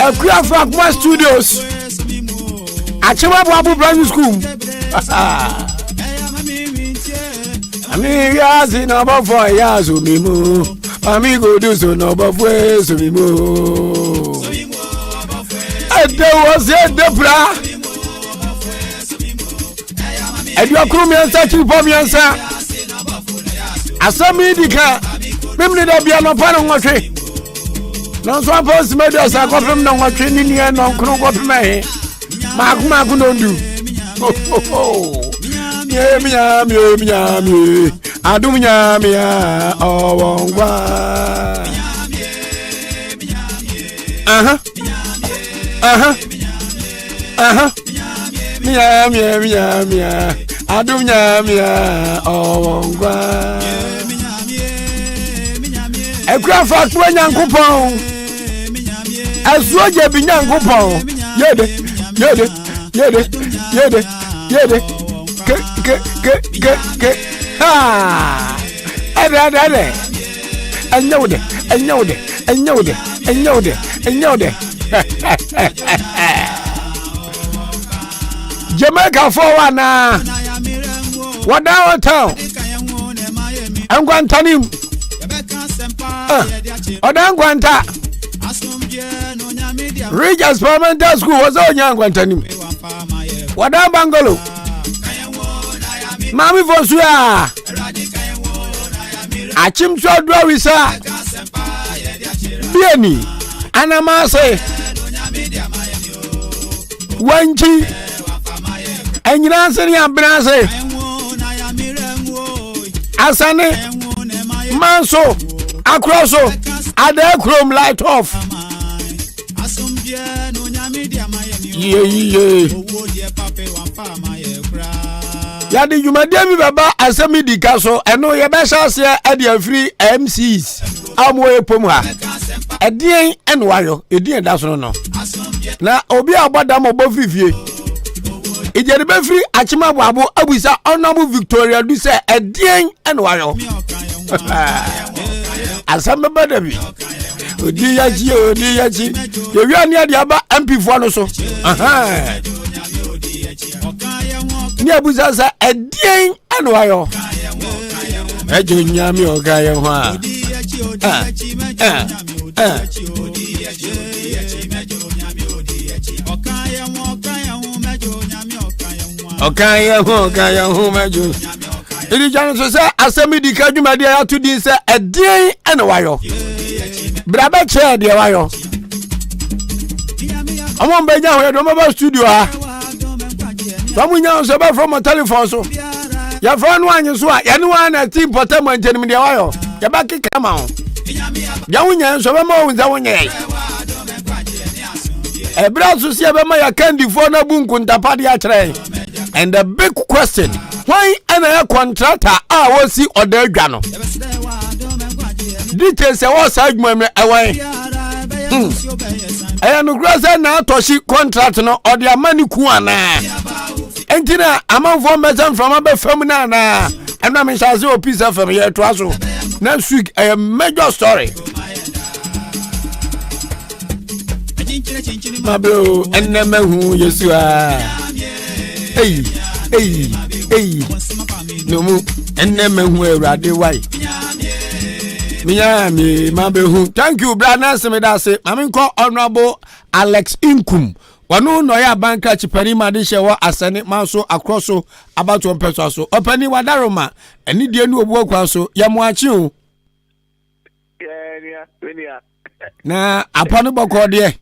Akuafo Akoma Studios. Akyem Aboabo Primary School. Ami wiase na ɔbɔfo ɛyɛ aso mi mu. Ami godu so na ɔbɔfo eso mi mu. Ɛdɛ wɔ se ɛdɛ pra. Aduokron mmiɛnsa akyiripɔ mmiɛnsa. Asɛm yi di ka memene da bia nɔpa no nwɔtwe. Nanso apɔ nsima 30 kɔpem na nwɔtwe ne nua nɔnkron kɔpem ɛhe. Maako maako nondu. Nyame nyame adom nyame a ɔwɔ nkwa. Aha. Aha. Aha. Mia mia mia mia. Adum nyamia ɔwɔ nkwa. Ekura fakuo nyankopɔn. Asuo gye bi nyankopɔn. Yede yede yede yede yede ke ke ke ke ke ha. Ɛdɛ ɛdɛ ɛdɛ. Ɛnyɛ wo dɛ ɛnyɛ wo dɛ ɛnyɛ wo dɛ ɛnyɛ wo dɛ ɛnyɛ wo dɛ. Jamaica fo wa na wɔda hotel nkwanta ne mu ɔda nkwanta Ridge Experimental School wɔ sɛ ɔnya nkwanta ne mu wɔda bangalo maame fo so a akyem so adura wisa biani anamase wankyi anyina ase ne abena ase asane manso akorɔ so adaa kurom light off yie yie yɛde dwumadie bi bɛba asɛm di ka so ɛno yɛbɛhyɛ aseɛ ɛde afiri mcs a wɔwɔ pom ha ɛdeɛn ɛna wayɔ ɛdin ɛda so no na obi a ɔbɔ dam ɔbɔ firi fie ìjẹ̀dí bɛ firi akyem aboabo abusa ɔnàmú Victoria du sɛ ɛdeɛn ɛna wayɔ asɛm bɛbɛ dabi odi yakyi odi yakyi yɛwia ne ade aba mp foɔ no so ne abusa sɛ ɛdeɛn ɛna wayɔ ɛgye nyame ɔka yɛ ho a ɔka yɛ ho ɔka yɛ ho mɛdwo ɛdi gya no so sɛ asɛm di ka dwumadeɛ yɛato din sɛ ɛdeɛn ɛna wayɔ bra bɛkyerɛ deɛ wayɔ ɔmo mbɛnya ho yɛde ɔmo bɛ studio ha sɛ ɔmo nya nso bɛfrɛ mo telephone so yɛfrɛ no anyi so a yɛne wɔn na ɛte mpɔtam nkyɛn deɛ wayɔ yɛbɛkeka ma ho deɛ wonyɛ nso bɛma wɔn sɛ wonyɛ ɛberɛ so sɛ yɛbɛma yɛkandifoɔ no abu nkontapa de akyerɛ and the big question, hwan ɛna yɛ contractor a wɔsi ɔda adwa no? Details ɛwɔ saa adwuma mu ɛwɔn. Ɛyɛ nokorɛ sɛ na atɔhye contract no ɔde ama ne ku anaa? Enti na amanfoɔ mbɛsɛ mframa bɛfam no anaa? Ɛno a mehyɛ ase wɔ Peace FM, yɛtoa so next week. Ɛyɛ major story. Mabro ɛnɛ mahu Yesu a eyi eyi eyi no mu ɛnɛ mahu Awurade wae menya me mabehu. Thank you, bra nansi me da ase. Maame nkɔ Honourable Alex Nkum, wɔno na ɔyɛ abankrakye panin ma de hyɛ wɔ Asɛne Manso akorɔ so abatoɔ mpɛsoa so. Ɔpanin wadaroma ɛne deɛ ne obu akwan so yɛmo akye o. Na apa no bɔkɔɔ deɛ.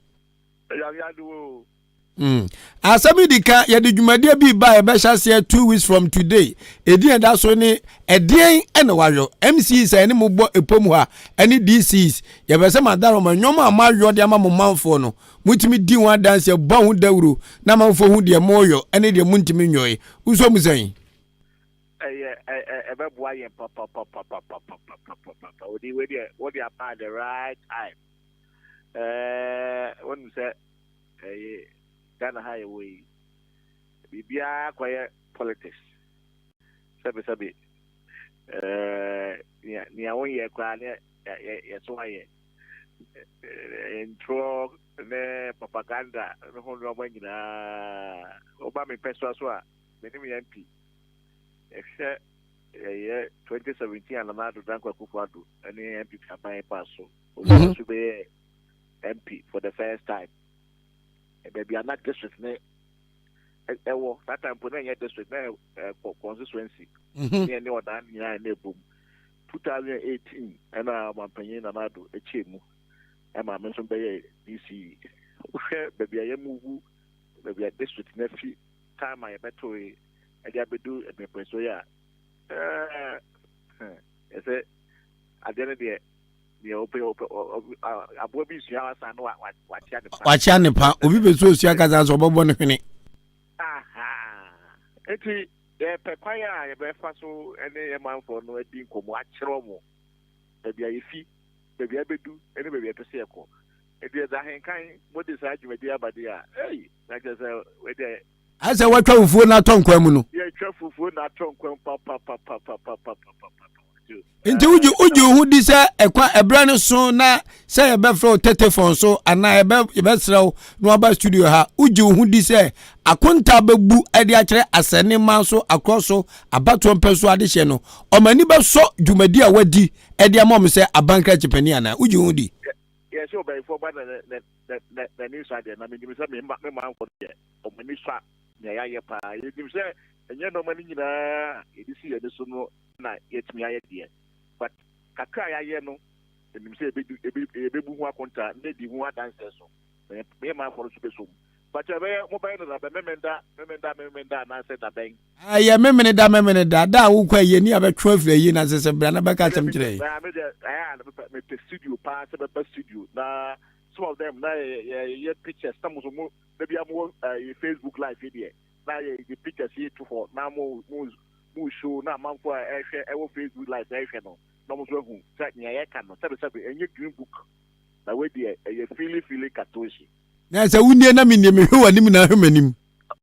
Asɛm yi di ka yɛde dwumadie bi ba a yɛbɛhyɛ aseɛ 2 weeks from today. Ɛdin ɛda so ne ɛdeɛn ɛna wayɔ. MCs a ɛne mo bɔ ɛpom ha ɛne DCs, yɛbɛ sɛ madaroma nnwom a moayɔ de ama mo manfoɔ no, motumi di ho adanseɛ, bɔ ho dawuro na manfoɔ hu deɛ moyɔ ɛne deɛ montumi nyɔe. Wosɔ mu sɛn? Ɛyɛ ɛbɛboa yɛn papapapapapapapapa. Odi wei deɛ, wode aba at the right time. Wonim sɛ ɛyɛ Ghana ha yɛwɔ yi, biribiara kɔyɛ politics. Sɛbesɛbe, nea wonyɛ koraa ne yɛso ayɛ. Ntorɔ ne propaganda ne ho nneɛma nyinaa. Woba me mpɛsoa so a, me ne me MP yɛhwɛ ɛyɛ 2017 a Nana Addo Dankwa Akufo-Addo ne NPP aban baa so. Owura so bɛyɛ MP for the first time. Baabi a na district ne ɛwɔ saa time mpo na ɛnyɛ district na ɛkɔ constituency. Ne ɛne ɔdan nyinaa na ɛbom. 2018 ɛna ɔmampanyin Nana Addo ɛkyɛɛ mu ɛma me nso bɛyɛ DCE. Wohwɛ baabi a yɛmuvu, baabi a district no afi time a yɛbɛtoe ɛde abɛdu mprɛmprɛnsoɔ yi a, ɛɛ ɛsɛ adeɛ no deɛ deɛ ɔpɛ ɔpɛ aboa bi sua asa no wakyea ne pa. Wakyea ne pa, obi bɛ so osua kasa so ɔbɛbɔ ne hwene. Nti yɛpɛ kwan a yɛbɛfa so ne yɛn manfoɔ no adi nkɔmmɔ akyerɛ wɔn baabi a yɛfi, baabi a yɛbɛdu ne baabi a yɛpɛ sɛ yɛkɔ. Nti ɛdze ahenkan mode saa dwumadi aba deɛ a, ei, na kyerɛ sɛ wɔde Ayɛ sɛ wɔatwa fufuo no atɔ nkwan mu no. Yɛtwa fufuo no atɔ nkwan mu papapapapapapapa. Nti wogye wogye wo ho di sɛ ɛkwan ɛberɛ no so na sɛ yɛbɛfrɛ wo tetefon so anaa yɛbɛ yɛbɛsrɛ wo na waba studio ha, wogye wo ho di sɛ akonta bɛbu de akyerɛ asɛnneman so akorɔ so abatoɔ mpɛ so adehyeɛ no, wɔn ani bɛsɔ dwumadi a wadi de ama wɔn sɛ abankrakye panin anaa? Wogye wo ho di? Yɛsɛ ɔbɛnfoɔ ba na n'ani nsɔ adeɛ, na menim sɛ me manfoɔ no deɛ wɔn ani sɔ nea yɛayɛ paa. Yɛnim sɛ ɛnyɛ nneɛma no nyinaa a yɛde si yɛn ani so no na yɛatumi ayɛ deɛ, but kakra a yɛayɛ no, yɛnim sɛ yɛbɛbu ho akonta na yɛadi ho adanseɛ nso, na yɛn manfoɔ no nso bɛsɔ mu. But ɛbɛyɛ, mobɛyɛ no dabɛn? Memenda, Memenda, Memenda anaasɛ dabɛn? Ɛyɛ Memeneda, Memeneda, da a wokɔ ayie ne yɛabɛtwe afiri ayie no ase sɛ bra na bɛka asɛm kyerɛ yɛn. Me deɛ, ɛyɛ a mepɛ studio paa sɛ bɛba studio na some of them na yɛyɛ pictures na mo nso mo da bia mo wɔ Facebook live yi deɛ na yɛ de pictures yi to hɔ na mo mo mo show na amanfo a ɛhwɛ ɛwɔ Facebook live ɛhwɛ no na mo nso ahu sɛ nea yɛka no sɛbe sɛbe ɛnyɛ green book na wei deɛ ɛyɛ fili fili katoshi. Na sɛ wonie na mennie mehwɛ w'anim na ahwɛ m'anim.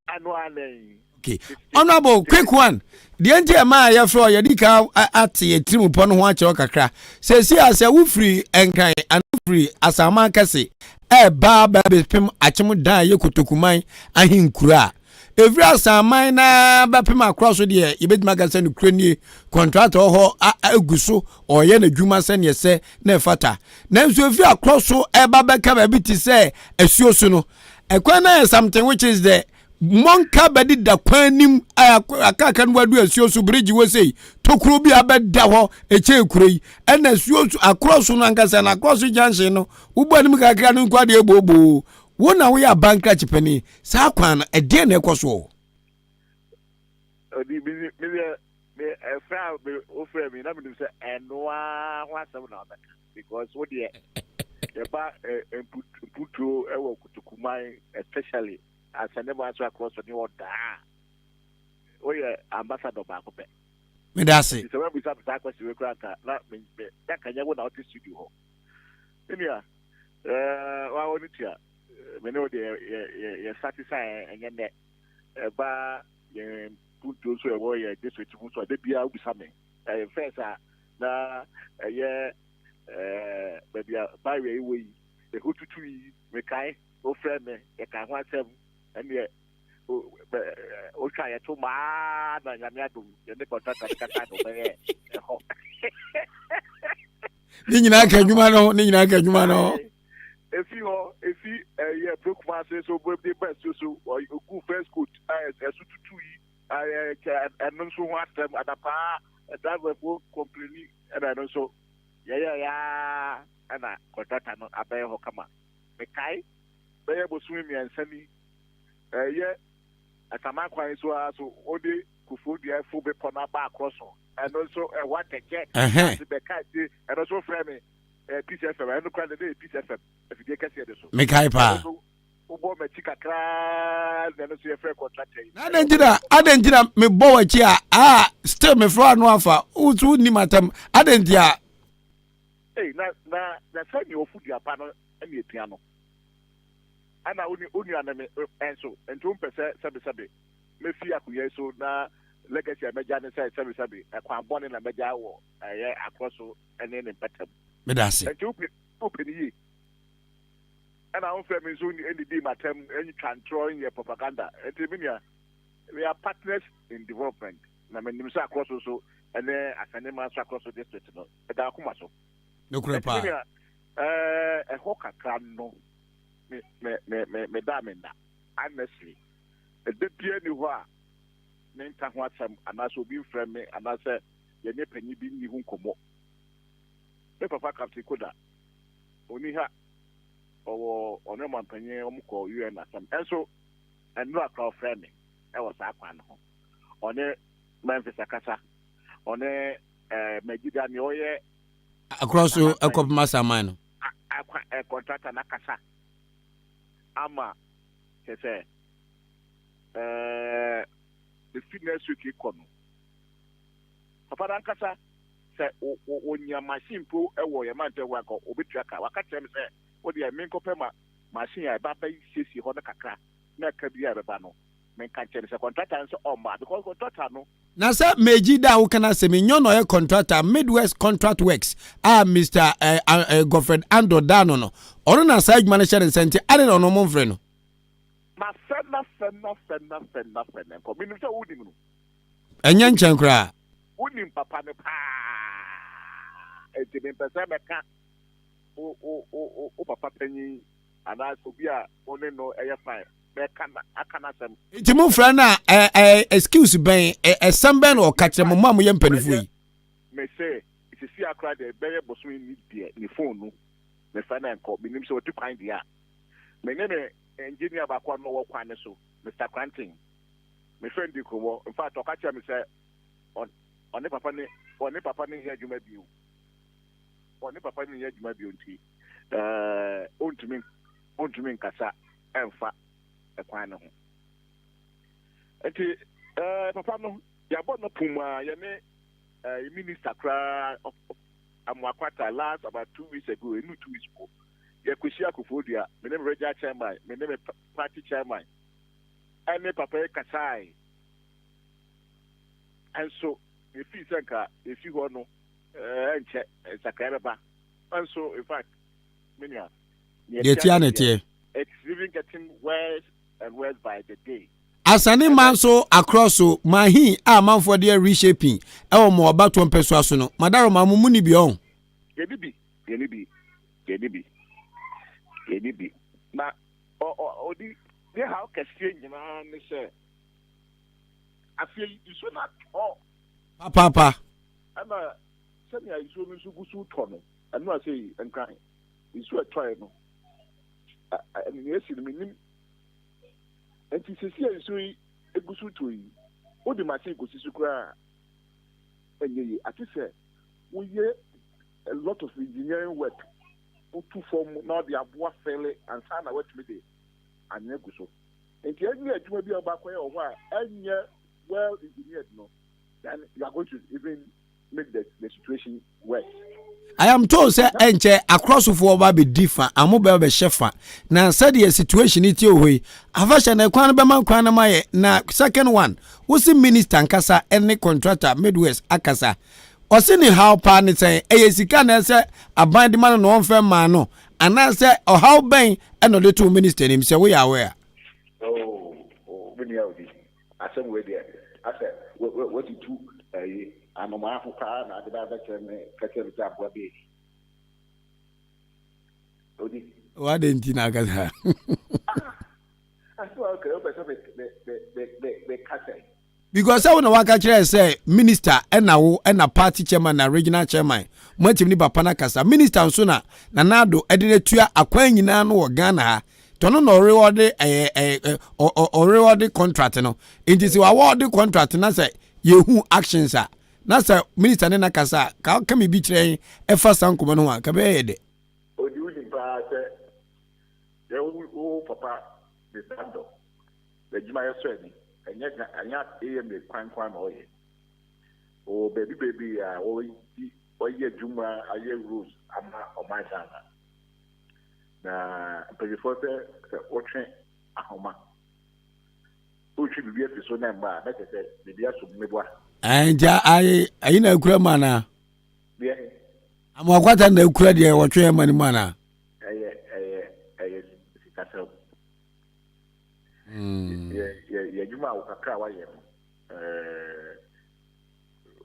Ano anan. Okay. Honorable, quick one. Deɛ nti ɛma a yɛfrɛ ɔ yɛde ka ate yɛ tirim pɔ no ho akyerɛ kakra. Sɛsi a sɛ wofiri Nkran anaa wofiri Asaman kɛse ɛba bɛpem Akyem dan a ɛyɛ Kotokuman ahenkuro a, ɛfiri Asaman na bɛpem akorɔ so deɛ yɛbɛtumi aka sɛ nokorɛ nie, kɔntrata wɔ hɔ agu so ɔreyɛ n'adwuma sɛdeɛ ɛsɛ na ɛfata. Nanso ɛfiri akorɔ so ɛba bɛka baabi te sɛ asuo so no, ɛkwan no ayɛ something which is the mmɔnka bɛdeda kwan nim akaka no wadu asuo so bridge wɔ sei tokuro bi abɛda hɔ ɛkyɛn kuro yi ɛna asuo so akorɔ so no ankasa na akorɔ so junction no wobɔ anim kakra no nkwa deɛ booboo wo na woyɛ abankrakye panin saa kwan no ɛdeɛn na ɛkɔ soɔ. Ɔdi mi mi deɛ me ɛfrɛ a me wofrɛ mi na mi nim sɛ ɛnoa ho asɛm na ɔbɛka because wo deɛ yɛba mputuo ɛwɔ kutukuman especially asɛnɛma so akorɔ so ne ɔdaa woyɛ ambassador baako pɛ. Meda ase. Sɛ wabisa me saa question wei koraa nka na me me na nka nyɛ wo na wote studio hɔ. Me nua ɛɛ wa wɔ ne tua me ne wo deɛ yɛ yɛ yɛ sati sa ɛnyɛ nnɛ ɛba yɛn mpuntuo nso ɛwɔ yɛ district mu nso a da biara wobisa me ɛyɛ first a na ɛyɛ ɛɛ baabi a barrier yi wɔ yi ɛhɔ tutu yi mekae wofrɛ me yɛka ho asɛm ɛneɛ wotwa yɛto maa na Nyame adom yɛne kɔntrata no kasa na ɔbɛyɛ ɛhɔ. Ne nyinaa ka adwuma no, ne nyinaa ka adwuma no. Efi hɔ, efi ɛyɛ Brokuma ase so de ba asuo so, ogu first coat ɛso tutu yi, ɛno nso ho asɛm adapaa driverfoɔ kɔmpleni ɛna ɛno nso yɛyɛ yaa ɛna kɔntrata no abɛyɛ hɔ kama. Mekae bɛyɛ bosome mmiɛnsa ni ɛyɛ Asaman kwan so ara so wode Kufuor dua fo bepɔ no aba akorɔ so ɛno nso ɛhɔ atɛkyɛ ase bɛka akyire ɛno nso frɛ me ɛyɛ Peace FM ɛno kora de ne yɛ Peace FM afidie kɛseɛ de so. Mekae paa. Wobɔ m'akyi kakraa na ɛno nso yɛfrɛ kɔntrata yi. Na adɛn nti na adɛn nti na mebɔ w'akyi a a still mefrɛ ano afa wo so wonni m'atam adɛn nti a. Ei na na na sɛ nea ɔfo dua pa no ɛna epia no. Ɛna wo wo nua ne me nso, nti wompɛ sɛ sɛbesɛbe mɛfi akonnwa yi so na legacy a mɛgya ne sɛ sɛbesɛbe ɛkwan bɔne na mɛgya wɔ ɛyɛ akorɔ so ne ne mpɛtam. Meda ase. Nti wopɛ wopɛ ne yie. Ɛna womfrɛ me nso nnidii m'atɛm, ntwa ntorɔ nyɛ propaganda. Enti me nua, we are partners in development. Na menim sɛ Akorɔso nso ne Asanema nso Akorɔso district no, ɛda akoma so. Nokorɛ paa. Enti me nua, ɛɛ, ɛhɔ kakra no, me, me, me, me, medaa me nna. Honestly, ɛda biara nni hɔ a menka ho asɛm anaasɛ obi mfrɛ me anaasɛ yɛne panyin bi nni ho nkɔmmɔ. Me papa Captain Koda, ɔnni ha, ɔwɔ ɔne ɔmampanyin wɔn kɔ UN asɛm. Ɛnso nnora koraa ɔfrɛ me ɛwɔ saa kwan no ho. Ɔne Memphis akasa, ɔne ɛɛ Magyida nea ɔyɛ Akorɔ so ɛkɔpem asaman no. Akwa ɛ kɔntrata no akasa ama kyɛ sɛ ɛɛ efi next week kɔ no. Papa no ankasa sɛ wɔnya machine mpo wɔ yɛn mantam hɔ a nka ɔbɛtua ka. Waka kyerɛ me sɛ wo deɛ menkɔpɛ ma machine a ɛba bɛsiesie hɔ no kakra na ɛka bi a ɛbɛba no menka nkyerɛ no sɛ kɔntrata no sɛ ɔmma because kɔntrata no. Na sɛ Meji da a woka no asɛm yi nyɛ ɔna ɔyɛ kɔntrata Midwest Contract Works a Mister eh, eh, Godfred Andor da ano no, ɔno na saa adwuma no hyɛ ne nsa nti adɛn na ɔno momfrɛ no? Mafɛ na fɛ na fɛ na fɛ na fɛ na nkɔ. Menim sɛ wonim no. Ɛnyɛ nkyɛn koraa. Wonim papa no paa, enti mempɛ sɛ mɛka wo wo wo wo papa panyin anaasɛ obi a wo ne no yɛ fine mɛka na aka n'asɛm. Nti mofrɛ no a, ɛ ɛ excuse bɛn, ɛ ɛsɛm bɛn na ɔka kyerɛ mo, mo a moyɛ mpanimfoɔ yi? Mese, sisi ara koraa deɛ bɛyɛ bosome ni deɛ ne phone no mefrɛ no ɛnkɔ, menim sɛ watu kwan deɛ a. Me ne me engineer baako a na ɔwɔ kwan no so, Mister Kranten, mefrɛ no di nkɔmmɔ, in fact ɔka kyerɛɛ me sɛ ɔne papa ne ɔne papa ne nyɛ adwuma bio ɔne papa ne nyɛ adwuma bio nti ɛɛ ɔntumi ɔntumi nkasa ɛnfa ɛkwan no ho nti ɛɛ papa no yɛabɔ no pum a yɛne ɛɛ minista koraa Amoakwata last about 2 weeks ago, enu 2 weeks po, yɛkɔhyia Koforidua, me ne me regional chairman, me ne me party chairman ɛne papa yi kasae. Nso yɛfii sɛ nka yɛfi hɔ no ɛnkyɛ nsakrae bɛba. Nso in fact, me nua, deɛ tia na ɛteɛ. It's even getting worse and worse by the day. Asane ma nso akorɔ so mahin a amanfoɔ de reshaping ɛwɔ mo abatoɔ mpɛsoa so no, madaro ma mo mu ni bi ɔn. Yɛni bi, yɛni bi, yɛni bi, yɛni bi. Na ɔdi ne haw kɛseɛ nyinaa ne sɛ afei nsuo no atɔ. Papaapa. Ɛna sɛnea nsuo no nso gu so tɔ no, ɛno a sɛ Nkran nsuo ɛtɔɛ no, nea esi no menim. Nti sisi a nsuo yi egu so tɔ yi, wode machine kɔsi so koraa a, ɛnyɛ yie. Ate sɛ woyɛ a lot of engineering work, wotu fam na ɔde aboa fɛle ansa na watumi de anwea gu so. Nti ɛnyɛ adwuma bi a wobɛakɔyɛ wɔ hɔ a ɛnyɛ well engineered no, then you are going to even make the situation worse. I am told sɛ ɛnkyɛ akorɔsofoɔ ba bɛdi fa amo bɛ bɛhyɛ fa na sɛdeɛ situation yi tie wɔ hɔ yi, afahyɛ no kwan no bɛma kwan no ma yɛ. Na second one, wosi minister nkasa ne contractor Midwest akasa, ɔse ne haw paa ne sɛn? Ɛyɛ sika na ɛsɛ aban de ma no na ɔmfɛ mmaa no anaasɛ ɔhaw bɛn ɛna ɔde too minister nim sɛ woyɛ aware? Oh, me nua Odi, asɛm wei deɛ, asɛ watutu ɛyi anomaa ho paa na ade ba bɛkyerɛ me, kɛkyerɛ me sɛ aboa bi edi. Odi. Wade nti na akasa. Ah, asɛm a okay, wopɛ sɛ me me me me me kasa yi. Because sɛ wo na waka kyerɛ sɛ minister ɛna wo ɛna party chairman na regional chairman mo atumi ne papa no akasa, minister nso na Nana Addo ɛde no atua akwan nyinaa no wɔ Ghana ha, tɔno na ɔrewɔde ɛɛ ɛɛ ɔrewɔde contract no. Nti sɛ wawɔde contract na sɛ yɛhu actions a na sɛ minister ne na kasa a ka ka mi bi kyerɛ yɛn ɛfa saa nkɔmɔ no ho a ka bɛyɛ yɛ dɛ. Odi, wonim paa sɛ yɛ wo papa de Sandor n'adwuma yɛ sɔ ani, ɛnyɛ ɛnyɛ AMA kwan kwan na ɔyɛ. Ɔwɔ baabi baabi a ɔdi ɔyɛ adwuma ayɛ roads ama ɔman Ghana. Na mpanyinfoɔ sɛ wotwe ahoma, wotwe biribi afi so na mma a, na kyerɛ sɛ biribi aso mu meboa. Nti ayi ayi na akura mu anaa? Deɛ Amoakwata na akura deɛ wɔtwe ɛma no mu anaa? Ɛyɛ. Yɛ yɛ yɛ adwuma a wo kakra a wayɛ no ɛɛ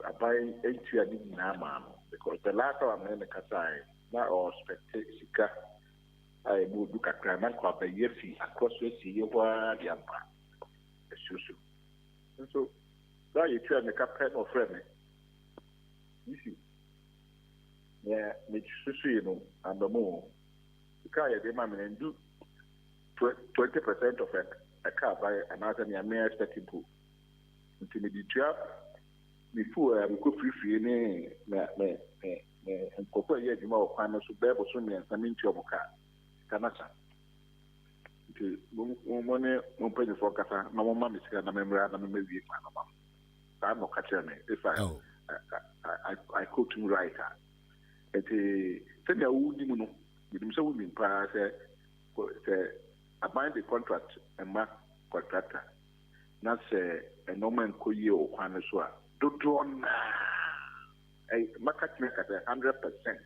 aban ntua ne nyinaa maa no because the last time a me ne no kasae na ɔ expect sika a ɛmu odu kakra na nka ɔbɛyɛ fi akorɔ so asieɛ hɔ ara de aba asuo so. Nso berɛ a yɛtua ne ka pɛ na ɔfrɛ me Yisi nea mesusui no amba mu o. Sika a yɛde ma me no ɛndu 20% of ɛka aban anaasɛ nea me expect mpo. Nti mede tua me fuel a mekɔ firifiri ne me me me me nkurɔfoɔ a ɛyɛ adwuma wɔ kwan no so bɛyɛ bosom mmiɛnsa mentua wɔn ka. Sika no asa. Nti mo mo ne mo mpanyinfoɔ nkasa na momma me sika na memmra na memmɛwie kwan no ma mo. Saa na ɔka kyerɛɛ me if I, oh. I, I, I, I quote him right a. Nti sɛnea wonim no, menim sɛ wonim paa sɛ sɛ aban de contract ma contractor na sɛ nneɛma nkɔ yie wɔ kwan no so a, dodoɔ no ara, mɛka tumi aka sɛ 100%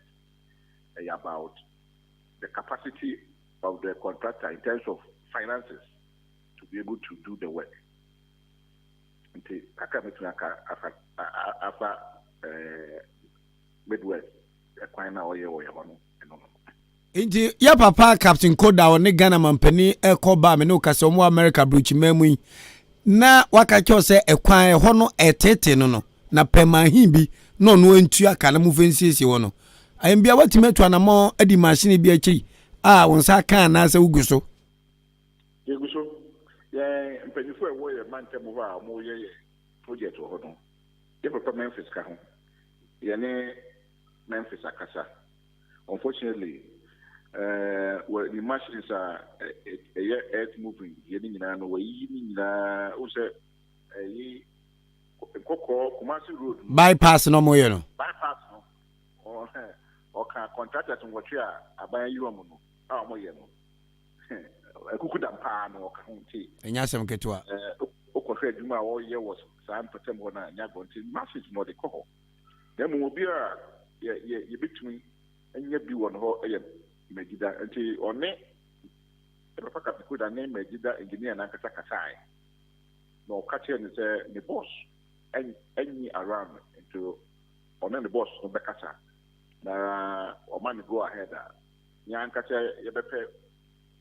ɛyɛ about the capacity of the contractor in terms of finances to be able to do the work. Nti kakra mɛtumi aka afa afa eh, Midwest ɛkwan no a ɔyɛ wɔ yɛ hɔ no ɛno no. Nti yɛ papa Captain Koda a ɔne Ghana mampanin ɛkɔ ba a me ne wo kasa wɔn wɔ America brokyiman mu yi na waka kyerɛ sɛ ɛkwan ɛhɔ no ɛtete no no na pɛ mahin bi na ɔno ntua ka na mo fɛ nsiesie hɔ no ayɛn bia watumi atu anamɔ adi machine bi akyiri a wɔn nsa aka anaasɛ wogu so. Yɛgu so. Yɛn mpanyinfoɔ a ɛwɔ yɛn mantam hɔ a wɔyɛ yɛ project wɔ hɔ no, yɛ papa Memphis ka ho. Yɛne Memphis akasa. Unfortunately, eh, wɔ ne machines a ɛyɛ earth moving deɛ ne nyinaa no, wɔayiyi ne nyinaa. Wohu sɛ ɛyi nkɔkɔɔ Kumasi road no. Bypass na wɔyɛ no. Bypass no, ɔka contractors nwɔtwe a aban ayi wɔn no a wɔyɛ no. Akuku dam paa no ɔka ho nti. Ɛnyɛ asɛm ketewa. Wokɔhwɛ adwuma a wɔyɛ wɔ saa mpɔtam hɔ no a, ɛnyɛ agorɔ nti machines no wɔde kɔ hɔ. Na mmom obi a yɛbɛtumi anya bi wɔ ne hɔ yɛ Magyida. Nti ɔne Papa Kapikuda ne Magyida engineer no ankasa kasae. Na ɔka kyerɛɛ no sɛ ne boss anyi around nti ɔne ne boss no bɛkasa na ɔma no go ahead a, yɛn ankasa yɛbɛpɛ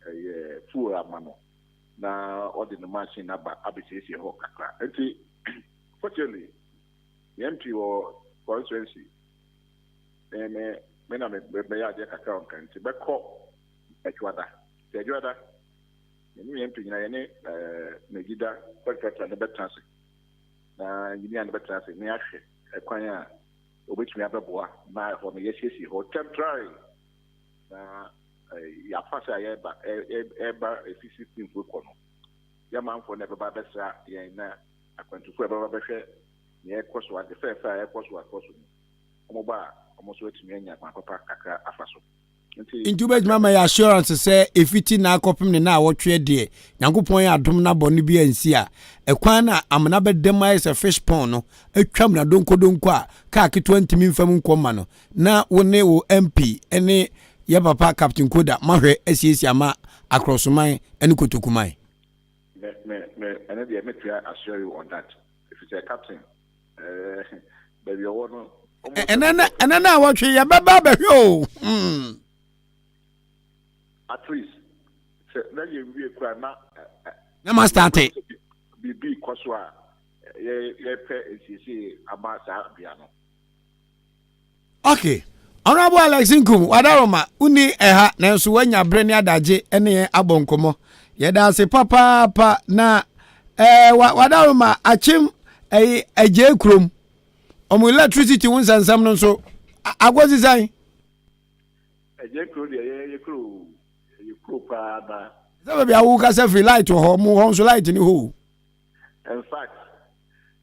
ɛyɛ fuel ama no na ɔde ne machine no aba abɛsiesie hɔ kakra. Nti fortunately yɛn pii wɔ constituency me me me na me bɛyɛ adeɛ kakra wɔ Nkran nti bɛkɔ Adwoada. Nti Adwoada yɛne yɛn pii nyinaa yɛne ɛɛ Megida contractor no bɛtena ase na engineer no bɛtena ase na yɛahwɛ ɛkwan a obetumi abɛboa na ɛhɔ no yɛasiesie hɔ temporary na yɛafa sɛ yɛba ɛba efi 16 fo kɔ no yɛ manfoɔ na ɛbɛba abɛsra yɛn na akwantufo a ɛbɛba bɛhwɛ nea ɛkɔ so ade fɛɛfɛ a ɛkɔ so akɔ so no wɔn ba a wɔn nso atumi anya kwan papa kakra afa so. Nti nti wobɛtumi ama yɛ assurance sɛ ɛfiti na akɔpem ne na awɔtweɛ deɛ Nyankopɔn yɛ adom no abɔne bi ansi a ɛkwan no a amena bɛdam ayɛ sɛ fish pond no atwa mena donkodonko a kaa ketewa ntumi mfa mu nkɔ mma no na wo ne wo MP ne yɛ papa Captain Koda moahwɛ asiesie ama Akorɔsoman ne Kotokuman. Me me me ɛno deɛ mɛtua assure you on that efisɛ captain ɛɛ baabi ɔwɔ no. Ɛnɛ na ɛnɛ na awɔtwe yɛbɛba abɛhwɛ o. Hmm. At least sɛ na yɛn wie kura na. Na ma starte. Biribi kɔ so a yɛ yɛpɛ nsiesie ama saa bea no. Ok, Honourable Alex Nkum, Wadaroma, wonni ɛha nanso woanya bere ne adagye ne yɛn abɔ nkɔmmɔ. Yɛda ase papaapa na ɛɛ eh, Wadaroma akyem ɛyi agyee kurom. Ɔmo electricity ho nsɛnsɛm no nso agosi sɛn? Agyee kuro deɛ yɛ yɛ kuro yɛ kuro paa na. Sɛ baabi a wokasa firi light wɔ hɔ, mo hɔ nso light ni hɔ o. In fact,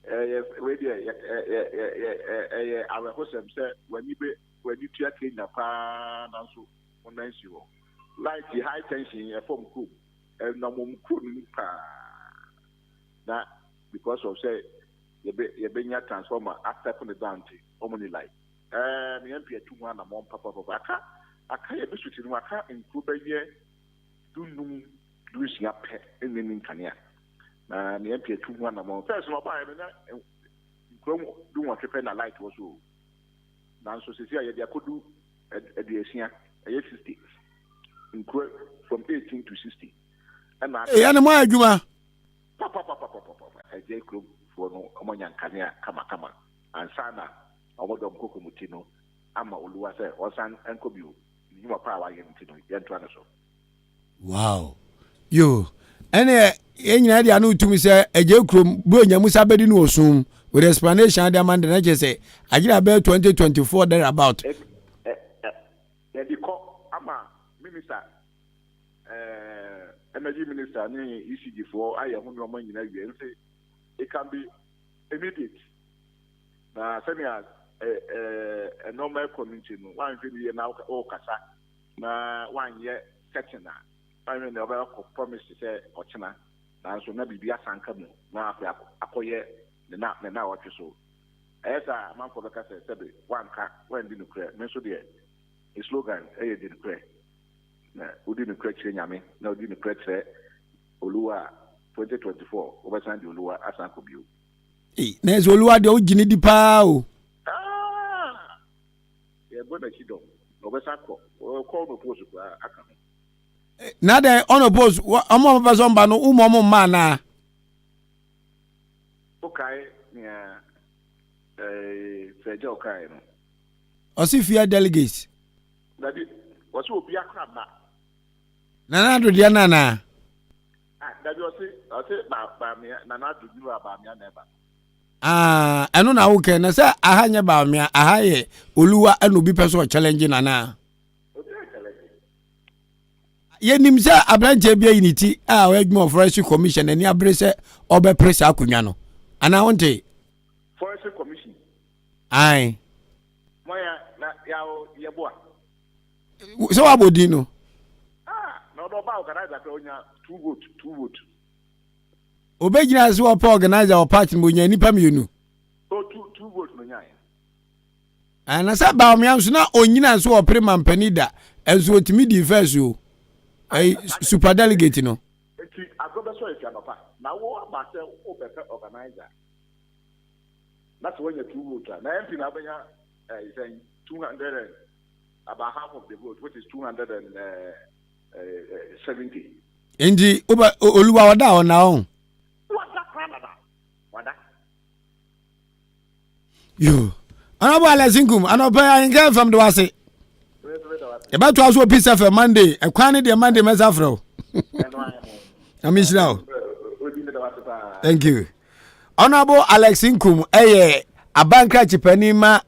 ɛyɛ wei deɛ yɛ yɛ yɛ ɛyɛ awerɛhosɛm sɛ w'ani bɛ w'ani tua Kenya paa nanso wo nan si hɔ. Light yi high tension yi ɛfam kurom ɛnam wɔn kuro no mu paa na because of sɛ yɛbɛ yɛbɛnya transformer asɛp ne down nti wɔn ni light. Ɛɛ me MP atu ho anamɔn papapapa aka aka yɛ district no mu aka nkuro bɛyɛ dunum. 60 pɛ na ɛnni nkanea. Na nea MP atu ho anammɔn. First no ɔbaeɛ no na nkuro mu 18 pɛ na light wɔ so o. Nanso seesei a yɛde akɔdu 60, ɛyɛ 60. Nkuro from 18 to 60 ɛna aka. Ɛyɛ no mo ayɛ adwuma. Papapapapapapa ɛgya kuromfoɔ no wɔn anya nkanea kamakama ansa na wɔn dɔm kokomuti no ama Oluwa sɛ ɔnsan nkɔ bio, ne nnwuma pa a wayɛ no nti no yɛntoa no so. Wow. Yo. Ɛne yɛn nyinaa de ano tumi sɛ ɛgye kurom bro nya musa bɛdi no osum with explanation ade ama de na kyerɛ sɛ agyina bɛyɛ 2024 there about. Yɛde kɔ ama minister energy minister ne ECG foɔ ayɛ ho nneɛma nyinaa wie nti it can be immediate na sɛnea nneɛma ɛkɔ no nti no wanhwɛ ne yie na ɔrekasa na wanyɛ setting a wanhwɛ ne ɔbɛkɔ promise sɛ ɔkyena nanso na biribi asanka mu na afei akɔyɛ ne na ɔtwe so ɛyɛ saa amanfoɔ bɛka sɛ sɛbe wanka wandi nokorɛ. Me nso deɛ ne slogan ɛyɛ di nokorɛ na wodi nokorɛ kyerɛ Nyame na wodi nokorɛ kyerɛ Oluwa a 2024 wobɛsan de Oluwa asan kɔ bio. Na ɛsɛ Oluwa deɛ wogye ne di paa o. Ah! Yɛbɔ n'akyi dɔm na ɔbɛsan kɔ ɔkɔ no post koraa aka ho. Na dɛn ɔno post ɔmo a ɔmopɛ sɛ ɔmba no woma ɔmo mma anaa? Wokae nea sɛ agya ɔkae no. Ɔse fear delegates. Dabi, wɔsɛ obi akora mma. Nana Ado deɛ no anaa? Dabi, ɔse Bawumia, Nana Ado nuru a Bawumia na ɛba. Ah, ɛno na wokɛ na sɛ aha nyɛ Bawumia, aha yɛ Oluwa ɛna obi pɛ sɛ ɔchallenge nana. Obi a challenge. Yɛnim sɛ aberanteɛ bi ayi ne ti a ɔyɛ adwuma wɔ Forestry Commission ani abere sɛ ɔbɛpere saa akonnwa no anaa wonte? Forestry Commission. Ae. Mɔya na yawo yɛboa. Sɛ woabɔ din no. Ah, na ɔdɔ ɔba organizer kora onya two vote, two vote. Obɛgyina sɛ wɔpɛ organizer wɔ party no onya nnipa mmienu. Oh, two vote no nyae. Na sɛ Bawumia nso na onyina nso wɔpere mampani da nso otumi di first o, ɛyi super delegate no. Eti agorɔ bɛsɔ efi anɔpa na wo aba sɛ wobɛpɛ organizer na sɛ woanya two vote a na MP na wobɛnya ɛyi sɛn 200 and about half of the vote, which is 270. Nti wobɛ Oluwa ɔda a ɔna ɔn. Wada kora dada wada. Yo, Honorable Alex Nkum, anɔpɛ Ahenka FM de wase. Yɛbɛtoa so wɔ Peace FM Monday. Ɛkwan ne deɛ Monday mɛsa frɛ wo. Na mehyira wo. Thank you. Honorable Alex Nkum ɛyɛ abankrakye panin ma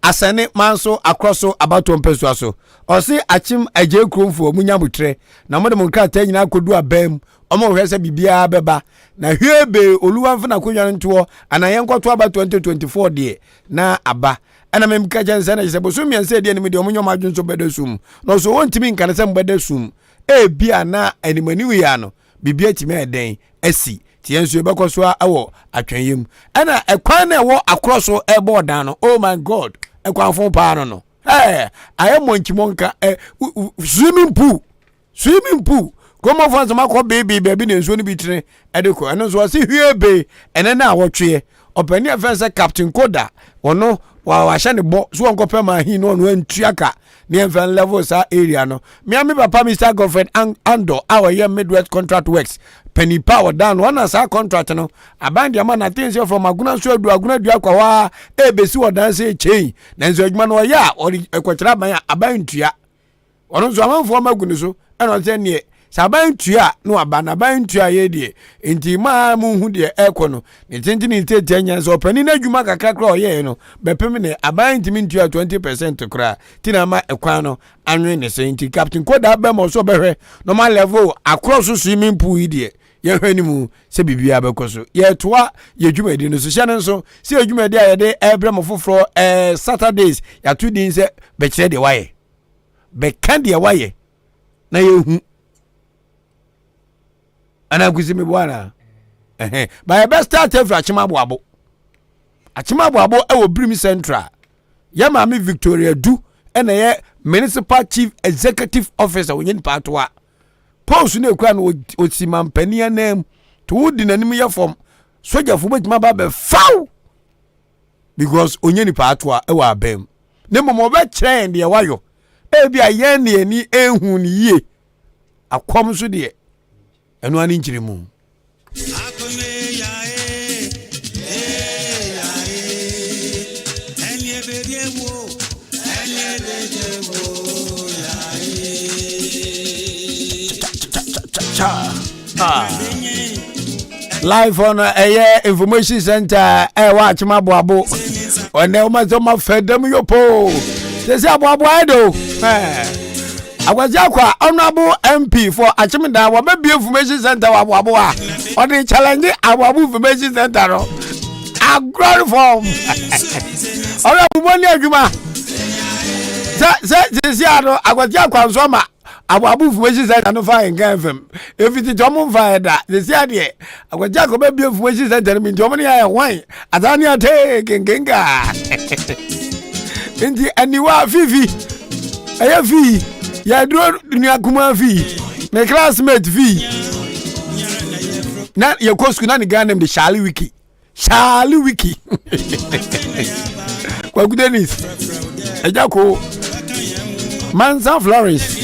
Asɛne Manso akorɔ so abatoɔ mpɛsua so. Ɔse Akyem Agyei kuromfoɔ munya motrɛ na mode mo nkrataa nyinaa kɔdu aban mu. Ɔmo hwɛ sɛ biribiara bɛba na hwee bee Oluwa mfa n'akonnwa no ntoɔ anaa yɛnkɔto aba 2024 deɛ na aba. Ɛna memka kyɛn sɛ na kyɛ sɛ bosom 3 ɛdi anim deɛ ɔmo nyɛ ɔmo adwene so bɛda sum na ɔso wɔntumi nka no sɛ mobɛda sum ebia na animanim yi ano biribi atumi ayɛ dɛn asi nti yɛn nso yɛbɛkɔ so wɔ atwɛnyɛ mu. Ɛna ɛkwan na ɛwɔ akorɔ so ɛbɔ ɔdan no, oh my God, ɛkwan fo paa no ɛɛ ayɛ mɔnkyimɔnka ɛ swimming pool, swimming pool kuromɔfoɔ nso makɔ beebee baabi na nsuo no bi tene ɛde kɔ. Ɛno nso ɔse hwie bee ɛnɛ no a wɔtweɛ ɔpanin a fɛn sɛ Captain Koda ɔno wahyɛ ne bɔ so wɔnkɔpɛ ma ahin no ɔno antua ka ne yɛmfa level saa area no. Mea me papa Mr Godfred Andor a ɔyɛ Midwest Contract Works panin pa a ɔda no ɔna saa contract no aban de ama na ten sɛ from Agona so adu Agona dua kwa hɔ a ɛbɛsi ɔdan sɛ kyɛn nanso adwuma no ɔyɛ a ɔde ɛkɔkyerɛ aban a aban ntua. Ɔno nso amanfoɔ ma gu ne so ɛna ɔsɛ neɛ sɛ aban ntua a na waba na aban ntua yɛ deɛ nti maa mu hu deɛ ɛrekɔ no ne tenten ne ntiatia nya sɛ ɔpanin no adwuma kakra koraa ɔyɛɛ no bɛpem ne aban ntumi ntua 20% koraa ti na ama ɛkwan no anwe ne sɛ nti Captain Koda bɛma ɔsɛ ɔbɛhwɛ normal level akorɔ so swimming pool yi deɛ yɛhwɛ no mu sɛ biribiara bɛkɔ so. Yɛtoa yɛ dwumadi no so. Hyɛ no nso sɛ yɛ dwumadi a yɛde ɛbrɛ mo foforɔ Saturdays yɛato din sɛ bɛkyerɛ deɛ wayɛ, bɛka deɛ wayɛ na yɛhu anaa kusi meboa anaa ɛhɛn ba yɛbɛ start afiri Akyem Aboabo. Akyem Aboabo ɛwɔ Birim Central. Yɛ maame Victoria Du ɛna yɛ municipal chief executive officer. Wɔnyɛ nipa atoa. Post no ekura no osi mampanin anan mu. To wo di n'anim yɛ fam. Sogyafo betumi aba abɛfaw because onye nipa atoa ɛwɔ abɛn mu. Ne mmom ɔbɛkyerɛ yɛn deɛ wayɔ. Ebi a yɛn ne yɛn ani ehu no yie. Akɔm nso deɛ ɛno ani nkyerɛ mu. Live on ɛyɛ eh, information center ɛwɔ eh, akyem aboabo ɔnɛ wɔn sɛ wɔn afɛ dɛm yɔ poo sɛ sɛ aboabo ayɛ de o ɛɛ. Akwasi Akwa Honourable MP for Akyemda wɔbɛbie information center wɔ Aboabo a ɔde challenge Aboabo information center no agorɔ fam ɔno abobɔ ne adwuma sɛ sɛ sisi ano Akwasi Akwa nso ama Aboabo information center no fa nka fam efi tete ɔmo nfa yɛ da sisi adeɛ Akwasi Akwa bɛbie information center no mi nti ɔmo ne ayɛ hwan ataa ne atee kenkenka nti aniwa fifi ɛyɛ fii yɛduro nua kumaa fii me classmate fii na yɛkɔ sukuu na ne Ghana name de Charlie Wiki Charlie Wiki Kwaku Dennis ɛgya ko Mansa Florence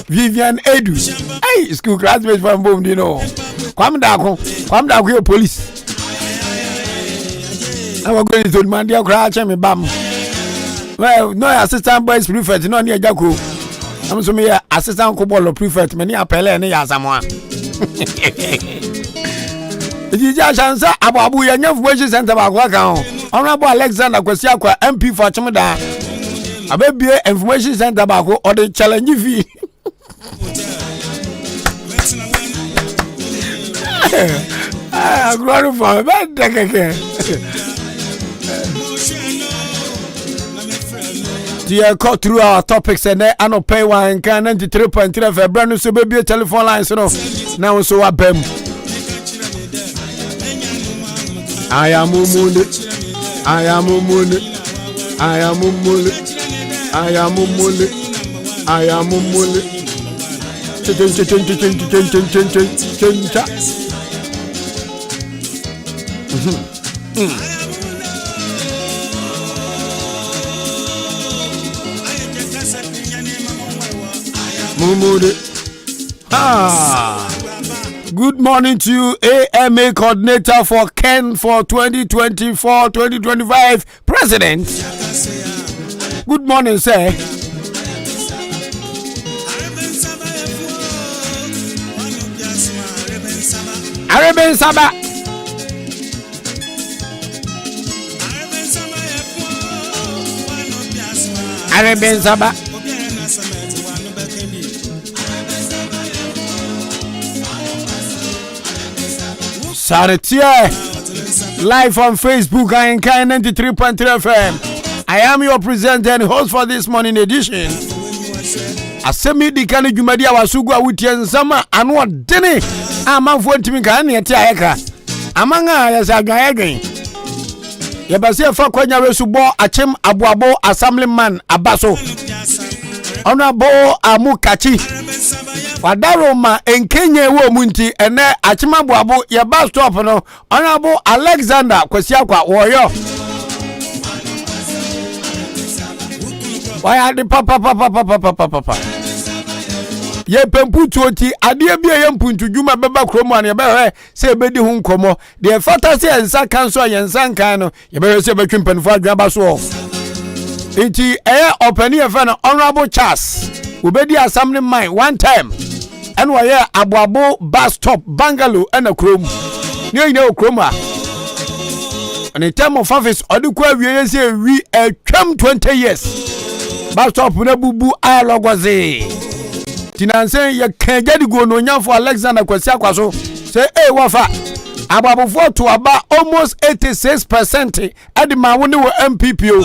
Vivian Edu hey school classmate fa mbom di no Kwame Daako Kwame Daako yɛ police na wakɔ ne sonimandeɛ koraa kyɛn me bam na ɔyɛ assistant boys prefect na ɔne agya ko na nso meyɛ assistant kobɔlɔ prefect me ne apɛlɛ ne yɛ asamoa ɛgyigya ahyɛnsa aboabo yɛnyɛ information center baako aka ho Honorable Alexander Kwasi Akwa MP for Akyemdaa abɛbie information center baako ɔde challenge fee Agorɔ no fa bɛ dɛ kɛkɛ. Nti yɛkɔ through our topics ɛnɛ anɔpɛ yi wɔ Ahenkan 93.3 fɛ berɛ no nso bɛbie telephone lines no na wo nso woaba mu. Ayamumule, ayamumule, ayamumule, ayamumule. Ayamumule. Tchen-tchen-tchen-tchen-tchen-tchen-tchen-tchen-tcha. Mumule. Ah. Good morning to you, AMA coordinator for Ken for 2024 2025. President, good morning, sir. Arabian Saba. Arabian Saba. Saretie live on Facebook Ahenkan 93.3 FM. I am your presenter and host for this morning edition. Asɛm yi di ka ne dwumadi a waso gu a wotie nsɛm a ano ɔdene a amanfoɔ ntumi nka ɛne ɛte a yɛka aman a yɛsɛ adwan yɛdwen yɛbɛ sɛ yɛfa kwanya wei so bɔ akyem aboabo assemblyman aba so honorable amu kakyi wadaro ma nkenya wɔ mu nti ɛnɛ akyem aboabo yɛba stop no honorable alexander kwasi akwa wɔyɔ wɔyɛ ade papapapapapapapa yɛpɛ mputuo ti adeɛ bi a ɛyɛ mpuntudwuma bɛba kurom a no yɛbɛhwɛ sɛ yɛbɛdi ho nkɔmmɔ Deɛ ɛfata sɛ yɛn nsa ka nso a yɛn nsa nkan no, yɛbɛhwɛ sɛ yɛbɛtwe mpanimfoɔ adwene aba soɔ. Nti ɛyɛ ɔpanin yɛfɛ no Honourable Charles wɔbɛdi asam ne man one time ɛna ɔyɛ aboabo bus stop bungalow ɛna kurom ne ɛnyina wɔ kurom a ne term of office ɔde kɔ awie yɛ sɛ ewi atwam 20 years bus stop no abubu ayɛ lɔgɔzee tinansen yɛka agya de gu onuonyamfo Alexander Kwasi Akwa so Sɛ ee wɔfa aboabofoɔ to aba almost 86 percent ɛde ma wo ne wɔ MPP o.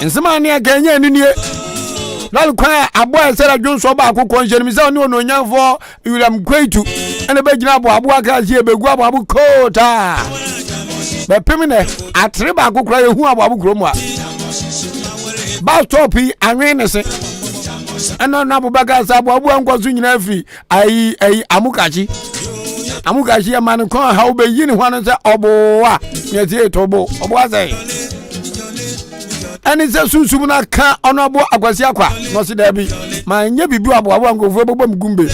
Nsɛm a ne ɛka ɛnyɛ ɛno nie. Lɔre kwan a aboa ɛsɛ dɛ dwonsɔ baako kɔ nhyɛ no mi sɛ ɔne onuonyamfoɔ William Kwaitu ɛna bɛgyina aboaboa kaa sɛ yɛbɛgu aboabo kootaa. Bɛpem nɛ atere baako koraa yɛhu aboabo kurom a. Bus stop yi anwen ne se. Ɛna ɔno Abubakar sɛ aboaboa nkɔ so nyinaa firi ayi ayi amukakyi. Amukakyi ɛma no kɔn ha wobɛyi ne ho ano sɛ ɔboa ne ɛsɛ yɛ tɔbo ɔboa sɛn. Ɛne sɛ sunsum no aka ɔno aboa akwasi akwa na ɔse daabi ma nyɛ biribi wɔ aboaboa nkurɔfoɔ bɛbɔ me gumbe.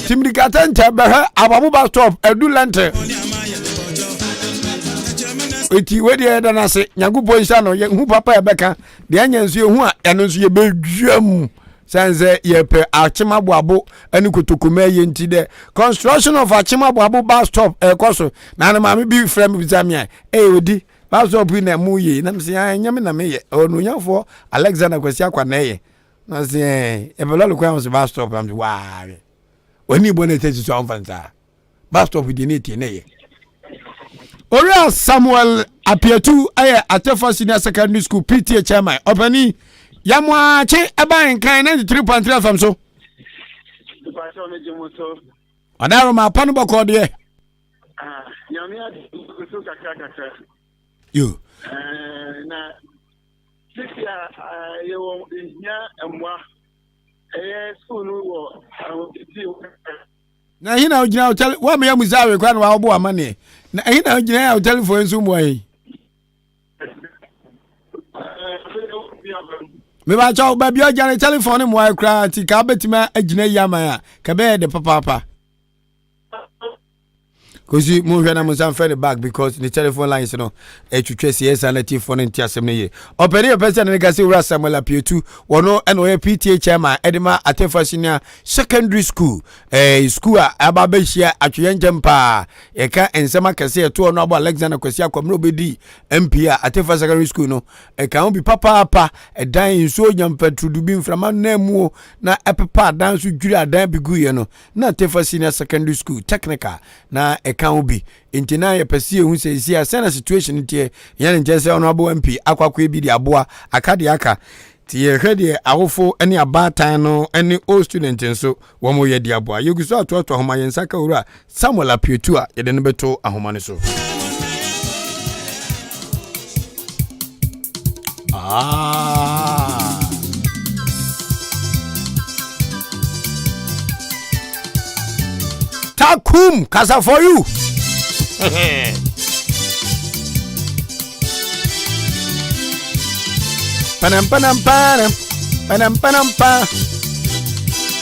Timirika tɛntɛ bɛhwɛ aboabo bus stop adu lɛntɛ. Eti wei deɛ yɛda no ase Nyankopɔn nhyira no yɛhu papa yɛbɛka deɛ ɛnyɛ nso yɛhu a ɛno nso yɛbɛdwa mu sɛn sɛ yɛpɛ akyem aboabo ne kotokoma yɛ nti dɛ construction of akyem aboabo bus stop ɛkɔ so na ne maame bi frɛ me bisa me a ɛyɛ odi bus stop yi na ɛmo yie na mesɛ ɛnyɛ me na meyɛ ɔnuonyafoɔ Alexander Kwasi Akwa na ɛyɛ na sɛ yɛpɛ lɔre kwan wɔ so bus stop am waa w'ani bɔ na ɛsɛ si so amfa nsaa bus stop deɛ ne ɛtie ne yɛ Owura Samuel Apiatu yɛ Atefa Senior Secondary School PTA chairman. Ɔpani, Yamoakye ɛba nkan 93.3 FM so. Ɔdaroma apa no bɔkɔɔ deɛ. Ah, nyame ade so kakra kakra. Yo. Eh, na sisi a eh, yɛwɔ ehia mmoa. Ɛyɛ school no wɔ ahotete Na ɛhe na ogyina hotel wa meyɛ musa awe kora na wabɔ amaneɛ na ɛhe na ogyina yɛ hotelfoɔ nso mmoa yi mebakyɛw baabi a ɔgya ne telefon ne mmoa koraa nti ka wobɛtumi agyina yi aman a ka bɛyɛ de papaapa kosi monhwɛ na monsan frɛ ne back because ne telephone lines no ɛtwitwa si ɛsa na tiefoɔ no nte asɛm no yie ɔpɛne yɛpɛ sɛ ne ne ka sɛ wura Samuel Apietu wɔno ɛna ɔyɛ PTA chairman ɛde ma Atefa Senior Secondary School eh, school a aba abɛhyia atweyɛnkyɛm paa yɛka nsɛm akɛse ɛto ɔno abɔ Alexander Kwasi Akwa mmerɛ ɔbɛdi MP a Atefa Secondary School no ɛka ho bi papaapa ɛdan nsuo nyampatrudu bi mframa nan muo na ɛpepa adan so dwiri adan bi guiɛ no na Tefa Senior Secondary School Technical na ɛka ho bi nti na yɛpɛ sɛ yɛhu sɛ ɛsi a sɛn na situation no teɛ yɛn ne nkyɛn sɛ Honorable MP akɔ akɔyɛ bi de aboa aka deɛ aka nti yɛhwɛ deɛ awofo ne abaatan no ne old student nso wɔn yɛ de aboa yɛgu so atoatoa ahoma yɛn nsa ka owura Samuel Apietu a yɛde no bɛto ahoma no so. Ah. Takum kasa for you. Panam panam panam panam panam pa.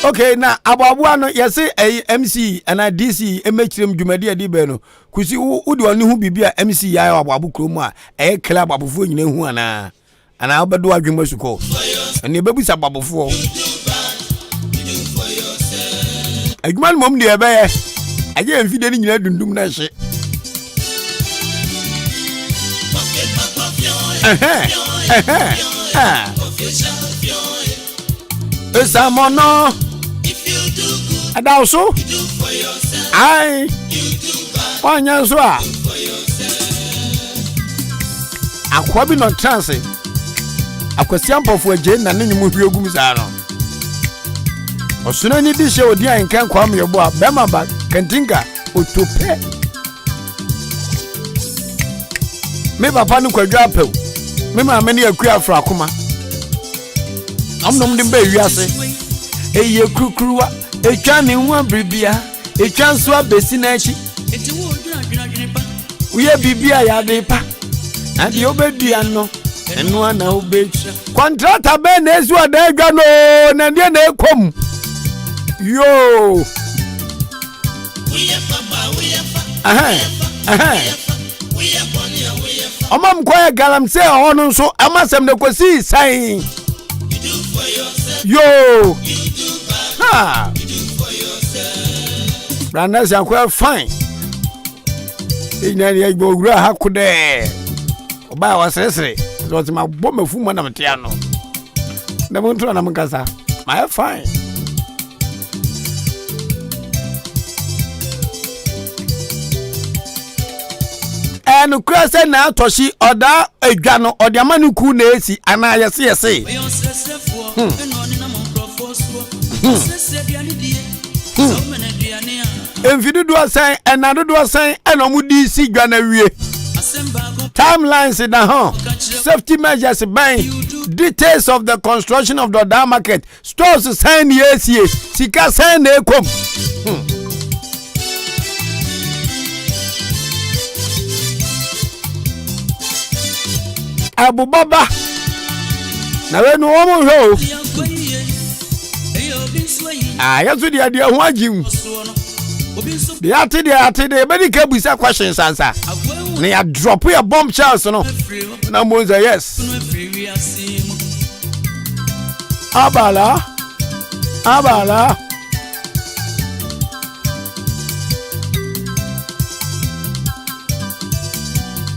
Okay, na aboaboa no yɛse ɛyi MC anaa DC ɛmɛkyerɛm dwumadi a ɛde bɛn no Kusi, wo wode ɔne ho biribi a MC yɛ ayɛ wɔ aboabo kurom a ɛyɛ kra aboabofoɔ nyina hu anaa? Anaa wobɛdo adwene mu asukɔ? Ɛne ɛbɛbisa aboabofoɔ. Adwuma no mmom deɛ ɛbɛyɛ ɛgye yɛn mfidie no nyinaa dundum na ɛhye. Ɛhɛn, ɛhɛn, ah. Esamɔnɔ. Ɛda wo so. Ae. Wanyɛ nso a. Akoa bi na ɔtena ase. Akwasi ampɔfo agye na ne nnwom hwie gum saa no. Ɔsono ani di hyɛ odi a nka nkwa mmeɛbo a bɛrima ba kantinka otopɛ. Me papa no kwadwo apɛw. Me maame ne akua afrakoma. Ɔmnom de bɛ wiase. Ɛyɛ kurukuruwa, ɛtwa ne ho abiribia, ɛtwa nso abɛsi n'akyi. Woyɛ biribi a yɛade pa, na deɛ wobɛdua no, ɛno a na wobɛtwa. Kɔntrata bɛn na ɛsi ɔdan adwa no na deɛ na ɛkɔ mu. Yoo. Ɔma m kɔyɛ galamsey ɛhɔ no nso ɛma asɛm no kɔsii sɛn yoo ha brandasi akɔyɛ fine ɛnyina ne ɛgbɛ owura ha kodɛɛ ɔbaa ɔseresere sɛ ɔsɛ mabɔ mafu mu na mete ano na monto na monkasa mayɛ fine Ɛnokorɛ sɛ n'atɔhye ɔdaa adwa no ɔde ama ne kuw na esi anaa yɛse yɛse. Hmm. Hmm. Hmm. Mfe dodoɔ sɛn ɛna dodoɔ sɛn ɛna wɔn de si dwa no awie. Timelines da ho. Safety measures bɛn. Details of the construction of the Odaa market. Stores sɛn na esie. Sika sɛn na ekom. Ɛbobɔ ba. Na wei no wɔn nhwɛ o. Ah, yɛn nso deɛ deɛ ho agye mu. Deɛ ate deɛ ate deɛ yɛbɛdi ka bisa questions ansa. Na yɛ drop yɛ bomb shells no. Na mo sɛ yes. Abala. Abala.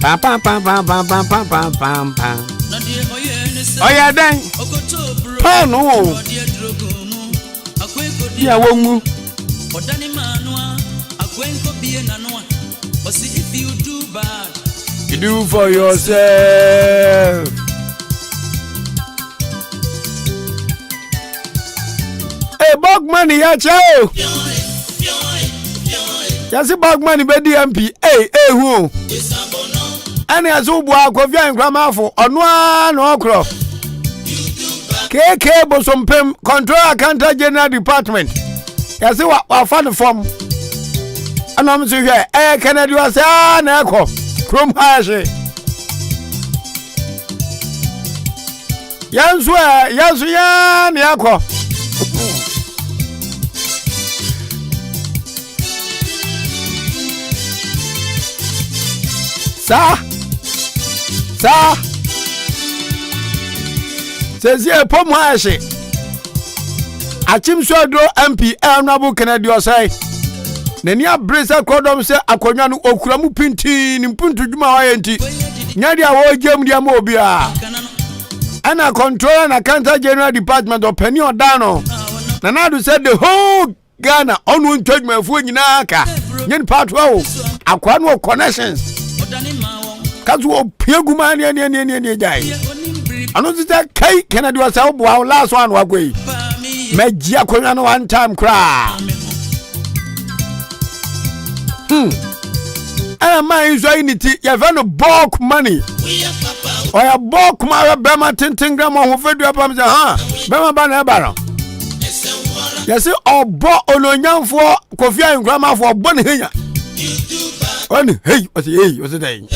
Pam pam pam pam pam pam pam pam pam pam. Ɔyɛ dɛn? Paano o. Bi a wɔngu. You do for yourself. Hey, Bogman, ya kyɛ o. Yɛse Bogman bɛdi MP. Hey, hey, hu o. Ɛne ɛso woboa Kofi Ankoramafo, ɔno ara na ɔkorɔ. KK Bosompem, Control Accountant General Department. Yɛse wafa no fam. Ɛna ɔmo nso hwɛ, ɛyɛ Kennedy ɔsɛ na ɛkɔ. Kurom ha ɛhye. Yɛn nso ɛ, yɛn nso yɛn na yɛkɔ. Saa saa sɛsi ɛpɔ mu ayɛ hye. Akyem so aduro MP Honorable Kennedy Osei n'ani abere sɛ kɔdɔm sɛ akonnwa no okura mu pintinn ne mpuntu dwuma a wayɛ nti nyɛ deɛ wɔregye mu deɛ ma obiara. Ɛna controller na accountant general department ɔpanin ɔdan no Nana Addo sɛ the whole Ghana ɔno ntwa adwumayɛfoɔ nyinaa ka nyɛ nipa atoa o akoa no wɔ connections ka so ɔpia gu ma ne ne ne ne ne gyae ɔno nso sɛ kai Kennedy ɔsɛ woboa wo last one wakɔ yi mɛgye akonnwa no one time koraa. Ɛna maa yi nso ayi ne ti yɛfɛ no bulk money ɔyɛ bulk ma ɔyɛ bɛrima tenten gram ɔhofadua pam sɛ ha bɛrima ba na ɛba no yɛsi ɔbɔ ononyamfoɔ Kofi Ahenkoramafoɔ ɔbɔ ne henya ɔne hei ɔsɛ hei ɔsɛ dɛn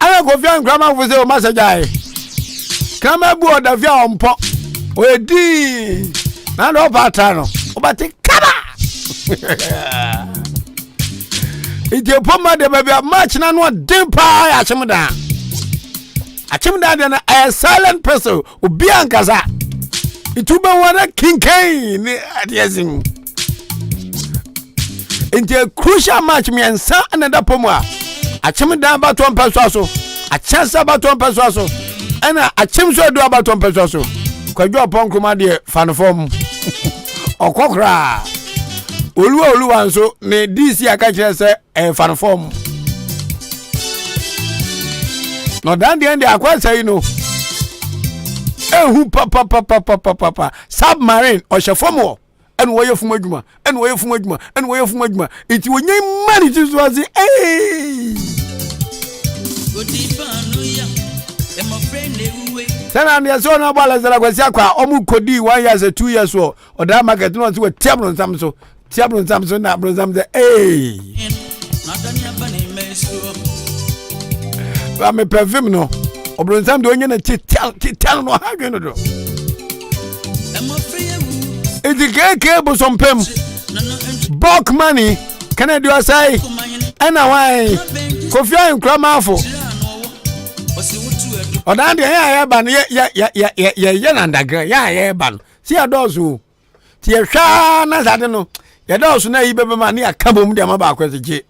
ɛna Kofi Ahenkoramafoɔ sɛ ɔma sɛ gyae Kraman bu ɔda fi a ɔmpɔ. Ɔyɛ dii. Na na ɔpa atra no. Ɔbɛte kaba. Nti epo ma de baabi a match na no ɔden paa yɛ akyem dan. Akyem dan deɛ no ɛyɛ silent pistol. Obi ankasa. Nti wobɛhu na kinkan ne adeɛ sin. Nti a crucial match mmiɛnsa na ɛda pɔ mu a akyem dan abatoɔ mpɛsoa so akyɛnse abatoɔ mpɛsoa so ɛna akyem so adu abatoɔ mpɛsoa so kwadwo ɔpɔ nkroma deɛ fa no fam ɔkɔ koraa oluwa oluwa nso ne dc aka kyerɛ sɛ ɛyɛ fa no fam na ɔdan deɛ deɛ akwansa yi no ehu papapapapapa submarine ɔhyɛ fam wɔ. Ɛna wɔyɛ fom adwuma ɛna wɔyɛ fom adwuma ɛna wɔyɛ fom adwuma nti wɔnyɛ mma ne ti so ase ee. Sɛnea deɛ sɛ ɔno abɔ alɛsɛlɛ akwasi akɔ a ɔmo kɔdii one year sɛ 2 years wɔ ɔdaa market na ɔsɛ wɔtia bronsam so tia bronsam so na bronsam sɛ ee. Ba me perfume no ɔbronsam deɛ ɔnyɛ no tetel tetel no ɔha dwen dodo. Nti KK bosompem bulk money Kennedy Osei ɛna wan Kofi Ahenkura Maafo ɔdan deɛ yɛn a yɛba no yɛ yɛ yɛ yɛ yɛyɛ nandagrɛ yɛn a yɛba no si yɛdɔɔso o ti yɛhwɛ ara na sade no yɛdɔɔso na ayi bɛbɛ ma ne yɛaka bom deɛ ma baako ɛsɛ gye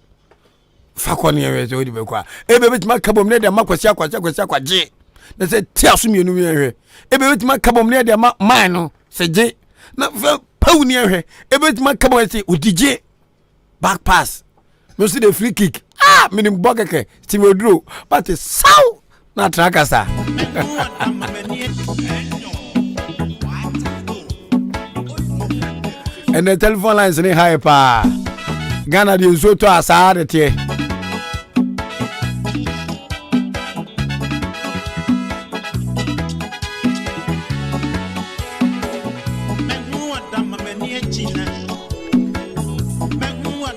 fa kɔ ne yɛhwɛ sɛ wode bɛkɔ a ebe bɛtumi aka bom ne deɛ ma kwasi akwasi akwasi akwagye na sɛ tia so mmienu yɛhwɛ ebe bɛtumi aka bom ne deɛ ma man no sɛ gye na fɛ pawu ne yɛhwɛ ebe bɛtumi aka bom sɛ odi gye back pass no nso de free kick ah menim bɔ kɛkɛ ti mi oduro but saw na atra kasa. Ɛnɛ telephone lines ne high paa. Ghana deɛ nsuo tɔ a saa de teɛ.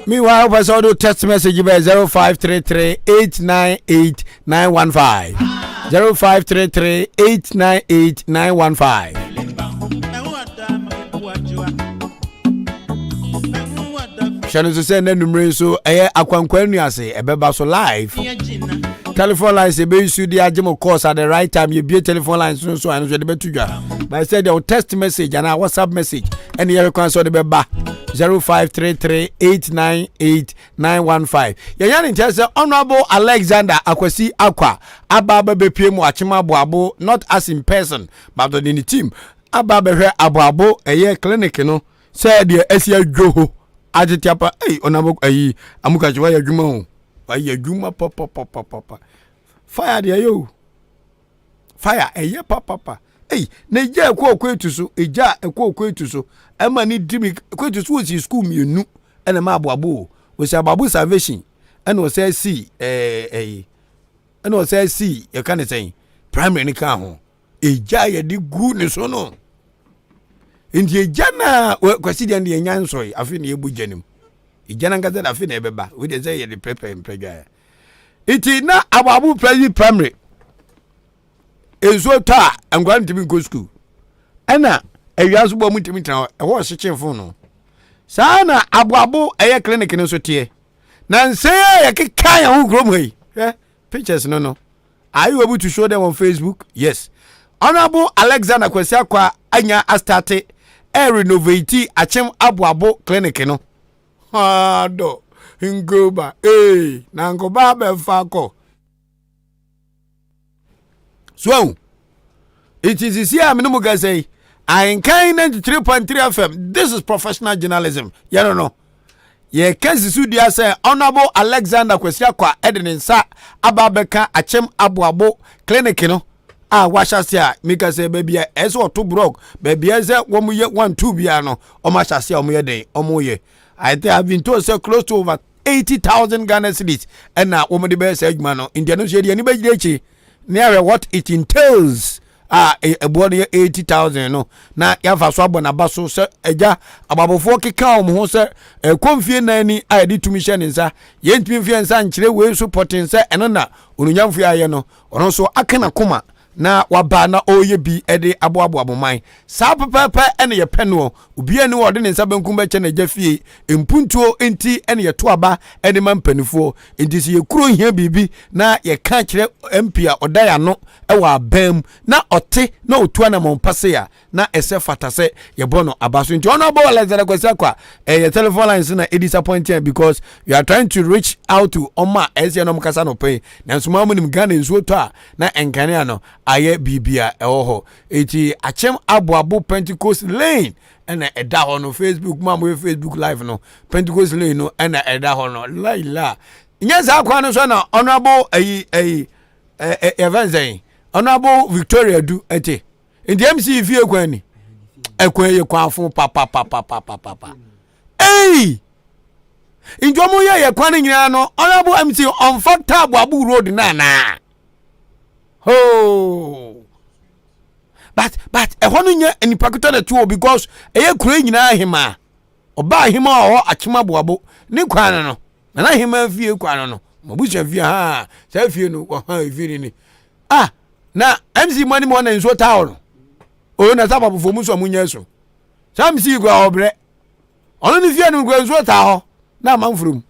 Meanwhile, wopɛ sɛ wode text message bɛ 0533 898 915 0533 898 915. Hyɛ no nso sɛ na numere nso ɛyɛ akwankwa nnuase ɛbɛba so live. Telephone lines ɛbɛyi so de agye mo calls at the right time. Yɛbie telephone lines no nso a ɛno nso yɛde bɛto dwa. But sɛ deɛ wo text message anaa WhatsApp message ɛne yɛhwɛ kwan sɛ ɔde bɛba 0533898915. Yɛnya ne nkyɛn sɛ Honorable Alexander Akwasi Akwa aba abɛbɛpie mu akyem aboabo, not as in person but ɔde ne team aba abɛhwɛ aboabo ɛyɛ clinic no sɛ deɛ asi adwo ho atete apa. Ei, Honorable ayi amukakye wayɛ adwuma o, wayɛ adwuma papapapapa. Fire deɛ ɛyɛ o, fire ɛyɛ papapa. Ei, na egya ɛkɔ ɔkɔ etu so, egya ɛkɔ ɔkɔ etu so ɛma ne di mi kɔ etu so. Wɔsi sukuu mmienu ɛna ɛma aboabo o, wɔsi Aboabo Salvation ɛna ɔsɛ si ɛɛ ɛyi ɛna ɔsɛ si yɛka ne sɛn primary ne ka ho. Egya yɛde gu ne so no nti egya na kwasi deɛ deɛ nya nsɔe. Afei na yɛbu gya no mu, egya nankasa na afei na ɛbɛba. Wei deɛ sɛ yɛde pɛpɛ mpɛdwa nti na Aboabo pɛyi primary nsuo tɔ a nkwadaa ntumi nkɔ sukuu, ɛna awia nso bɔ mu ntumi ntena hɔ, ɛhɔ ɔhyekye fon no. Saa na Aboabo ɛyɛ clinic no nso teɛ na nsɛn a yɛkeka yɛn ho kurom ha yi. Hwɛ pictures no. Are you able to show them on Facebook? Yes. Honorable Alexander Kwasi Akwa anya astart ɛ renovate Akyem Aboabo clinic no. Ado nkoba ee na nkoba abɛfa kɔ so ahu. Nti sisi a mene mu kasa yi, Ahenkan 93.3 FM, this is professional journalism. Yɛno no yɛka sisi dua sɛ Honorable Alexander Kwasi Akwa ɛde ne nsa aba abɛka Akyem Aboabo clinic no a wahyɛ ase a mika sɛ baabi a ɛsɛ ɔto block, baabi a ɛsɛ wɔn yɛ one two biara no, wɔn ahyɛ ase a wɔn yɛ den wɔn yɛ. I think I have been told sɛ close to over 80,000 Ghana cedis ɛna wɔn de bɛyɛ saa adwuma no. Nti ɛno nso yɛde ani bɛgyina akyi ne ahwɛ what it entails a ɛboɔ no yɛ 80,000 no na yɛafa so abɔ n'aba so sɛ agya ababofoɔ keka wɔn ho sɛ ɛkɔ mfie 4 ni a yɛde tumi hyɛ ne nsa. Yɛntumi mfie nsa nkyerɛ wei so pɔten sɛ ɛno na onunyamfo yi ayɛ no. Ɔno nso aka n'akoma na waba na ɔreyɛ bi de aboaboa mo man saa pɛpɛɛpɛ ɛna yɛpɛ noɔ. Obiara ni ɔde ne nsa benkum bɛkyɛ n'agya fie mpuntuo nti ɛna yɛto aba ɛde ma mpanimfoɔ. Nti sɛ yɛkuro hia biribi na yɛka kyerɛ MP a ɔda yɛn ano ɛwɔ aban mu na ɔte na ɔtu anamɔn pa se a na ɛsɛ fata sɛ yɛbɔ no aba so. Nti ɔno abɔ Alexander Kwasi Akwa ɛyɛ telephone lines na ɛdisappoint yɛn because we are trying to reach out to ɔmo a ɛsɛ na ɔmo kasa no pɛn, nanso mo amu nim Ghana nsuo tɔ a na nkanea no ayɛ biribi a ɛwɔ hɔ. Eti Akyem Aboabo Pentecost Lane ɛna ɛda hɔ no. Facebook mu a moyɛ Facebook live no, Pentecost Lane no ɛna ɛda hɔ no. Laila nyɛ saa kwan no so na Honorable ayi ayi ɛ yɛfɛn sɛn Honorable Victoria du ɛte. Nti MC fie kwan ni ɛkwan yɛ kwan fo papapapapapa. Ei, nti wɔn yɛ yɛ kwan no nyinaa no, Honorable MC ɔnfa taabu abu road na anaa hoo. But ɛhɔ no nyɛ nipa ketewa na ɛte hɔ because ɛyɛ kuro yi nyinaa hemaa ɔbaa hemaa wɔ hɔ. Akyem Aboabo ne kwan no nana hemaa fie kwan no mabusua fie ha saa fie no wɔ ha efie no ni ah na MC mu anim hɔ na nsuo taa hɔ no o na sɛ ababofoɔ mu nso a munya so saa MC kura ɔbrɛ ɔno ne fie no kura nsuo taa hɔ na amanforo mu.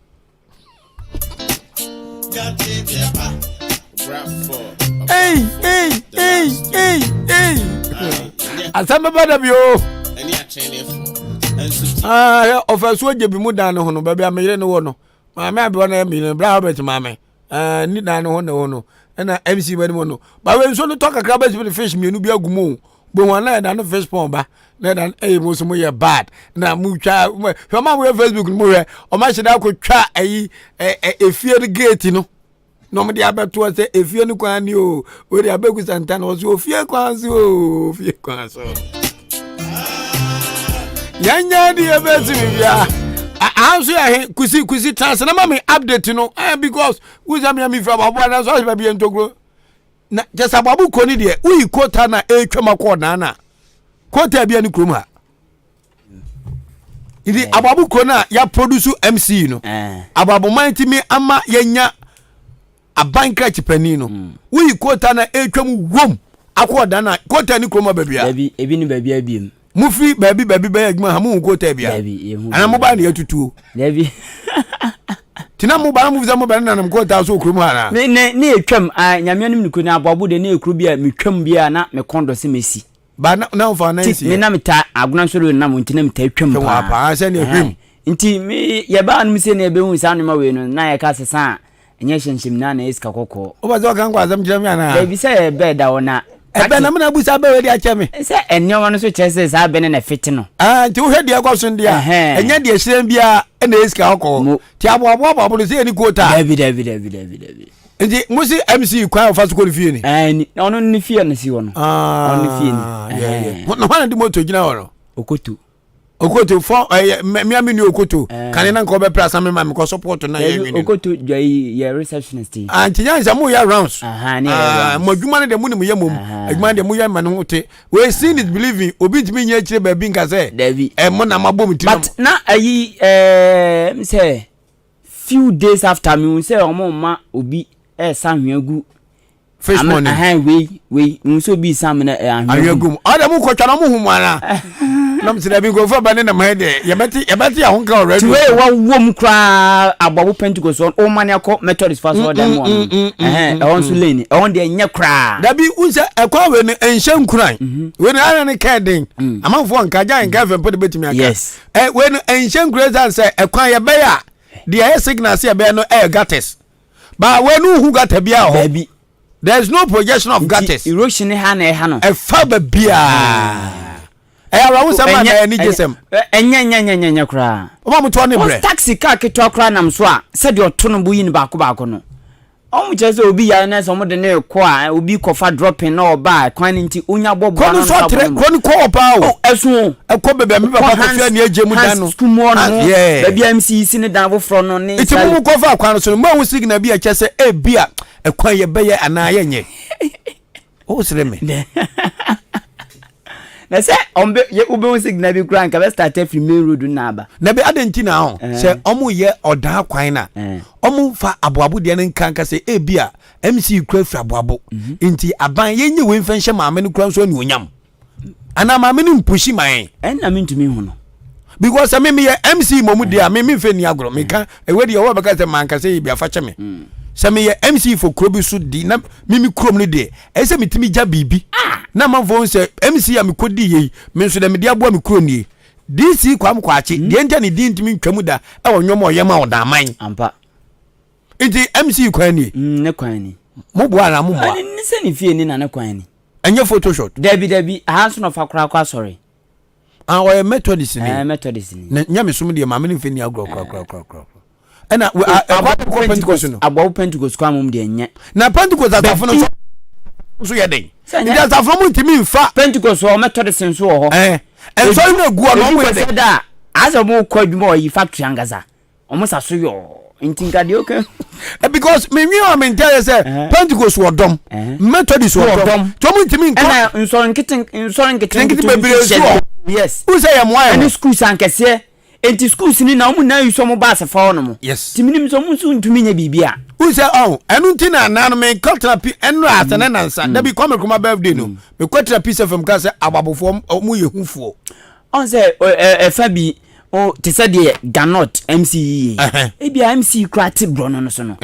Ei, ei, ei, ei, ei. Asɛm bɛba da bi o. Ah, ɔfɛ so gye bi mu dan ne ho no baabi a meyere no wɔ no. Maame abewa na meyere no, bra Albert maame. Ah, ni dan ne ho ne ho no. Ɛna MC bɛ ne mu no. Ba we nsuo no tɔ kakra bɛsi de fish mmienu bi agu mu o. Bohu ana ɛda no fish pond ba. Na ɛda no ɛyɛ mo so mo yɛ bad. Na mo twa hwɛ ɔma mo yɛ Facebook no mo hwɛ. Ɔma hyɛ da akɔtwa ayi ɛ efie no gate no. Na ɔmo de abɛto sɛ efie no kwan ni o. Wei de abɛgu santa na ɔso ofie kwan so o, ofie kwan so. Yɛnyɛ de yɛbɛsi bibia. Aha nso yɛ he kusi kusi trans na ma me update no because wusa mi a mi fira aboa na nso ahwɛ baabi yɛ ntokuro na kyɛ sɛ aboabo kuro ni deɛ woyi kota na etwam akɔ ɔdan na kota bi ne kurom ha. Nti aboabo kuro no a yɛaproduce MC no, aboabo man tumi ama yɛnya aban krakye panin no. Woyi kota na ɛretwam wom akɔ ɔdan na kota ne kurom aba bia. Dabi, ebi ne baabi abiem. Mofiri baabi baabi bɛyɛ adwuma ha mohu kota bia. Dabi, yɛhu. Ana mobaa ne yɛtutuo. Dabi. Tina mo ba na mo fi sɛ mo bɛ nenam kota so kurom ha na. Ne ne ne yɛtwam a nyame anim ne kuro na aboabo de ne yɛ kuro bi a metwam bi a na mekɔn dɔ sɛ mesi. Ba na na nfa na nsi. Me na meta agona nso do nam nti na meta twam paa. Paa sɛ ne hwim. Nti me yɛbaa no mu sɛ ne yɛbɛhu saa nneɛma wei no na yɛka sɛ saa ɛnyɛ hyɛnhyɛm na na ɛyɛ sika kɔkɔɔ. Wobɛ sɛ ɔka nkɔ asɛm kyerɛ me anaa? Dabi sɛ ɛbɛ da hɔ na. Ɛbɛ na mena busa bɛ wei de akyɛ me. Sɛ nneɛma no so kyerɛ sɛ saa bɛ ne na ɛfete no. Ah, nti wohwɛ deɛ ɛkɔ so deɛ a, ɛnyɛ deɛ hyerɛn biara ɛna ɛyɛ sika kɔkɔɔ. Nti aboaboa aboabo no sɛ yɛni quota. Dabi dabi dabi dabi dabi. Nti mo si MC kwan a ɔfa so kɔ ne fie ni? Ɛɛ ɔno ne fie na si hɔ no. Ɔno ne fie ni. Na hwan na de moto gyina hɔ no? Okoto. Okoto fɔ ɛyɛ mmea mi ni Okoto. Kane na nka ɔbɛpere asan mi ma mi kɔ support na yɛ nwini. Okoto dwa yi yɛ receptionist yi. Ah nti yan sɛ mo yɛ rounds. Ah mo adwuma no deɛ mo nim yɛ mom. Adwuma no deɛ mo yɛ ma ne ho te. Wei seeing is believing obi ntumi nyɛ akyire baabi nka sɛ. Dabi. Ɛ mo na mo abɔ mo ti. But na ayi ɛɛ sɛ few days after mi hu sɛ ɔmo ma obi ɛɛsa ahwea gu. Fish money. Ahan wei wei mi hu sɛ obi sa amena ɛ ahwea gu mu. Ɔdɛ mo kɔtwa na ɔmo hu mu ana. Nam sɛ dabi nkurɔfoɔ ba ne nam ha deɛ yɛbɛte yɛbɛte yɛn ho nka wɔ radio. Tiwei wa wɔ mu koraa aboabo Pentecost wɔn ɔmo mani akɔ Methodist fa so ɔdan mu wɔn ɛhɛn ɛhɔ nso lane ɛhɔ deɛ nyɛ koraa. Dabi n sɛ ɛkwan wei no nhyɛ nkuran wei no ayɛ ne kɛɛ den amanfoɔ nka gya nka fɛn po de bɛtumi aka. Yes. Ɛ wei no nhyɛ nkuran san sɛ ɛkwan yɛbɛyɛ a deɛ ɛyɛ signal sɛ yɛbɛyɛ no ɛyɛ gutters ba wei no nhu gutter biara wɔ hɔ. Dabi. There is no projection of gutters. Erosion ha na ɛha no. Ɛfa baabiara. Ɛyɛ awerɛhosɛm a na ɛyɛ anigyesɛm. Ɛnyɛ ɛnyɛ ɛnyɛ ɛnyɛ ɛnyɛ koraa. Wɔn a wɔtoa ne brɛ. Taxi car ketewa koraa nam so a sɛdeɛ ɔto no bo yi no baako baako no. Wɔn kyerɛ sɛ obi yare na sɛ wɔn de no rekɔ a obi kɔfa dropping na ɔba a kwan no nti onya bɔ boa no nso abɔ no. Kuro no kɔ hɔ paa o. Oh ɛso o. Ɛkɔ baabi a mi papa kɔ fia ni egye mu dan no. Hans school mu hɔ no. Baabi a MC si ne dan foforɔ no ne. Nti mo mo kɔ fa kwan no so no mo ehu signal bi a ɛkyɛ sɛ ebi a ɛkwan yɛ bɛyɛ anaa yɛ nyɛ. O sere me. Na sɛ ɔmbɛ yɛ wobɛhu signal bi koraa nka bɛ start afiri main road na aba. Na bi adɛn nti na ɔ sɛ ɔmo yɛ ɔdaa kwan na ɔmo fa aboabo deɛ no nka nka sɛ ebi a MC kura firi aboabo nti aban yɛnyɛ wei mfa nhyɛ maame no kura nso anuonyam anaa maame no mpushi ma yɛn. Ɛnna mentumi hu no. Because sɛ me meyɛ MC mmom deɛ a me memfɛ nni agorɔ meka ɛwɛ deɛ ɔwɔ bɛka sɛ manka sɛ yɛ bi afa kyɛ me mm. Sɛ meyɛ MC for kuro bi so di na me me kurom no deɛ ɛyɛ sɛ metumi gya biribi ah. Na amanfoɔ hu sɛ MC a mekɔdi yei me nso dɛ mede aboa me kuro nie. DC Kwame Kwakye mm. Deɛ nti a ne din ntumi ntwa mu da ɛwɔ nnwom a ɔyɛ ma ɔdaman nti MC kwan nie mm, ne kwan ni. Moboa anaa mommoa? Ne sɛ ne fie ni na ne kwan ni. Ɛnyɛ photoshop. Dabi dabi aha nso na ɔfa koraa kɔ asɔre. Ah, ɔyɛ Methodist ni. Ɛɛ Methodist ni. Na nyamesom deɛ maame no nfɛ ni agorɔ koraa koraa koraa koraa. Ɛna ɛkɔ kɔ Pentecost no. Aboabo Pentecost kwan mom deɛ nyɛ. Na Pentecost asafo no nso nso yɛ den. Nti asafo no mu ntumi nfa. Pentecost wɔ Methodist nso wɔ hɔ. Ɛɛ nsɔre no egu hɔ no ɔmo yɛ den. Ebi kɔ sɛ da a asɛ ɔmo kɔ adwuma wɔ yi factory ankasa. Ɔmo sa so yɔɔ nti nka deɛ ɔka. Eh, because me nwi a me nti ayɛ sɛ Pentecost wɔ dɔm, Methodist wɔ dɔm, tí ɔmo ntumi nkɔ. Ɛna nsɔre nkete nsɔre nkete nkete bebree nso wɔ. Yes. N sɛ yɛ mmoa yɛ ho. Ɛne schools ankɛseɛ nti schools ni na ɔmo nyinaa yi so ɔmo baase fa hɔ nom. Yes. Ti mi nim sɛ ɔmo nso ntumi nyɛ biribi a. N sɛ ɔn ɛno nti na nan me kɔ tena pi ɛnura asɛ ne nansa dabi Kwame Nkrumah birthday no me kɔ tena Peace FM ka sɛ ababofoɔ ɔmo yɛ hufoɔ. Ɔn sɛ ɛfa bi o te sɛ deɛ Ganot MC yi yɛ yi. Ebi a MC kura te borɔno no so no.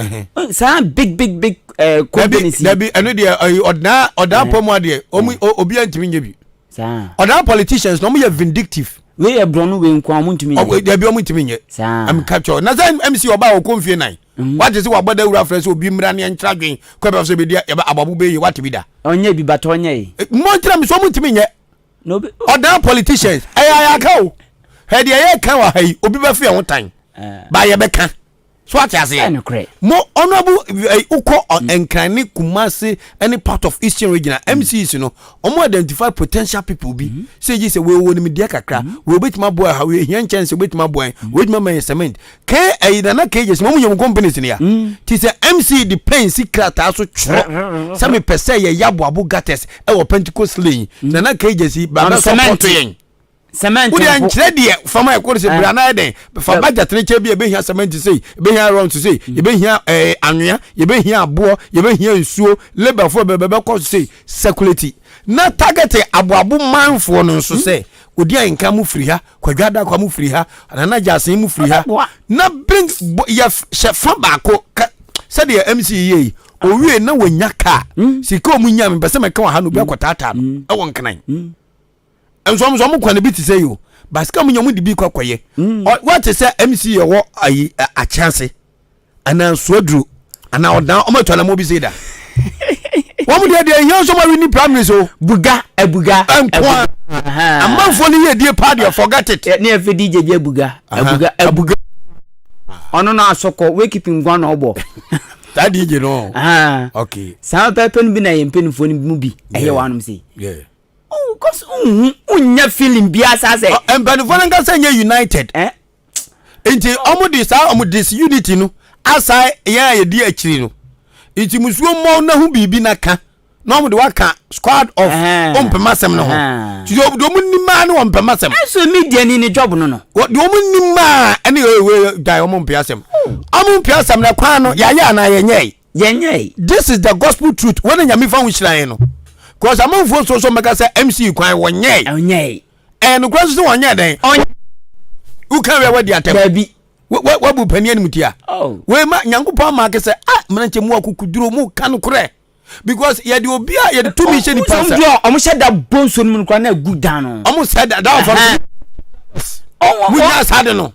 Saa big big big eh, companies yi. Dabi ɛno deɛ ɛyi ɔdaa ɔdaa pɔ mu adeɛ ɔmo obi ntumi nyɛ bi. Saa. Ɔdaa politicians na ɔmo yɛ vindictive. Wei yɛ borɔno wei nko a ɔmo ntumi nyɛ. Dabi ɔmo ntumi nyɛ. Saa. Ɛm kakyɛ na sɛ MC ɔbaa ɔkɔ nfie nan. Wate sɛ wabɔ dawuro afrɛ sɛ obi mmra ne ɛnkyerɛ adwen kɔ ɛbɛfo sɛ bɛdi ababu bɛyɛ wate bi da. Ɔnyɛ bi bata ɔnyɛ yi. Mmɔ nkyerɛ mi sɛ ɔmo ntumi nyɛ. Ɔdan politicians ɛyɛ ayaka o hwɛ deɛ yɛ ka wɔ ha yi obi bɛfi ɛho tan ba yɛ bɛka so ate aseɛ mo honourable wokɔ nkran ne Kumasi ne part of eastern region a MCs no ɔmo identify potential people bi sɛ gye sɛ wei wɔ nimdeɛ kakra wei obetumi aboa ha wei ehia nkyɛnse obetumi aboa yɛn wei obetumi ama yɛn cement K ɛyi nana K gyesi wɔn yɛ wɔn companies ni ya mm. Ti sɛ MC de pen si krataa so twerɛ sɛ mepɛ sɛ yɛyɛ aboabo gutters ɛwɔ Pentecost lane mm. Nana K gyesi ba bɛ support yɛn. Cement Wode mpo. ankyerɛ deɛ fam a ɛkɔ sɛ bra na ayɛ dɛn fa budget no kyɛ bi a ɛbɛhia cement sei ɛbɛhia iron sei yɛbɛhia eh, anwea yɛbɛhia aboɔ yɛbɛhia nsuo labourfoɔ bɛbɛkɔ sei circulate na target aboabo manfoɔ no nso sɛ odi ahenka mu firi ha kwadwo adakwa mu firi ha nana gyasen mu firi ha na bring yɛ hyɛ fa baako ka sɛdeɛ mc yɛ yi owie na wɔnya kaa hmm. sika ɔmu nya mepɛ sɛ mɛka wɔ ha na obi hmm. akɔtaataa no hmm. ɛwɔ nkran nso ɔmo nso ɔmo kwan bi te sɛ yi o basika mu nya ɔmo de bi kɔ akɔyɛ wɔte sɛ mc yɛ wɔ ayi akyɛnse anaa suaduro anaa ɔdan ɔmo atu anamɔ bi se da wɔn deɛ deɛ ehia nso ɔmo awi ni primary so. buga abuga nkoa amanfoɔ no yɛ die paa deɛ forget it. ne yɛ fɛ dj bi abuga abuga abuga ɔno na asɔkɔ wake nkwa na ɔbɔ. saa dj no okay. saa pɛpɛ no bi na yɛ mpanyinfoɔ no mu bi ɛyɛ wɔn anom se. Oh, cause nhun unya feeling bi asa sɛ. Mpanimfoɔ no nkasa nyɛ united. Eh? Nti ɔmo de saa ɔmo disunity no asa yɛn a yɛdi akyiri no. Nti musuo mmɔ na ho biribi na ka na ɔmo de waka squad of ɔmpɛm asɛm no ho. Nti deɛ ɔmo nim aa ne ɔmpɛm asɛm. Ɛnso media ni ne job no no. Deɛ ɔmo nim aa ɛne ɛwɛ gyae ɔmo mpɛ asɛm. Ɔmo mpɛ asɛm na kwan no yɛayɛ anaa yɛnyɛe. Yɛnyɛe. This is the gospel truth wɔn na nyame fa ho hyira yɛn no cause amanfoɔ nso so mɛka sɛ MC kwan wɔnyɛe. Ɔnyɛe. Ɛyɛ nokorɛ nso sɛ wɔnyɛɛ dɛn. Ɔnyɛ. Woka wia wadi atɛm. Dabi. Wabu panin anim tia. Oh. Wei ma Nyankopɔn ama ake sɛ ah mmeranteɛ mu akukuduro mu ka nokorɛ because yɛde obi a yɛde tumi hyɛ nipa nsa. Ɔmo hyɛ da bɔ nsuo no mu koraa na egu dan no. Ɔmo sɛ da da ɔfa no. Mo nya saa de no.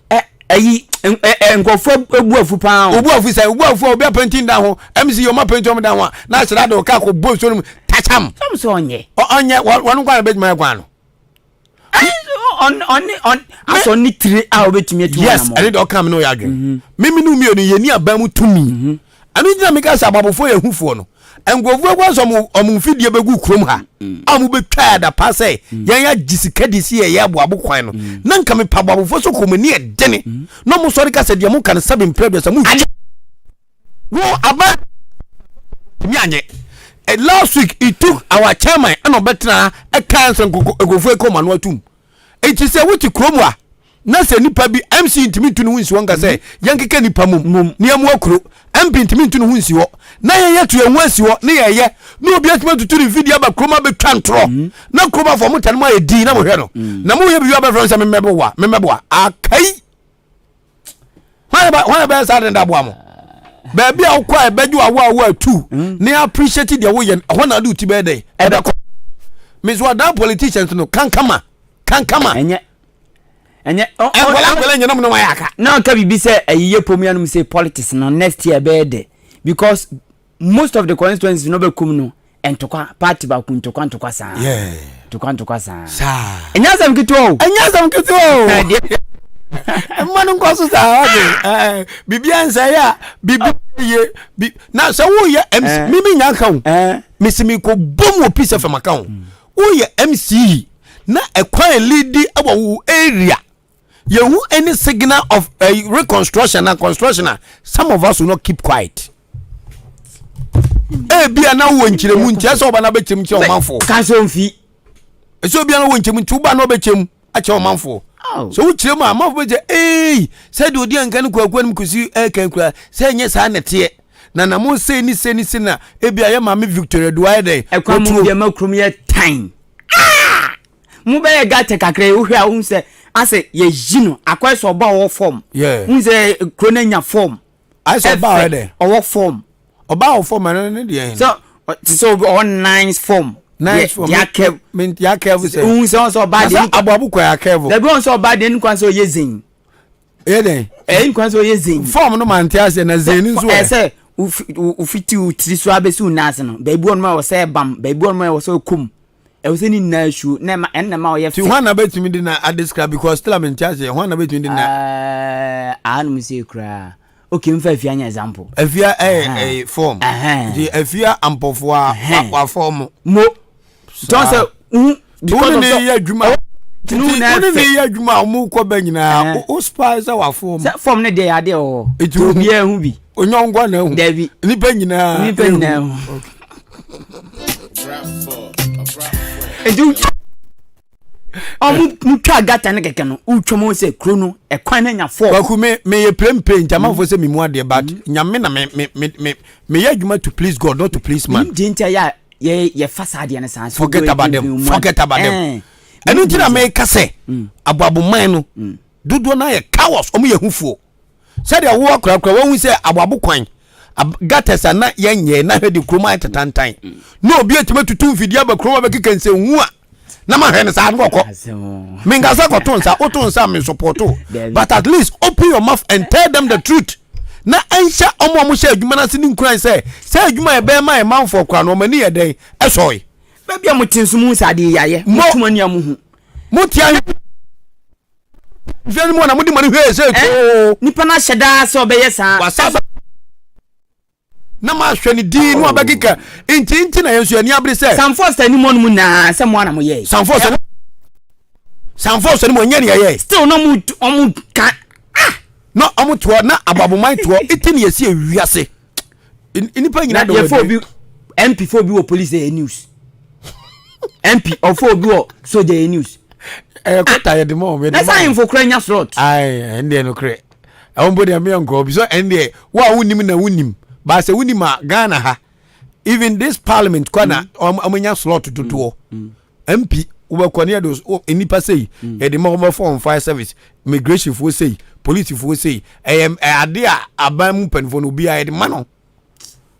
Ɛyi nkurɔfoɔ ebu afu paa o. Obu afu sɛ obu afu a obi apɛnti dan ho MC ɔmo apɛnti ɔmo dan ho a na ahyɛ da de ɔka akɔ bɔ nsuo no mu takyam. Sɔm sɛ ɔnyɛ. Ɔnyɛ wɔn nkwa na bɛtumi ayɛ kwan no. Asɔ ne tiri a obetumi atu yes ɛne deɛ ɔka mi na ɔyɛ adwene mhm. mímí nu mmienu yɛ ni aban mu tumi mhm. ɛno gyina mi ka sɛ ababofoɔ yɛ hufoɔ no nkurɔfoɔ ekɔ sɛ ɔmo ɔmo mfidie bɛgu kurom ha mm. a ɔmo bɛtwa adapa sɛ mm. yɛn agye sika di si yɛyɛ aboabo kwan no mm. na nka mi pa aboabofoɔ so kɔn mu ani ɛdene na ɔmo sɔre ka sɛ deɛ mo ka no sɛbi mpere aduasa mo wo aba tumi anyɛ eh, last week it took our chairman ɛna ɔbɛtena ɛka nsɛ nkurɔfoɔ ɛkɔ ɔmo ano atum eti sɛ wote kurom a na sɛ nipa bi mc ntumi ntu ne ho nsi hɔ nka sɛ mhm. yɛnkeka nipa mom ne yɛmmoa kuro mp ntumi ntu ne ho nsi hɔ na yɛyɛ to yɛn ho asi hɔ ne yɛyɛ na obi atumi atutu ne mfidie aba kurom abɛtwa ntorɔ mhm. na kurom afɔ mo tɛne mo ayɛ din na mohwɛ no mhm. na moyɛ biribi abɛfrɛ sɛ memmɛboa memmɛboa akai hwan na bɛyɛ saa de da aboa mo baabi a wokɔ a ɛbɛgye wo awo awo atu mm. ne appreciate deɛ woyɛ no ɛhɔ na ade wo ti bɛyɛ dɛn ɛbɛkɔ meso adan politicians no kankama kankama ɛnyɛ ɛnyɛ nkɔla nkɔla nyɛ nom ne wayɛ aka na ɔka biribi sɛ ɛyiyɛ pom yanom sɛ politics no next year ɛbɛyɛ dɛ because most of the constituencies no bɛkum no ntokwa party baako ntokwa ntokwa saa ntokwa ntokwa saa ɛnyɛ asɛm ketewa o ɛnyɛ asɛm ketewa o mma no nkɔ so saa ɔde biribi ansa yɛ a biribi yɛ bi na sɛ woyɛ mc mimi nya nka o mesi mi kɔ bom wɔ peace fm aka o woyɛ mc na ɛkwan lidi wɔ wo area yɛhu any signal of uh, reconstruction and construction a some of us will not keep quiet ebia na wowɔ nkyerɛmu nti ɛsɛ ɔba no abɛkyɛm kyerɛ ɔmanfoɔ ka sɛ ɔmfi ɛsɛ obia na wɔ nkyɛmu nti woba na ɔbɛkyɛm akyerɛ ɔmanfoɔ sɛ wokyerɛ mu a amanfoɔ bɛkyɛ ei sɛdeɛ ɔdi anka no kwakuo no kɔsi ɛka kura sɛ ɛnyɛ saa nɛteɛ na na mo sei ne sei ne sei na ebia yɛ maame Victoria Duayɛ dɛn ɛkwan mu deɛ ma kurom yɛ tan ah! Mo bɛyɛ gutter kakra yi wohwɛ a wohu sɛ asɛ yɛyi no akɔyɛ sɛ ɔba ɔwɔ fam wohu sɛ kuro no anya fam ayɛ sɛ ɔba ɔyɛ dɛ ɔwɔ fam ɔba ɔwɔ fam ɛno ne deɛ sɛ te sɛ obi ɔwɔ nice fam nice fam deɛ akɛv deɛ akɛv sɛ wohu sɛ ɔsɛ ɔba deɛ aboabo kɔ yɛ akɛv dabi wɔn sɛ ɔba deɛ ne kwan sɛ ɔyɛ zen ɛyɛ dɛn ɛyɛ ne kwan sɛ ɔyɛ zen fam no ma nte aseɛ na zen nso ɛ sɛ wofiti wo tiri so abɛsi wo nan ase no baabi wɔn a wɔ sɛ ɛbam baabi wɔn a wɔ sɛ ɔkɔm Ɛwɔ sɛ ne nyinaa su na ɛma ɛnna ɛma ɔyɛ fɛ. Ti hwan na bɛtumi de na adescribe because still I'm nti aseɛ hwan na bɛtumi de na. Ɛɛ ahanom sɛ koraa okay nfa afia nyɛ example. Afia ɛyɛ ɛyɛ form nti afia ampɔfoɔ a wa form. Mo tɔn sɛ n. Because of sɛ yɛ adwuma nti wo ne ne yɛ adwuma a wɔn kɔ bɛ nyinaa o spy sɛ wa form. Sɛ form ne deɛ yɛ adeɛ wɔ hɔ. Nti obiara hu bi. Onyɔnkɔ na ehu. Dabi. Nipa nyinaa. Nipa nyinaa hu. Nti. Ɔmo mo twa gata no kɛkɛ no wotwa mu sɛ kuro no ɛkwan no anya fɔ. Kwaku me me yɛ plain plain nti amanfoɔ sɛ me mu adeɛ but mm. nyame na me me me me me yɛ adwuma to please God not to please man. Nim deɛ nti a yɛ yɛ yɛfa saa adeɛ no saa. Forget about them forget about them. Eh. Ɛno nti na meka sɛ mm. aboaboman no mm. dodoɔ no ayɛ cowards ɔmo yɛ hufoɔ. Sɛdeɛ wo akorakora wahu sɛ aboabo kwan gutters a na yɛnyɛ na hwɛ de kurom ayɛ tetantan na obi atumi atutu mfidie aba kurom abɛkeka nsɛnhu a na mahwɛ no saa no kɔkɔ menka sɛ kɔto nsa woto nsa me sɔpɔto but at least open your mouth and tell them the truth na ɛnhyɛ ɔmo a ɔmo hyɛ adwuma no ase ne nkuran sɛ sɛ adwuma yɛ bɛyɛ ma yɛ manfoɔ koraa no ɔmo ani yɛ dɛn ɛsɔe baabi a mote nso mu sɛ adeɛ yɛayɛ motom ani a mohu mote ahe mfeɛ no mu na mode mo ani hwɛɛ sɛ too nipa no ahyɛ daa sɛ ɔbɛyɛ saa wasa na mahwɛ ne din no abɛkeka nti nti na yɛn nso yɛn abere sɛ. Sanfɔs anim hɔ nom nyinaa sɛ mo ana mo yɛ. Sanfɔs Sanfɔs anim ɔnyɛ nea yɛ. Still na ɔmo ɔmo ka ah. Na ɔmo toɔ na aboaboman toɔ eti na yɛsi ewiase nnipa nyinaa dɔwɔ yɛfɔ obi MP fo obi wɔ police ɛyɛ news MP ɔfɔ obi wɔ soldier ɛyɛ news. Ɛyɛ kɔta yɛ de ma wɔn. Na sɛ ahemfo kura nya slot. Ayi ɛndeɛ no korɛ ɛwɔ mpo deɛ mmea nkɔ bi so ɛndeɛ wo a wonim na wonim baasa wonim a Ghana ha even this parliament kɔ na wɔn mm. nya slot dodoɔ. Mm. Mm. MP wobɛkɔ ne yɛde nnipa sei mm. yɛde ma wɔbɛfɔ wɔn fire service immigration foɔ sei police foɔ sei ɛyɛ ade a aban mu mpanimfoɔ no obiara yɛde ma no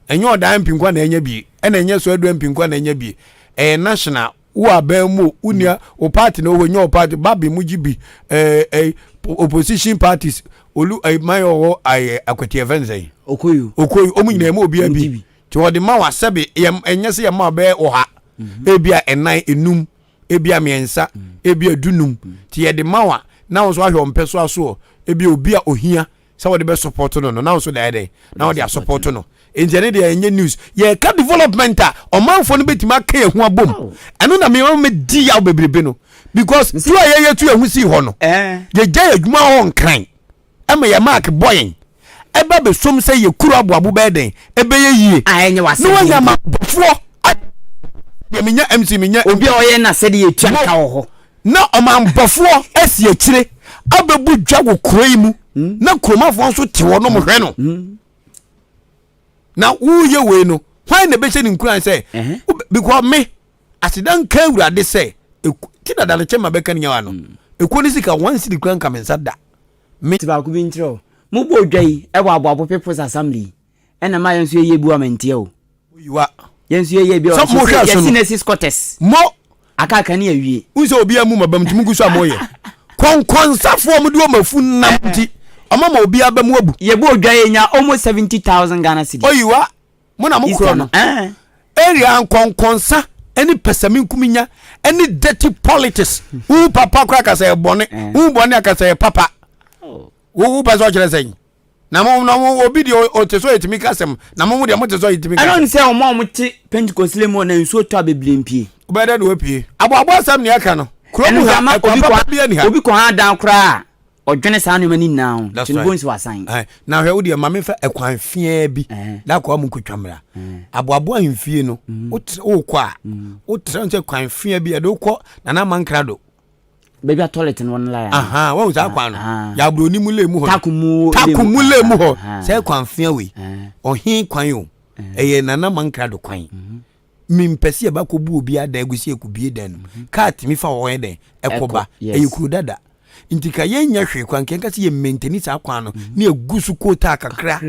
ɛnyɛ ɔdan MP nkwa na ɛnyɛ bie ɛna ɛnyɛ so ɛdu MP nkwa na ɛnyɛ bie ɛyɛ national wo aban mu wo nua wo party na ɔwɔ nyɛ wo party babi mu gye bi ɛɛ ɛɛ opposition parties olu ɛɛ man ɔwɔ ɛɛ akwati ɛfɛn sɛn okoyo okoyo ɔmu nyinaa ɛmu obiara bi nti wɔde ma wa sɛbe yɛ ɛnyɛ sɛ yɛ ma bɛyɛ ɔha mhm. ebi a ɛnan enum ebi a mmiɛnsa mhm. ebi a dunum mhm. nti yɛde ma wa na wɔn nso ahwɛ wɔn pɛ so asoɔ ebi obi a ohia sɛ wɔde bɛ support no no na wɔn nso de ayɛ dɛ na wɔde asupɔto no nti ɛne deɛ ɛnyɛ news yɛka development a ɔmanfoɔ no bɛtumi aka yɛn ho abom oh. ɛno na meyɛ mɛdi yaw bebrebe no because tu a yɛyɛ tu yɛn ho sii hɔ no eh. yɛgya yɛ adwuma hɔ nkran ɛma yɛ mark bɔ yɛn ɛba bɛsom sɛ yɛ kuro aboabo bɛyɛ dɛn ɛbɛyɛ yie na wanya ma bɔfoɔ deɛ menya mc menya obi a ɔyɛ na sɛdeɛ yɛtua ka wɔ hɔ na ɔmanbɔfoɔ asi akyire abɛbu dwa wɔ kuro yi mu hmm. na kuromafoɔ nso te hɔ nom hwɛ no hmm. na woyɛ wei no hwan na ɛbɛhyɛ ne nkuran sɛ because me aseda nka awurade sɛ ti dada no kyɛ ma bɛka ne nyawa no hmm. ɛkuo no sika one cedi kura nka me nsa da Me. Ti baako bi nkyerɛ o. Mo bɔ odwa yi ɛwɔ aboabo people's assembly yi ɛna ma yɛn nso yɛyɛ bi wɔ amantia o. Oyiwa. Yɛn nso yɛyɛ bi wɔ sɛ mo hwɛ so no. Yɛsi na si squatters. Mo. Aka aka ne awie. N sɛ obi amu ma bam nti mo gu so a mo yɛ. Kɔnkɔnsafoɔ mo de wɔn afu nam nti ɔmo ma obi aba mu abu. Yɛbɔ odwa yɛ nya almost 70,000 Ghana cedis. Oyiwa. Mo na mo korɔ no. Area nkɔnkɔnsa ɛne pɛsɛmenkuminya ɛne dirty politics. Wo papa kora kasa yɛ bɔne. Wo bɔne akasa yɛ papa. Oh. Wo wo pɛ sɛ ɔkyerɛ sɛn? Na mo na mo obi deɛ ɔte sɛ ɔtumi kasɛm na mo mo deɛ mo te sɛ ɔtumi kasɛm. Ɛno sɛ wɔn a wɔn te Pentecost le mu na nsuo tɔ a bebree mpie. Wobɛyɛ dɛ na wapue. Aboabo asɛm na yɛka no. Kurom ha ɛkwan papa bi ani ha. Obi kɔ ha dan koraa ɔdwene saa nneɛma no nyinaa ho nti no bonsi wasan. Na hwɛ wo deɛ ma memfa ɛkwan feaa bi na akɔa mu nkotwa mmra aboaboa ahemfie no mm. wokɔ a mm. wotra sɛ kwan feaa bi ɛde wokɔ Nana Amankra do baabi a toilet no wɔn la ya wɔn saa kwan no yɛ mu lɛ mu hɔ tako mu lɛ mu hɔ sɛ kwan feaa wei ɔhen kwan o ɛyɛ Nana Amankra do kwan mhm. Mempɛ sɛ yɛba kɔbu obi adan agu sɛ yɛkɔbie dan no mu. Kaa tumi fa hɔ yɛ dɛn? Ɛkɔ ba. Ɛyɛ kuro dada. Nti ka yɛnyɛ hwee koraa nka yɛnka sɛ yɛ maintaini saa kwan no na yɛgu so kootaa kakra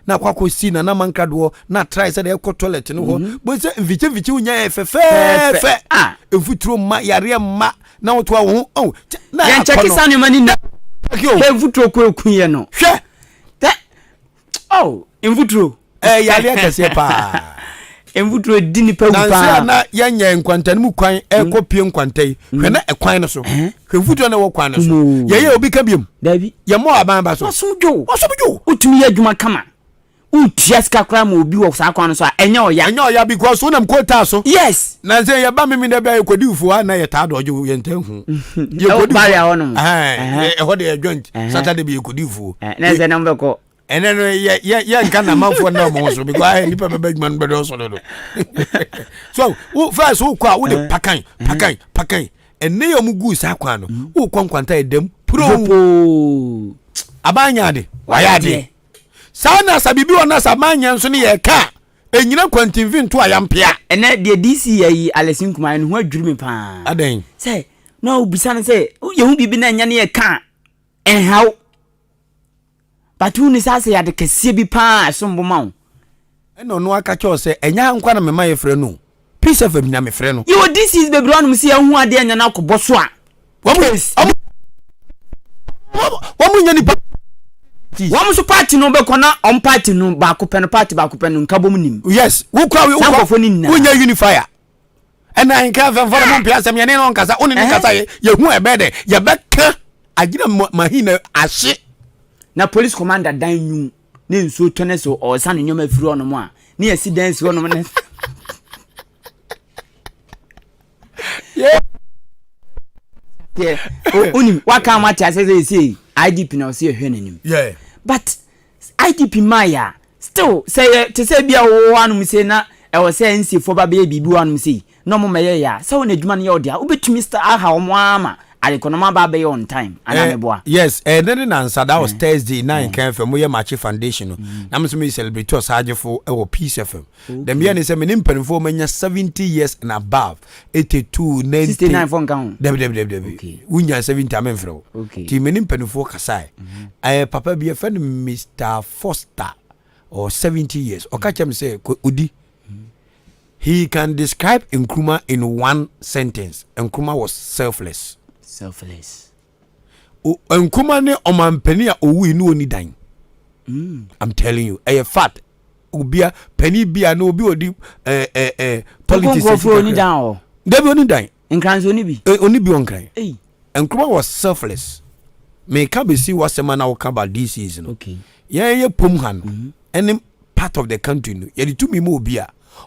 na akɔ akɔsi Nana Mankradoɔ na atrae sɛdeɛ ɛkɔ toilet no hɔ. Bohu sɛ mfikyi mfikyi wonya yɛ fɛfɛɛfɛ. Mfuturo mma, yareɛ mma na wotoa wo ho. Oh, na akɔ no. Yɛnkyɛke saa nneɛma no nyinaa. Hwɛ mfuturo kɔ ɛku yɛ no. Hwɛ. Oh, mfuturo. Ɛyɛ eh, yareɛ kɛseɛ paa. Mfuturo di nipa wu paa. Nansi a na yɛnyɛ nkwanta no mu kwan ɛkɔ mm. pie nkwanta yi. Hwɛ mm. na ɛkwan no so. Eh? Hwɛ mfuturo na ɛwɔ kwan no so. Yɛyɛ obi ka biom. Dabi. Yɛmmɔ aban ba so. Wɔsom dwo. Wɔsom dwo. Wotumi yɛ adwuma kama. Wotua sika koraa ma obi wɔ saa kwan no so a ɛnyɛ ɔya. Ɛnyɛ ɔya because wonam kootaa so. Yes. Nansi yɛba mimi dɛ bɛyɛ kɔdi fuo a na yɛtaa dɔgye yɛn ntaa hu. Yɛkɔdi fuo. Ɛwɔ hɔ nom. Ɛhɔ de yɛ joint. Saturday bi yɛkɔdi fuo. Na ɛsɛ na mobɛkɔ. Ɛnɛ no yɛ yɛ yɛ nka na amanfoɔ nna wɔn ho so because ayɛ nipa bɛbɛ adwuma no bɛdɔ so dodo. So wo first wokɔ a wode pakan pakan pakan. Ɛnɛ yɛ ɔmo guu saa kwan no, wokɔ nkwanta yɛ dɛm puroo. Aban nyɛ ade, wayɛ adeɛ. Saa na sa biribi wɔ na sa aban nyɛ nso ne yɛ ka a, ɛnyina kwantinfi nto ayampea. Ɛnɛ deɛ DC yɛ yi Alex Nkumah no ho adwiri me paa. Adɛn? Sɛ na obisa no sɛ yɛhu biribi na ɛnyɛ ne yɛ ka a ɛnhaw. But wo ni saa sɛ yɛade kɛseɛ bi paa ɛsom bo ma wo. Ɛna ɔno aka kyerɛ wo sɛ ɛnyɛ ha nkoa na mema yɛfrɛ no o. Peace FM na mefrɛ no. Yɛwɔ DCs bebree hɔnom sɛ yɛhu adeɛ nyɛ no akɔbɔ so a. Wɔn wɔn nyɛ nipa. Wɔn nso party no bɛkɔ na wɔn party no baako pɛ no party baako pɛ no nkabom nim. Yes, wokura wokura wonyɛ unifier. Ɛna nka fɛnfɛn no mo mpɛ asɛm yɛne no nkasa wo ne ne kasa yɛ yɛhu ɛbɛyɛ dɛ yɛbɛka agyina mahina ahye. Na police commander dan nwu ne nsuo tɔ ne so ɔresa ne nneɛma afiri hɔnom a ne yɛsi dan si hɔnom ne. Wonim waka ama te asɛ sɛ ɛsei IGP na ɔsɛ yɛhwɛ n'anim but IGP maa yɛ a still sɛ yɛ te sɛ bi a wɔwɔ anom sei na ɛwɔ sɛ NCfoɔ ba bɛyɛ biribi wɔ anom sei na wɔn mɛyɛ yɛ a sɛ wɔn adwuma no yɛ ɔde a wobɛtumi sta aha wɔn ara ma adekɔ na wɔn aba abɛyɛ on time anaa eh, meboa. Yes, ɛnɛ eh, ne nansa that was eh. Thursday na nkan fm moyɛ Makye Foundation no mm. na mo nso meyɛ celebrate ɔsagyefo wɔ Peace FM. Dɛm yɛ ne sɛ me ne mpanimfoɔ manya 70 years and above 82 90 69 fo nka ho. Dabi dabi dabi dabi. Wonya 70 a memfrɛ wo. Nti me ne mpanimfoɔ kasae. Mm-hmm. Eh, papa bi yɛfrɛ no Mr Foster or 70 years. Ɔka kyerɛ me sɛ odi He can describe Nkrumah in one sentence. Nkrumah was selfless. Selfless. O, Nkrumah ne ɔmampanin a owui ne oni dan. Mm. I'm telling you, ɛyɛ fact. Obia panin bi a na obi odi ɛɛ eh, ɛɛ eh, politics. Nkurɔfoɔ oni dan o. Dabi oni dan. Nkran nso oni bi. Eh, oni bi wɔ nkran. Ei. Nkrumah was selfless. Meka besi w'asɛm a na woka about DCs no. Okay. Yɛn yɛ pom ha no. Mm-hmm. Ɛne part of the country no yɛde tumi ma obi a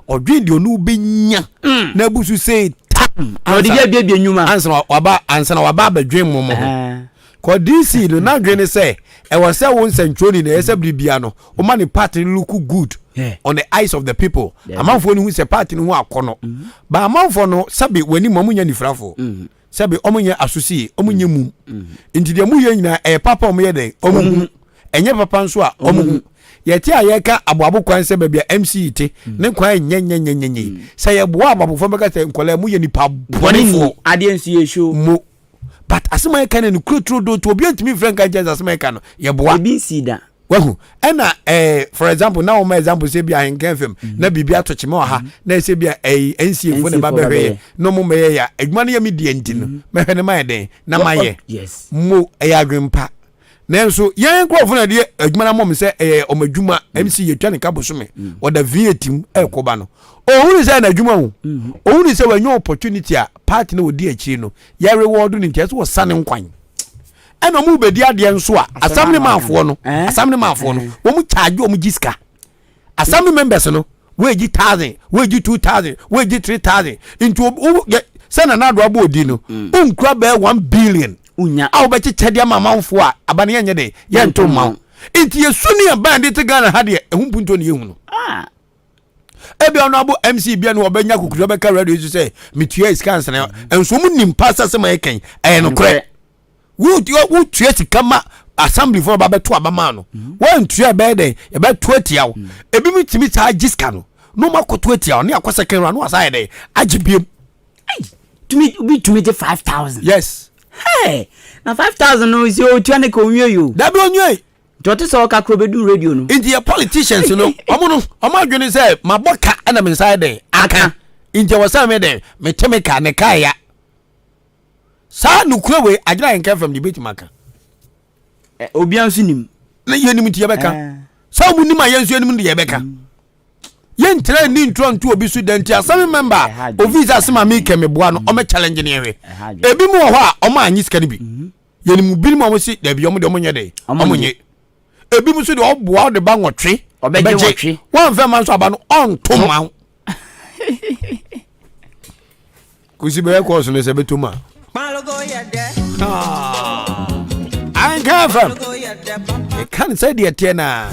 ɔdwen deɛ ɔno bɛnya mm. na abusu sei ta na ɔde bi abiabia nnwuma ansa waba ansa na waba abɛdwen mo mo ho ah. kɔ dc no n'adwen ne sɛ ɛwɔ sɛ wo nsɛntwerɛni na ɛyɛ sɛ biribia no woma ne party no look good on the eyes of the people amanfoɔ no hu sɛ party no ho akɔ no mm-hmm. ba amanfoɔ no sɛbe w'anim ɔmo nyɛ nifirafoɔ mm-hmm. Sɛbe ɔmo nyɛ asosie, ɔmo nyɛ mum. Nti deɛ moyɛ nyinaa ɛyɛ papa ɔmo yɛ dɛn? Ɔmo hu. Ɛnyɛ papa nso a, ɔmo hu. Yɛte a yɛka aboabo kwan sɛ baabi a MC te, ne kwan nyɛ nyɛ nyɛ nyɛ nyɛ yi. Sɛ yɛboa aboabofoɔ bɛka sɛ nkwadaa moyɛ nipa bɔnefoɔ. Adeɛ nso yɛ show. Mo. But asɛm a yɛka no no kuro turo do nti obiara ntumi mfrɛ nka nkyɛn sɛ asɛm a yɛka no yɛboa. Ebi nsii da. Wahu? Ɛna eh, for example, na wɔma example sɛ bi ahenkan fam mm. na biribi ato kyema wɔ ha mm. na ɛsɛ bi a ɛyi NCA fo na ɛba bɛhwɛ yɛ na ɔmo mɛyɛ yɛ adwuma no yɛ me deɛ nti no mm. mɛhwɛ ne mayɛ dɛn na mayɛ mo ɛyɛ adwempa nanso yɛn nkurɔfo na ɛde adwuma no amɔ me sɛ ɛyɛ ɔmo adwuma MC yɛtwa ne ka bosome ɔda V8 mu ɛkɔba no ohun sɛ ɛna adwuma o ohun sɛ wɔanya opportunity a party na wɔdi akyire no yɛ reward no nti ɛsɛ wɔsa ne nkwan ɛna ɔmo bɛdi adeɛ nso a assembly manfoɔ no eh? assembly manfoɔ no eh. wɔn charge wɔn gye sika assembly members no wɔagyi thousand wɔagyi 2000 wɔagyi 3000 nti wo yɛ sɛ nana ado abɔ odi no mm. wonkura bɛyɛ 1 billion a wobɛkyekyɛ de ama amanfoɔ a aba no yɛnyɛ dɛ yɛnto mma wo nti yɛsu ne yɛban de te Ghana ha deɛ ɛho mpuntuo ne yɛhu no ah. Ebi ɔno abo MC bia no ɔbɛnya kukutu ɔbɛka radio so sɛ metua sika ansana nso mu nim pa sɛ sɛ ma yɛkɛn ɛyɛ nokorɛ wotua sika ma assembly fo ba bɛto aba maa no mhm. woantua ɛbɛyɛ dɛn yɛbɛto atia wo mhm. ebi mu tumi saa gye sika no na ɔma akɔto atia wo ne akɔ second round na wasa yɛ dɛn agye biem tumi obi tumi gye 5000 yes hey na 5000 no si otua ne ka onwie yo dabi onwie Nti ɔte sɛ ɔka koro bɛdum radio no. Nti yɛ politicians no ɔmo no ɔmo adwene sɛ mabɔ ka ɛna me nsa yɛ dɛn aka nti ɛwɔ sɛ me dɛn mete me ka ne ka ya saa nukura wei agyina yɛn kɛfɛm de ebetumi aka. Obia nso nim. Na yɛn nim nti yɛbɛka sɛ ɔmo nim a yɛn nso yɛn nim de yɛbɛka. Mm. Yɛnkyerɛ nni ntorɔ nto obi so da nti asɛm member a ofi sɛ asɛm a mekɛ meboa no ɔmɛ challenge ne ɛhwɛ ebi mu wɔ hɔ a ɔmo anyi sika no bi. Mm-hmm. Yɛn mu binom a wɔsi dabi wɔn deɛ wɔn nyɛ dɛ wɔn nye. Ebi mu nso deɛ ɔboa ɔde ba nwɔtwe ɔbɛgye wɔn fɛn ma nso aba no ɔnto ma wo. Kusi bɛyɛ kɔɔso no sɛ bɛtɔ mu a. Anka fam ɛka no sɛ deɛ teɛ naa.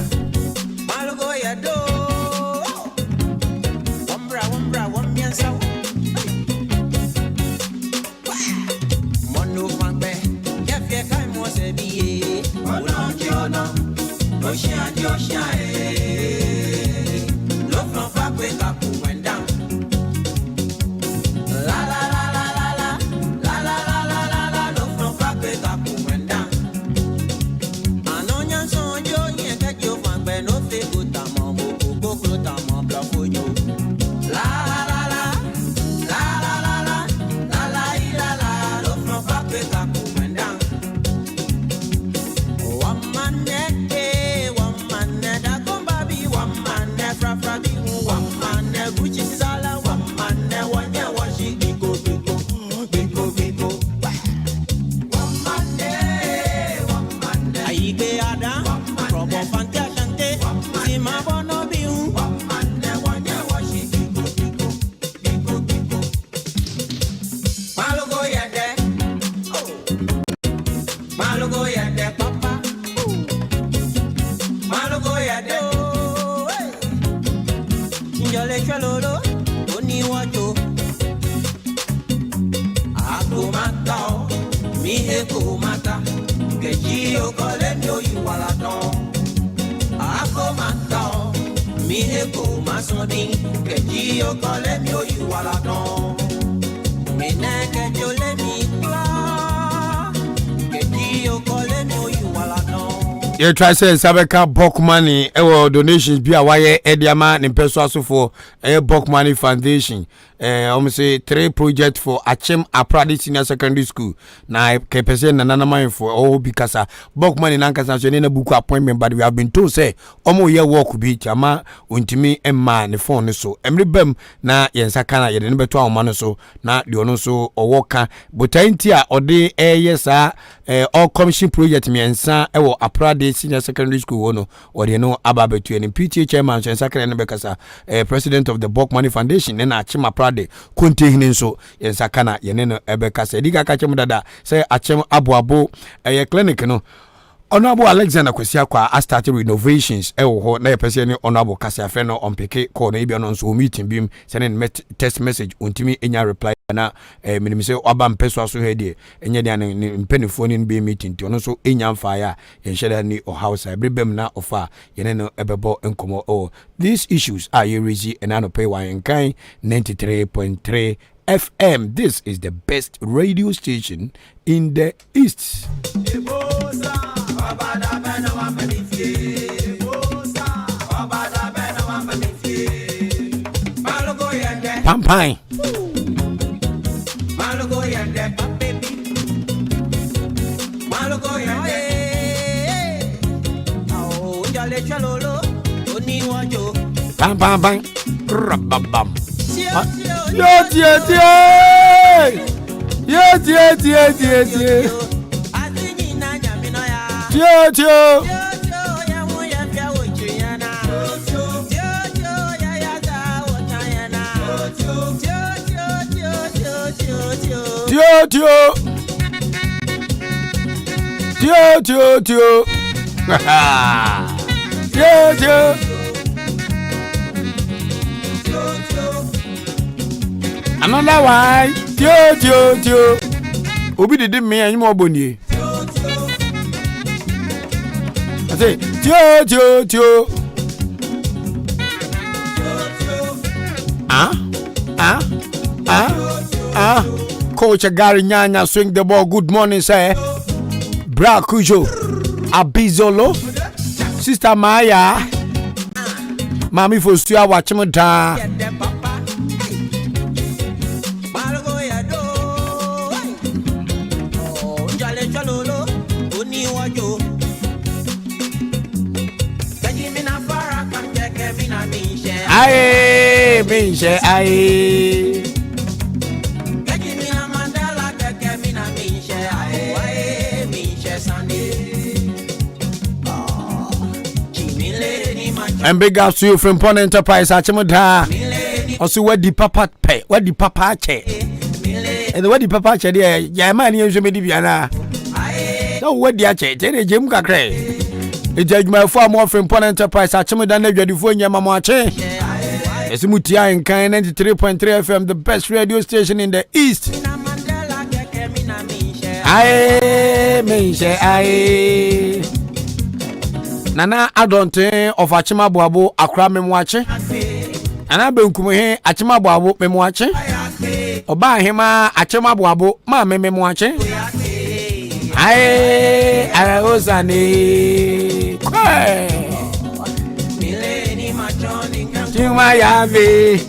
Yɛtry sɛ nsa bɛka bulk money ɛwɔ donations bi a wayɛ ɛde ama ne mpɛ so asofoɔ. Ɛyɛ Bulk Money Foundation. Wɔn sɛ three project for Akyem Aprade Senior Secondary School na kɛpɛ sɛ nananom ahemfo ɛwɔ hɔ bi kasa. Bulk Money nankasa nso ɛne na book appointment, but we have been told sɛ wɔn yɛ work bi ti ama ontumi mmaa ne phone no so. Mmiri bɛm na yɛn nsa ka na yɛde no bɛto ahoma no so na deɛ ɔno nso ɔwɔ ka botae nti a ɔde ɛyɛ saa all commission project mmiɛnsa ɛwɔ Aprade Senior Secondary School hɔ no, ɔde no aba abɛto anim. PTA chairman nso nsa kra no bɛkasa. President of the Bulk Money Foundation ne na Akyem Aprade kontehene nso yɛn nsa ka na yɛne no ɛbɛkasa. Ɛdi kaka kyɛm dada sɛ Akyem Aboabo ɛyɛ clinic no, Honorable Alexander Kwasi Akwa astart renovations ɛwɔ hɔ na yɛpɛ sɛ ne Honorable kasa. Afɛ no ɔmpick call no, ebi ɔno nso wɔ meeting bi mu, sɛne ne text message ɔntumi nya reply na menim sɛ waba mpɛ so aso ha deɛ, ɛnyɛ deɛ ne mpanimfoɔ ne no bɛyɛ meeting, nti ɔno nso ɛnya mfaeɛ a yɛnhyɛ da ne ɔhaw saa. Ɛbere bɛm na ɔfa a yɛne no ɛbɛbɔ nkɔmmɔ ɛwɔ these issues a yɛresi ɛna anɔpɛ wɔ Ahenkan 93.3 FM. This is the best radio station in the East. Pampan. Pam pam pam. Rababam. Yo tie tie. Yo tie tie tie tie. Tie tie. Tie tie. Tie tie tie. Tie tie. Another one. Tie tie tie. Obi didi mmea enyim ɔbɔ nie. Ase tie tie tie. Ah ah ah ah. Coach Gary Nyanya swing the ball. Good morning, sir. Bra Kujo. Abizolo. Sister Maya. Mami Fosua Wachim daa. Aye, mi aye. And big ups to you from Pon Enterprise. Achemu daa. Ɔso wadi papa pɛ, wadi papa akyɛ. Ɛnna wadi papa akyɛ deɛ, yɛn ni nso medi bia na. Sɛ wadi akyɛ, kyɛ de gye mu kakra yi. Eti adwumayɛfoɔ a mo Frimpong Enterprise Akyem da na adwadifoɔ nyɛ ma mo akye. Yɛsɛ mu tia Nkan 93.3 FM, the best radio station in the East. Aye, menhyɛ ae. Nana Adɔnten of Akyemaboabo Akora Memoakye. Nana Benkum he Akyemaboabo Memoakye. Ɔbaa hema Akyemaboabo Maame Memoakye. Ae Arahosane. Kwɛ. Chuma yabe.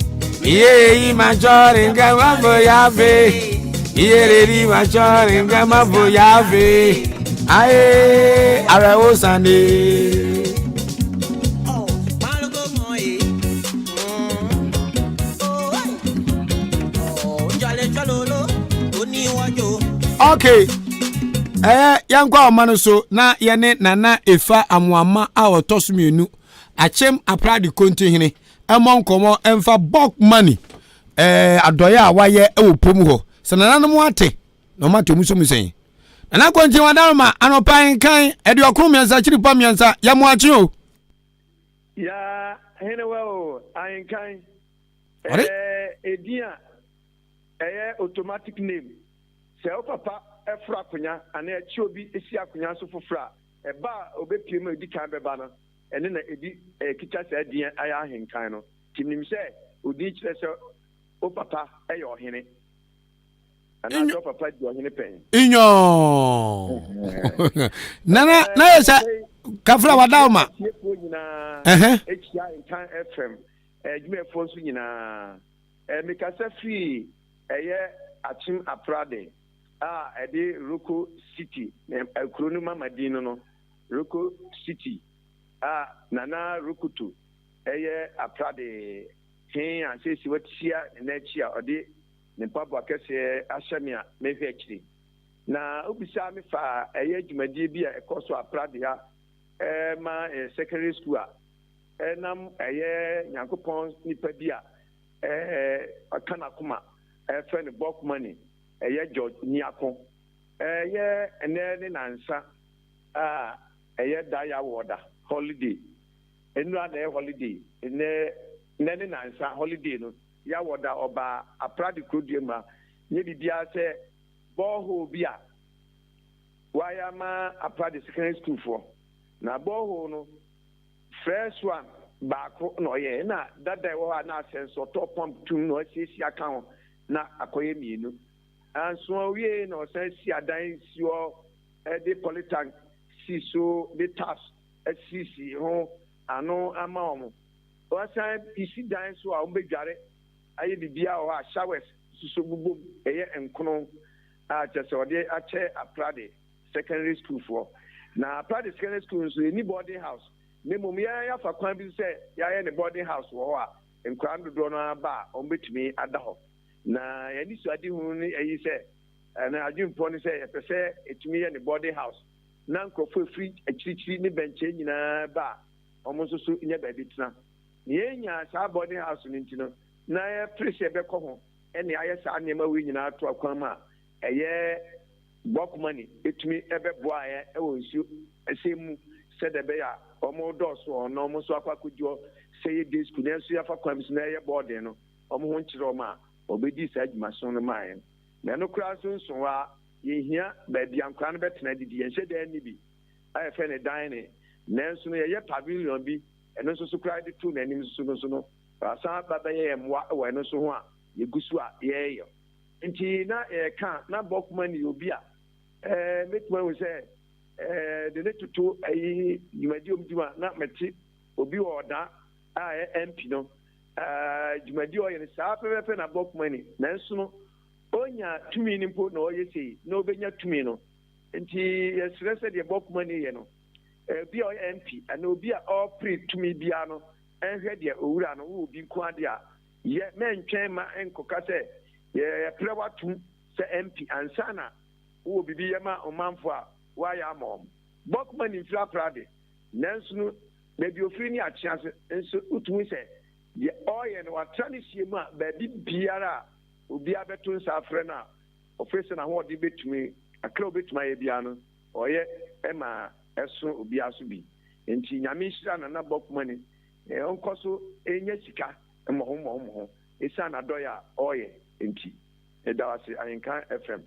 Iye machore ngama bo yabe. Iye reri machore ngama bo yabe. Aye Arahosane. Okay. Ɛyɛ yɛnkɔ ɔma no so na yɛne Nana Efa Amoama a ɔtɔ so mmienu Akyem Aprade Kontinhene mmɔ nkɔmmɔ mfa bulk money ɛɛ adɔeɛ a wayɛ wɔ pom hɔ sɛ nananom ate na wɔn ate wɔn so mu sɛn. Nana Kontin Wadaroma anɔpa nkan 93 kyiri pa mmiɛnsa yɛ mo akye o. Ya henewa o ahenkan ɛɛ edin a ɛyɛ automatic name sɛ wo papa foro akonya anaa ɛkye obi si akonya so foforɔ a ɛba a ɔbɛpue mu a ɛdi kan bɛba no ɛno na ɛdi ɛkita saa din a ɛyɛ ahenkan no. Nti menim sɛ odin kyerɛ sɛ wo papa yɛ ɔhene anaasɛ wo papa di ɔhene pɛn. Nyɔɔ. Nana na yɛ sɛ kafra wada ma. Atiefoɔ nyinaa ɛkyia Nkan FM adwumayɛfoɔ nso nyinaa. Mekasa firi ɛyɛ Akyem Aprade a ɛde Roko City kuro no mama din no no. Roko City a Nana Rokoto yɛ aprade he a seesei watia ne nan akyi a ɔde ne mpaboa kɛseɛ ahyɛ me a mehwɛ akyire. Na wobisaa me faa ɛyɛ dwumadie bi a ɛkɔ so aprade ha ma secondary school a ɛnam ɛyɛ Nyankopɔn nipa bi a ɔka n'akoma ɛfrɛ no Bulk Money ɛyɛ George Nyako. Ɛyɛ ɛnɛ ne nansa a ɛyɛ da Yawɔda, holiday. Nnura na ɛyɛ holiday, nnɛ nnɛ ne nansa holiday no, Yawɔda ɔbaa Aprade kurodua mu ha. Nyɛ biribiara sɛ borehole bi a wɔayɛ ama Aprade secondary school foɔ. Na borehole no, first one baako na ɔyɛɛ, ɛna dada ɛwɔ hɔ a na asɛ nso ɔtɔɔ pump tum na ɔasiesie aka ho na akɔyɛ mmienu. Anso ɔwiee na ɔsan si adan si hɔ de polytank si so de taps asisi ho ano ama wɔn. Wɔasan si dan nso a wɔbɛdware ayɛ biribiara wɔ hɔ a showers nso so bobom ɛyɛ nkono a kyerɛ sɛ wɔde akyɛ Aprade Secondary School foɔ. Na Aprade Secondary School nso yɛnni boarding house na mmom yɛn yɛafa kwan bi so sɛ yɛayɛ ne boarding house wɔ hɔ a nkwadaa no dodoɔ no ara ba a wɔbɛtumi ada hɔ. Na yɛn anisoadehunu ne ɛyi sɛ, ɛna adwempɔ ne sɛ yɛpɛ sɛ ɛtumi yɛ ne boarding house na nkurɔfoɔ ɛfiri akyirikyiri ne bɛnkyɛn nyinaa ba a wɔn nso so nya baabi tena. Na yɛnya saa boarding house no nti no, na yɛpere sɛ yɛbɛkɔ ho ɛne ayɛ saa nneɛma wei nyinaa ato akwan mu a ɛyɛ bulk money ɛtumi ɛbɛboa yɛn ɛwɔ nsuo ɛsɛm mu sɛdeɛ ɛbɛyɛ a wɔn dɔɔso wɔn na wɔn nso akɔ akɔdi hɔ sɛ yɛ day school nanso yɛafa kwan bi so na ɛyɛ boarding no wɔn ho nkyerɛ wɔn a wɔbɛdii saa adwumason no maa yɛn. Na ɛno koraa nso nso hɔ ara, yɛhia baabi a nkwadaa no bɛtena adidi. Yɛnhyɛ da nni bi a yɛfrɛ no dining, nanso no yɛyɛ pavilion bi, ɛno nso so koraa de too n'anim nso no nso no, wasan aba bɛyɛ yɛn mmoa wɔ ɛno nso ho a yɛgu so a yɛreyɛ. Nti na yɛreka a, na Bɔkman yɛ obi a ɛɛ mɛtumi ahu sɛ ɛɛ de ne toto ayi dwumadi a wɔdi mu a na mete obi wɔ ɔda a ɛyɛ MP no dwumadi a ɔyɛ no saa pɛpɛpɛ na Bɔkman ni. Nanso no, onya tumi no mpo na ɔyɛ sei na obenya tumi no. Nti yɛsrɛ sɛ deɛ Bɔkman yɛ no, obi a ɔyɛ MP anaa obi a ɔrepere tumi biara no nhwɛ deɛ owura no wowɔ bi nko ade a yɛ, mɛntwɛn ma nkɔka sɛ yɛpere watom sɛ MP ansa na wowɔ biribi yɛ ma ɔmanfo a woayɛ ama wɔn. Bɔkman mfiri aprade, nanso no Baabi ofiri ne akyease nso wotumi hu sɛ deɛ ɔreyɛ no watra ne sie mu a baabi biara a obiara bɛto nsa afrɛ no a ɔfiri sɛ n'ahoɔden bɛtumi kakra a ɔbɛtumi ayɛ biara no ɔyɛ ma ɛso obiara so bi. Nti Nyame nhyira Nana Bɔkumani ɔnkɔ so nya sika mmɔho mmɔho mmɔho ɛsiane n'adɔeɛ a ɔreyɛ nti. Meda wo ase Ahenkan FM.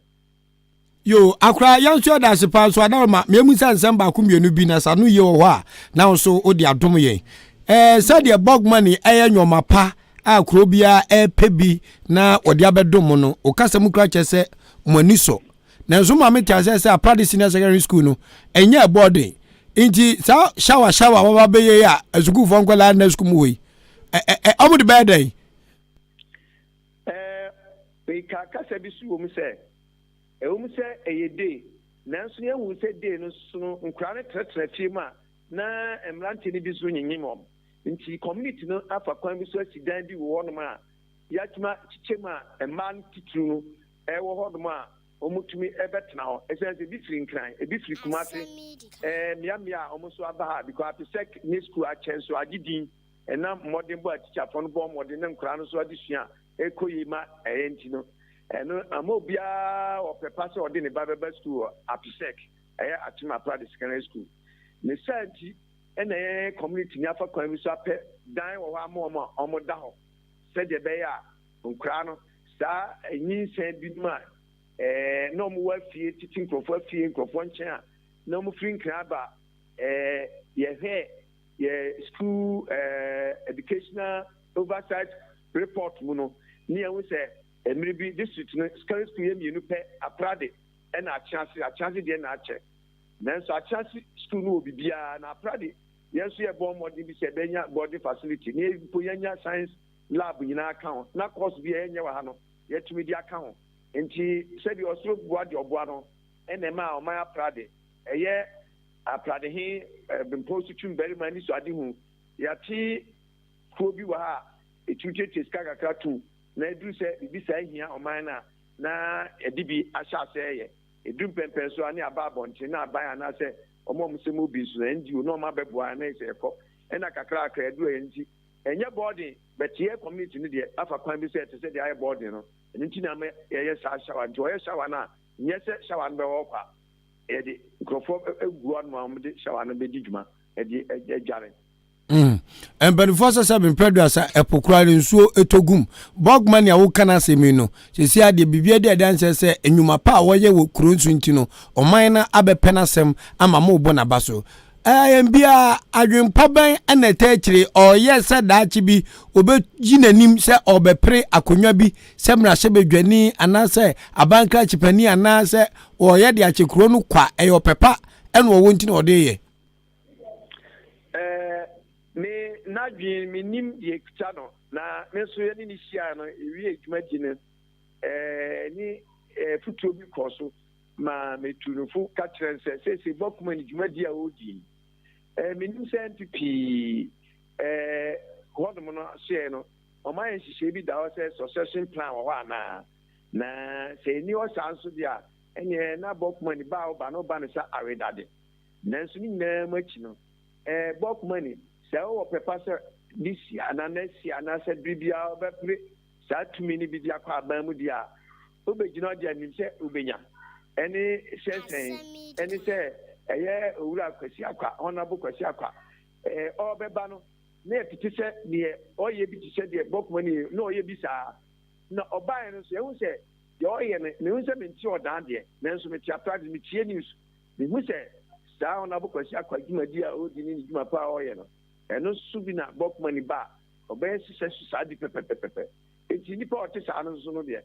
Yo, akora yɛn nso yɛda ase paa nso adaroma mmiɛmu sɛ nsɛm baako mmienu bi na sɛ ano yie wɔ hɔ a na nso wode adom yɛn. Ɛɛ sɛdeɛ bɔg money ɛyɛ nneɛma pa a kuro biara ɛrepɛ bi na wɔde abɛdom no, okasa mu kura kyerɛ sɛ mo ani sɔ. Nanso maame te aseɛ sɛ Aprade Senior Secondary School no ɛnyɛ ɛbɔɔden nti saa shower shower wɔba bɛyɛ yi a asukuufoɔ nkwadaa nna sukuu mu hɔ yi ɛ ɛ ɔmo de bɛyɛ dɛn? Ɛɛ meka kasa bi so wɔ mu sɛ ɛwɔ mu sɛ ɛyɛ day, nanso yɛhu sɛ day no so no nkwadaa no tenatena fie mu a na mmeranteɛ no bi nso nyenyem wɔn, nti community no afa kwan bi so asi dan bi wɔ hɔnom a yɛatumi akyekyɛ mu a mmaa no titiriw no ɛwɔ hɔnom a wɔtumi bɛtena hɔ, ɛsiane sɛ ebi firi Nkran, ebi firi Kumase, mmeammea a wɔn nso aba ha because Apisɛk ne sukuu akyɛ nso agye din ɛnam mmɔdenbɔ a tikyafoɔ no bɔ mmɔden ne nkwadaa no nso adesua a ɛkɔ yie ma ɛyɛ nti no, ɛno ama obiara ɔpɛ pa sɛ ɔde ne ba bɛba sukuu wɔ Apisɛk, ɛyɛ Akyem Aprade Secondary School. Ne saa nti ɛna yɛn community ni afa kwan bi so apɛ dan wɔ hɔ ama wɔn a wɔda hɔ sɛdeɛ ɛbɛyɛ a nkwadaa no saa nyinsɛn binom a ɛɛ na wɔn wɔ afie tete nkurɔfoɔ afie nkurɔfoɔ nkyɛn a na wɔn firi Nkran aba. Yɛhwɛ yɛ school educational oversight report mu no ne yɛn ho sɛ mmiri bi district no secondary school yɛ mmienu pɛ, Aprade ɛna Akyease. Akyease deɛ na akyɛ, nanso Akyease school no wɔ biribiara, na Aprade yɛn nso yɛbɔ mmɔden bi sɛ ɛbɛnya boarding facility ne mpo yɛnya science lab nyinaa ka ho, na course bi a yɛnyɛ wɔ ha no yɛtumi de aka ho. Nti sɛdeɛ ɔsoro boa deɛ ɔboa no ɛna ɛma a ɔman Aprade ɛyɛ Aprade he mpɔw so twum barima ani so ade hu. Yɛate kuo bi wɔ ha a ɛtumi tuatua sika kakra tom, na ɛduru sɛ biribi saa hia ɔman no a na yɛde bi ahyɛ aseɛ yɛ. Ɛduru mpɛmpɛn so a ne aba abɔnten na aban anaasɛ ɔmo a ɔmo sɛ mu bi nso na NGO na ɔmo abɛboa na sɛ ɛkɔ ɛna kakra kakra ɛduru yɛn. Nti ɛnyɛ boarding, but yɛ community no deɛ afa kwan bi sɛ ɛte sɛ deɛ ayɛ boarding no. Ɛno nti na ama yɛyɛ saa shower. Nti ɔyɛ shower no a, nyɛ sɛ shower no bɛwɔ hɔ kwa, yɛde nkurɔfoɔ egu hɔ nom a wɔde shower no bɛdi dwuma ɛde adware. Mpanimfoɔ sɛ mprɛduasa ɛpo koraa no nsuo ɛtɔ gum. Bɔgma nea woka no asɛm yi no sɛsi adeɛ biribi adi adanseɛ sɛ nnwuma pa a wɔyɛ wɔ kuro nso nti no ɔman no abɛpɛ n'asɛm ama mo bɔ n'aba so. Ɛyɛn biara adwempɔ bɛn ɛna ɛtɛ akyire ɔyɛ sɛ daakye bi obɛgyi n'anim sɛ ɔbɛpere akonnwa bi sɛ mmarahyɛbadwani anaasɛ abankrakye panin anaasɛ ɔyɛ de akyɛ kuro no kwa, ɛyɛ ɔpɛ pa ɛna ɔwɔ nti na ɔde yɛ? Me n'adwene menim deɛ ɛkuta no, na me nso yɛne ne hyia no ewie dwumadi no ne futuo bi kɔɔ so ma metu no fo ka kyerɛ no sɛ seesei bɔkuma ne dwumadi a ɔredi yi, menim sɛ NPP hɔnom no soɛ no ɔma yɛ nhyehyɛe bi da hɔ sɛ succession plan wɔ hɔ anaa, na sɛ ɛni hɔ saa nso deɛ a ɛneɛ na bɔkuma ne ba a ɔba no ɔba no sɛ awedade. Nanso ne nyinaa mu akyi no, bɔkuma ni sɛ wowɔ pɛpa sɛ this year anaa next year anaasɛ bere biara wobɛpere saa tumi no bi de akɔ aban mu deɛ a, wobɛgyina ɔde anim sɛ wobɛnya ɛne sɛ sɛn ɛne sɛ ɛyɛ Owura Kwasi Akwa, Honorable Kwasi Akwa, ɔrebɛba no na yɛtete sɛ deɛ ɔyɛ bi te sɛ deɛ bɔkuma ni na ɔyɛ bi saa, na ɔbaeɛ no nso yɛhu sɛ deɛ ɔyɛ no, mehu sɛ mente ɔdan deɛ, nanso mete Aprade, metie news, mehu sɛ saa Honorable Kwasi Akwa dwumadi a ɔredi ne ne dwuma pa a ɔreyɛ no, ɛno nso bi na bɔkuma ni ba a ɔbɛyɛ hyehyɛ so saa bi pɛpɛpɛpɛ. Nti nipa a ɔte saa no nso no deɛ,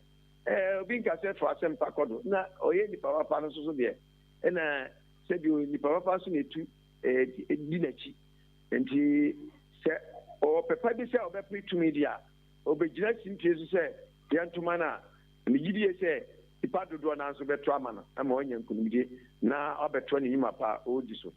obi nka sɛ fa asɛmpa kɔ do na ɔyɛ nipa papa no nso so deɛ, ɛna sɛbi nipa papa nso na etu di n'akyi. Nti sɛ ɔwɔ pɛpa bi sɛ ɔbɛpere tumi deɛ a, ɔbɛgyina simpie so sɛ yɛntoma no a, megye die sɛ nipa dodoɔ naa nso bɛto ama no ama wanya nkonimdie na ɔbɛtoa ne nnwuma pa a ɔredi so.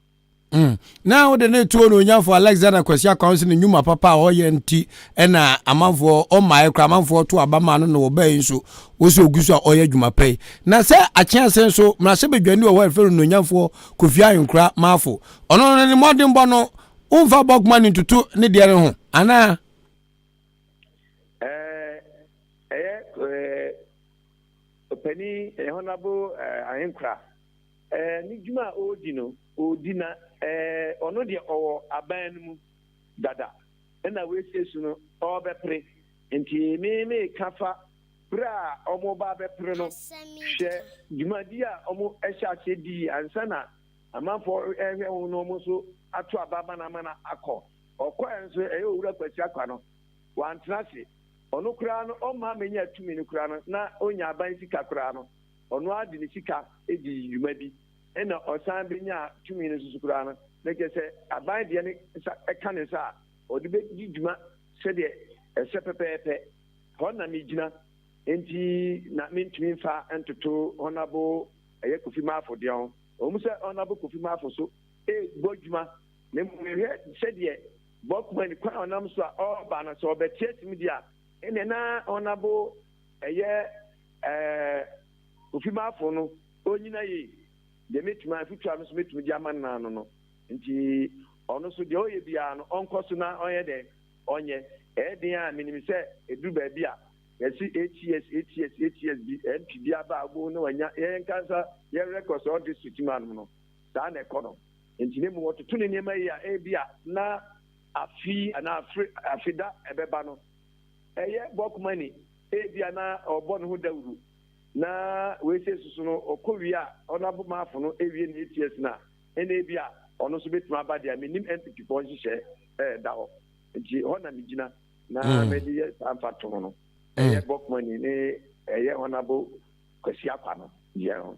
Na wode ne tuo no onyafo Alexander Kwasi Akwan sɛ ne nnwuma papa a ɔyɛ nti ɛna amanfoɔ ɔmmaeɛ koraa amanfoɔ to aba maa no na wɔbaa yi nso wɔsɛ ogu so a ɔyɛ adwuma pa yi. Na sɛ akyease nso mmarahyɛbadwani wɔ hɔ a yɛfrɛ no Nonyamfoɔ Kofi Ahenkora Maafo, ɔno no ne mmɔdenbɔ no womfa Bɔkma ne ntoto ne deɛ no ho anaa? Ɛyɛ ɔpanin Honorable Ahenkora ne dwuma a ɔredi no ɔredi, na ɔno deɛ ɔwɔ aban no mu dada ɛna wɔasie so no ɔrebɛpere. Nti me meka fa Berɛ a wɔreba abɛpere no, hwɛ dwumadi a wɔhyɛ aseɛ dii ansa na amanfoɔ rehwɛ ho na wɔn nso ato aba ama no ama no akɔ. Ɔkɔeɛ nso, ɛyɛ Owura Kwasi Akwa no, wantena ase. Ɔno koraa no, ɔmma mmenyaa tumi no koraa no, na ɔnya aban sika koraa no, ɔno ara de ne sika dii dwuma bi. Ɛnna ɔsan bɛnyaa tumi no nso so koraa no, na kyerɛ sɛ aban deɛ no nsa ka ne nsa a, ɔde bɛdi dwuma sɛdeɛ ɛsɛ pɛpɛɛpɛ. Hɔ na megyina, enti na mentumi mfa ntoto Honourable ɛyɛ Kofi Marfo deɛ ho. Ɛwɔ mu sɛ Honourable Kofi Marfo so rebɔ adwuma, na mmom mehwɛ sɛdeɛ Bɔkman kwan a ɔnam so a ɔreba no, sɛ ɔbɛte asim deɛ a, ɛnneɛ na Honourable ɛyɛ ɛɛ Kofi Marfo no ɔnyina yie. Deɛ mɛtumi afotuo a me nso mɛtumi de ama no ano no, nti ɔno nso deɛ ɔyɛ biara no ɔnkɔ so na ɔnyɛ dɛn ɔnyɛ. Ɛyɛ den a menim sɛ ɛduru baabi a yɛse ATS ATS ATS bi MP bi aba a wobɛhu na wanya yɛn nkansa yɛn records ɔwɔ district mu anom no saa na ɛkɔ no. Nti na mmom ɔtoto ne nneɛma yie a ebia na afe anaa afe afeda ɛbɛba no ɛyɛ bulk money ebia na ɔbɔ ne ho dawuro na wei sɛ susu no ɔkɔ wie a ɔno maafo no ewie ne ATS no a ɛna ebia ɔno nso bɛtumi aba deɛ menim NPP foɔ nhyehyɛ ɛɛda hɔ. Nti hɔ na megyina na mede yɛ saa mfatoho no. Ɛyɛ Bɔkmani ne ɛyɛ Honourable Kwasi Akwa no deɛ ho.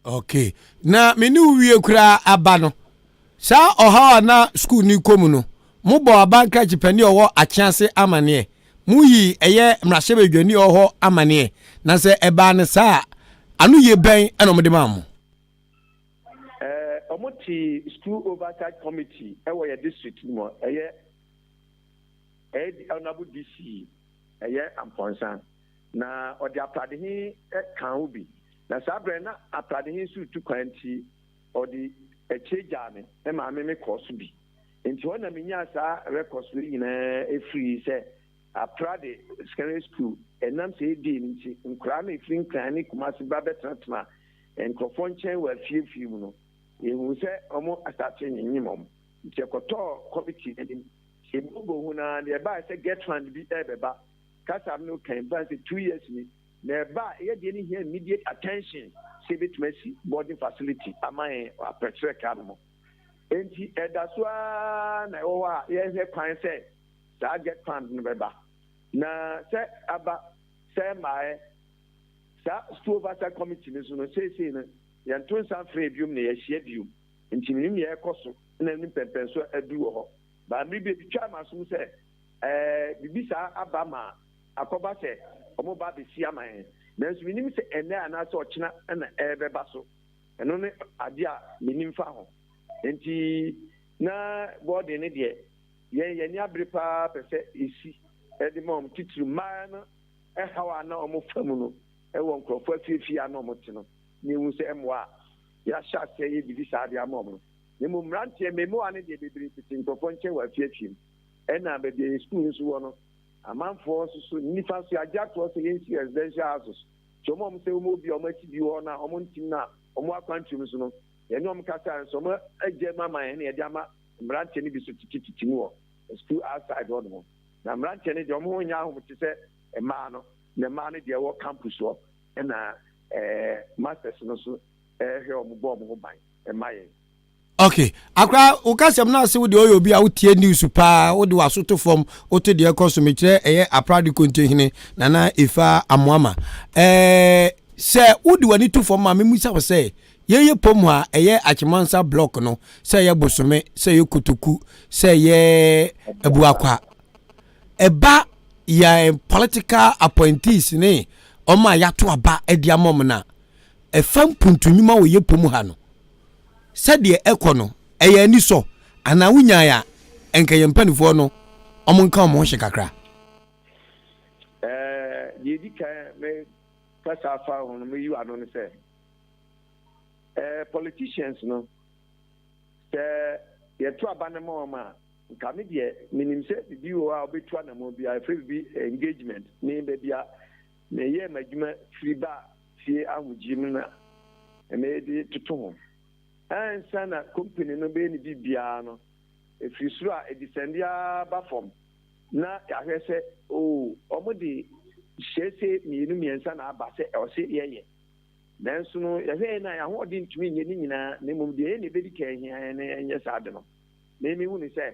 Okay. Na me ne wo wie koraa aba no, saa ɔhaw a na sukuu no kɔ mu no, mobɔɔ aban krakye panin a ɔwɔ Akyease amaneɛ? Moyii ɛyɛ mmarahyɛbadwani a ɔwɔ hɔ amaneɛ? Na sɛ ɛbaa no saa a, anoyie bɛn na wɔde maa mo? Wɔn te school oversight committee wɔ yɛ district no mu ɛyɛ ɛyɛ honourable DC ɛyɛ Ampɔnsa na ɔde aprade he ka ho bi na saa berɛ na aprade he nso retu kwan nti ɔde akyire gyaa me maa me me kɔɔ so bi nti hɔ na menyaa saa records no nyinaa ɛfiri sɛ Aprade secondary school ɛnam sɛ ɛdie no nti nkoraa no ɛfiri Nkran ne Kumasi ba bɛtenatena nkurɔfoɔ nkyɛn wɔ afie afie mu no, yɛhuu sɛ wɔn asase nyenyem wɔn. Nti yɛkɔtɔɔ committee no anim. Yɛbobɔɔ hu no ara, deɛ ɛbaeɛ sɛ GetFund bi rebɛba. Kasa a me ne wo ka yi, mfa no sɛ 2 years ni, na ɛba a, ɛyɛ deɛ no hia immediate attention sɛ yɛbɛtumi asi boarding facility ama yɛn wɔ Aprɛkyerɛ ka no mu. Enti ɛda so ara na ɛwɔ hɔ a yɛrehwɛ kwan sɛ saa GetFund no bɛba. Na sɛ aba, sɛ ɛmmaeɛ, Saa School Oversight Committee no nso no, seesei no, yɛnto nsa mfrɛ biom na yɛahyia bio. Nti mennim nea ɛrekɔ so na mennim mpɛnpɛnso a aduru wɔ hɔ. But mmere bi etwitwaa m'asom sɛ ɛɛ biribi saa aba ma akɔba sɛ wɔreba abɛsi ama yɛn. Nanso mennim sɛ ɛnnɛ anaasɛ ɔkyena na ɛrebɛba so. Ɛno ne adeɛ a mennim fa ho. Nti na boarding no deɛ, yɛn yɛn ani abere paa pɛ sɛ yɛsi de ma wɔn, titiriw mmaa no haw a na wɔfa mu no wɔ nkurɔfo afiefie a na wɔte no, na yehu sɛ mmoa a yɛahyɛ ase reyɛ biribi saa de ama wɔn no. Na mmom mmeranteɛ, mmaamua no deɛ bebree tete nkurɔfoɔ nkyɛn wɔ afiefie mu. Ɛna baabi a yɛn sukuu nso wɔ no, amanfoɔ nso so nnifa nso yɛagye atoɔ sɛ yɛnsi residential houses. Nti wɔn a wɔn sɛ wɔn wɔ bi a wɔasi bi wɔ hɔ no a wɔntim no a wɔn akwantuo mu nso no, yɛne wɔn kasaeɛ nso wɔn agya mu ama yɛn na yɛde ama mmeranteɛ no bi so tetetete mu wɔ sukuu outside hɔ nom. Na mmeranteɛ no deɛ wɔn ho nyɛ ahom te sɛ mmaa no, na mmaa no deɛ wɔ campus hɔ na ɛɛ masters no so ɛrehwɛ wɔn bɔ wɔn ho ban ɛma yɛn. Ok, akora wo kasɛm no ase wo deɛ ɔyɛ obi a wotie news paa wode w'aso to fam wote deɛ ɛkɔ so mekyerɛ ɛyɛ Aprade Kontohene Nana Efa Amoama ɛɛ sɛ wode w'ani to fam ma memusa wo sɛ Yɛyɛ pom a ɛyɛ Akyemansa block no, sɛ ɛyɛ Bosome, sɛ ɛyɛ Kotoku, sɛ ɛyɛ Abuakwa. Ɛba yɛn political appointees ne wɔn a yɛato aba de ama wɔn no a, ɛfa mpuntu nnwuma wɔ yɛ pom ha no, sɛdeɛ ɛkɔ no, ɛyɛ anisɔ anaa wonyae a, ɛnka yɛn mpanimfoɔ no wɔn nka wɔn ho hye kakra. Ɛɛ, deɛ ɛdi kan mekasa afa ho no, meyi ano no sɛ, Eh, politicians no, sɛ yɛto aba no ma wɔn a, nka me deɛ menim sɛ biribi wɔ hɔ a wobɛtu anammɔn bi a yɛfrɛ biribi engagement. Me baabi a meyɛɛ m'adwuma firi ba fie ahomegyeɛ mu na mede toto ho. Ansa na company no bɛyɛ ne biribiara no, ɛfiri soro a ɛdesɛnde ara ba fam na yɛahwɛ sɛ, oh, wɔde. Nhyehyɛe mmienu mmiɛnsa na aba sɛ ɛwɔ sɛ yɛyɛ. Nanso no, yɛhwɛ yɛn a, yɛn ahoɔden ntumi nyɛ ne nyinaa, na mmom deɛ ɛyɛ na ɛbɛdi kan ahia yɛn na yɛnyɛ saa ade no. Me mehu no sɛ,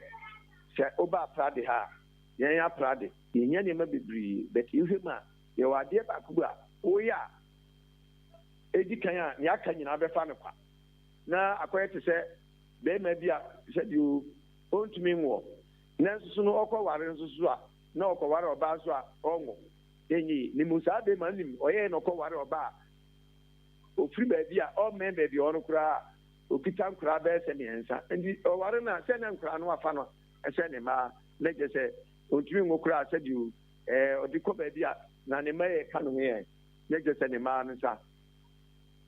sɛ woba Aprade ha a, yɛn Aprade, yɛhia nneɛma bebree, but wohwɛ mu a, yɛwɔ adeɛ baako bi a woyɛ a, ɛdi kan a, nea aka nyinaa bɛfa no kwa. Na akɔyɛ te sɛ barima bi a sɛdeɛ o, ɔntumi nwoɔ, nanso so no ɔkɔware nso so a, na ɔkɔware ɔbaa nso a, ɔnwo. Ɛnyɛ yie. Ne mu saa barima no nim, ɔyɛɛ na ɔkɔware ɔbaa a ɔfiri baabi a ɔmmɛn baabi a ɔwɔ no koraa a, ɔkita nkoraa bɛyɛ sɛ mmiɛnsa. Nti ɔware no a, sɛ na nkoraa no wafa no sɛ ne mma, na kyerɛ sɛ ɔntumi nwo koraa sɛdeɛ o, ɛɛ, ɔde kɔ baabi a na ne mma yɛ ka ne ho yɛ, na kyerɛ sɛ ne mma no nsa.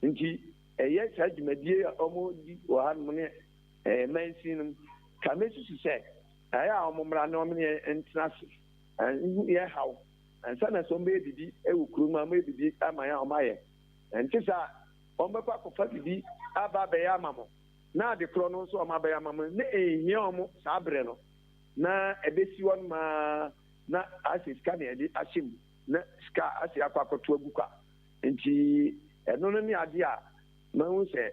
Nti ɛyɛ saa dwumadie a wɔdi wɔ hanom ne ɛɛ mansin no mu. Ka mɛsusu sɛ ɛyɛ a wɔn mmra na wɔn ne yɛn ntena ase nhu yɛn haw ansa na sɛ wɔbɛyɛ biribi wɔ kurom a wɔyɛ biribi ama yɛn a wɔayɛ. Ɛnte saa a, wɔbɛkɔ akɔfa biribi aba abɛyɛ ama mo, na ade korɔ no nso a wɔabɛyɛ ama mo no, na ɛnhia wɔn saa berɛ no, na ɛbɛsi hɔ nom ara na ayɛ sɛ sika na yɛde ahyɛ mu, na sika asɛ akɔ akɔto agu kwa. Nti ɛno no ne adeɛ a mahu sɛ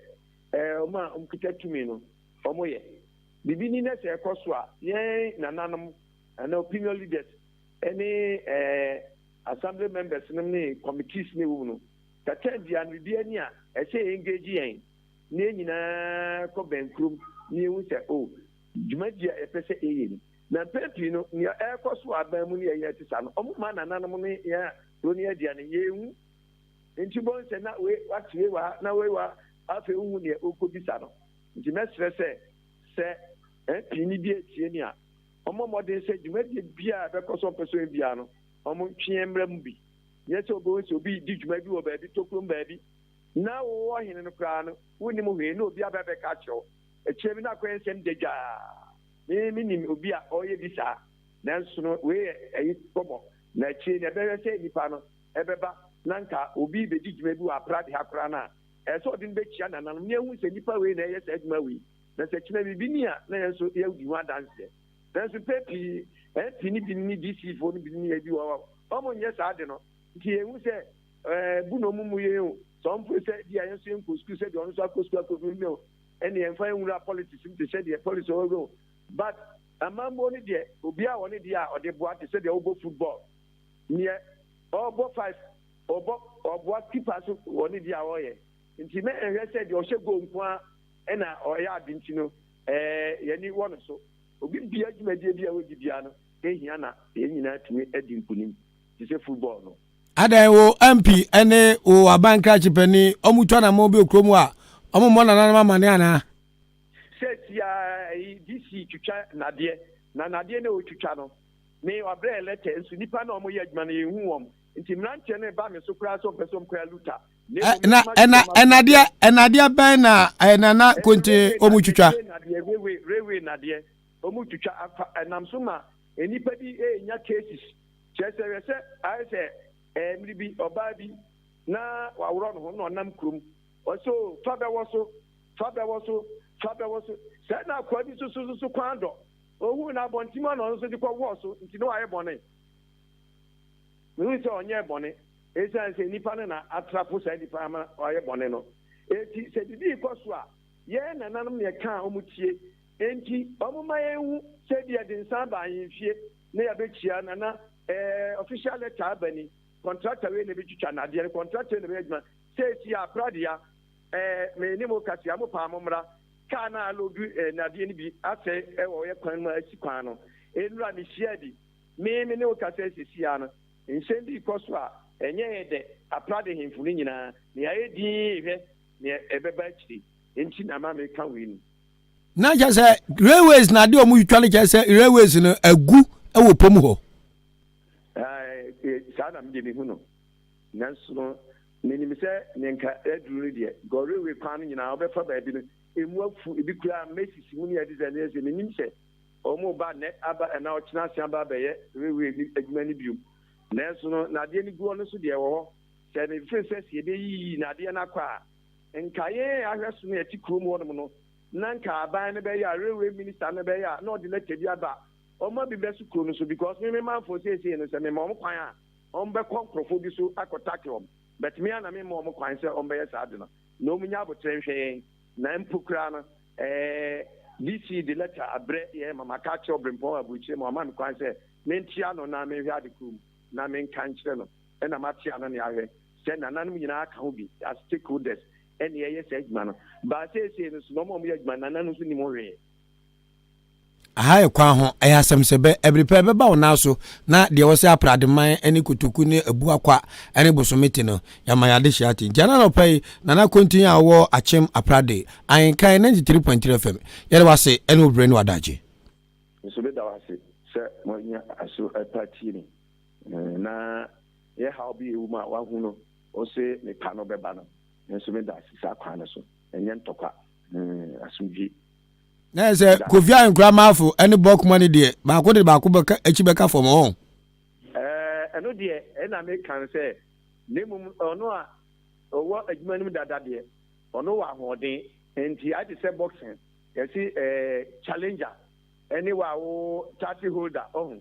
wɔn a wɔkita tumi no wɔyɛ. Biribi ni na sɛ ɛkɔ so a, yɛn nananom anaa opinion leaders ne assembly members nom ne committees no ɛwɔ mu no, tatan biara no biribi ani a ɛsɛ yɛ engage yɛn na yɛn nyinaa kɔ bɛn kurom na yɛhu sɛ o oh, dwumadi a yɛpɛ sɛ yɛyɛ ni. Na mpɛn pii no, nea ɛrekɔ so wɔ aban mu ne yɛn ɛte saa no, wɔn mma nananom ne yɛn a kuro no yɛ dea no, yɛnhu. Nti bɔn sɛ na wei wate wei wɔ ha na wei wɔ ha, afei wohu nea ɔrekɔbisa no. Nti mɛsrɛ sɛ, sɛ MP no bi atie me a, ɔmmɔ mmɔden sɛ dwumadie biara a ɛbɛkɔ so a ɔmpɛ sɛ ɔyɛ biara no, wɔntwe yɛn mmra mu bi. Nyɛ sɛ wobɛhu sɛ obi redi dwuma bi wɔ baabi, tokurom baabi, na wo ɔhene no koraa no, wonnim hwee, na obi aba abɛka akyerɛ wo. Akyire bi na akɔyɛ nsɛm dadwaa. Me, menim obi a ɔreyɛ bi saa. Nanso no, wei yɛ ayi kɔmɔ. Na akyire no, ɛbɛhwɛ sɛ nnipa no ɛbɛba na nka obi rebɛdi dwuma bi wɔ Aprade ha koraa no a, ɛsɛ sɛ ɔde no bɛkyia nananom na yɛahu sɛ nnipa wei na ɛyɛ saa adwuma wei. Na sɛ kyena biribi ni a, na yɛn nso yɛadi ho adanseɛ. Nanso mpɛn pii, MP no binom ne DC foɔ no binom yɛ bi wɔ hɔ a, wɔnyɛ saa ade no. Nti yɛhu sɛ ɛɛ bu na wɔn mu yɛn o. Sɛ wɔn feel sɛ ebia yɛn nso yɛnkɔ sukuu sɛdeɛ ɔno nso akɔ sukuu akɔduru no o, ɛnneɛ yɛmfa yɛn nwura politics mu te sɛ deɛ politics ɔwɔ o. But amammuo no deɛ, obiara wɔ ne deɛ a ɔde boa te sɛ deɛ wobɔ football. Neɛ ɔrebɔ five, ɔbɔ ɔboa keeper nso wɔ ne deɛ a ɔreyɛ. Nti mɛ nhwɛ sɛ deɛ ɔhyɛ goal nko ara ɛna ɔyɛ ade nti no ɛɛ yɛn ani wɔ no so. Obi biara dwumadie bi a ɔdi biara no ehia na yɛn nyinaa tumi adi nkunim te sɛ football no. Adɛn wo MP ne wo aban krakye panin ɔmo tu anamɔn bi wɔ kurom a ɔmo mmɔ nananom amane anaa? Seesia ɛyi DC twitwa nadeɛ na nadeɛ na ɔtwitwa no me wabrɛ yɛ lɛtɛ nso nipa na ɔmo yɛ adwuma no yɛnhu wɔn nti mmeranteɛ no reba me so koraa sɛ ɔmpɛ sɛ ɔmo kɔyɛ luta. Na ɛna ɛnadeɛ ɛnadeɛ bɛn na ɛnana konte ɔmo twitwa. Railway railway railway nadeɛ ɔmo twitwa afa ɛnam so ma nnipa bi enya cases kyerɛ sɛ hwɛ sɛ ayɛ sɛ ɛɛ mmiri bi ɔbaa bi na waworɔ ne ho na ɔnam kurom ɔsɛ o fa bɛwɔ so fa bɛwɔ so fa bɛwɔ so sɛ na akoa bi soso soso kwan dɔ ohun na abɔnten mu na ɔno nso de kɔ wɔɔ so nti na wayɛ bɔne mehu sɛ ɔnyɛ bɔne. Esiane sɛ nnipa no na atrapo saa nnipa ama wɔayɛ bɔne no nti, sɛ biribi rekɔ so a, yɛn nananom na yɛka a wɔtie. Enti wɔmma yɛnhu sɛ ebia yɛde nsa aba ahemfie na yɛabɛkyia Nana, eh, official letter aba ni, contractor wei na ɛbɛtwitwa nnadeɛ no, contractor wei na ɛbɛyɛ adwuma. Seesei a, Prade a, eh, me ne mo kasa yi, mopaa mommra. Kaa no a aloodu eh, nnadeɛ no bi asɛe wɔ yɛ kwan mu a asi kwan no. Nnora mehyiaa bi. Me, me ne wo kasa yi seesei ara no, Nsɛm bi rekɔ so a ɛnyɛ yɛn dɛ, Aprade hemfo no nyinaa, na yɛayɛ dinn rehwɛ nea ɛbɛba akyiri nti na ama mereka wei no. Na kyerɛ sɛ railways na adeɛ a wɔtwitwa no kyerɛ sɛ railways no agu wɔ pom hɔ. Saa na medeɛ mehu no, nanso no menim sɛ nea nka aduru no deɛ, because railway kwan no nyinaa wobɛfa baabi no emu afu, ebi koraa mmɛsisi mu ne ade sɛ ne sɛ menim sɛ Wɔreba nnɛ aba anaa ɔkyena asen aba abɛyɛ railway no adwuma no bio. Nanso no, nnadeɛ no guɔ no nso deɛ ɛwɔ hɔ. Sɛ mefeel sɛ sɛ yɛbɛyiyi nnadeɛ no akɔ a, nka yɛn a yɛahwɛ so no yɛte kurom hɔnom no, na nka aban no bɛyɛ a, railway minister no bɛyɛ a, na ɔde letter bi aba a, ɔma bi bɛso kuro no so because me me manfoɔ seesei no sɛ mema wɔn kwan a, Wɔn bɛkɔ nkorɔfoɔ bi so akɔ tackle wɔn but me ara na me mma wɔn kwan sɛ wɔn bɛyɛ saa ade no. Na wɔn nya aboterɛ nhwɛ yɛn na mpo koraa no ɛɛ DC de letter abrɛ yɛn ma maka akyerɛ Ɔbrempɔn aburukyire ma wama me kwan sɛ mente ano na menhwɛ ade koro mu na menka nkyerɛ no ɛna mate ano ne ahwɛ sɛ nananom nyinaa ka ho bi as stakeholders ɛne yɛyɛ saa adwuma no. Baa seesei no so na wɔn a wɔyɛ adwuma no nananom nso nim ho hwee. Aha yɛ kwan ho, ɛyɛ asɛm sɛ bɛ, ɛbere pɛ ɛbɛba wo nan so na deɛ ɛwɔ sɛ aprademan ne kotoku ne abuakwa ne bosome te no, yɛama yɛn adehyeɛ ate. Nti ɛna anɔpa yi, Nana Kontin a ɔwɔ Akyem Aprade, Ahenkan 93.3 FM, yɛda wo ase ne wo berɛ ne w'adagye. Me nso meda wo ase sɛ moanya aso pa atie me, na yɛ haw bi a ɛwɔ mu a woahu no, wose me pa no bɛba no, me nso meda ase saa kwan no so, ɛnyɛ ntɔkwa, asomdwie. Na yɛ sɛ Kofi Ahenkura Marfo ne Bɔkuma no deɛ baako de baako bɛka akyi bɛka fam ɔn. Ɛɛ ɛno deɛ ɛna meka no sɛ na mmom ɔno a ɔwɔ adwuma no mu dada deɛ ɔno wɔ ahoɔden nti ayɛ te sɛ boxing yɛsi ɛɛ challenger ɛne wo a wo title holder ɔho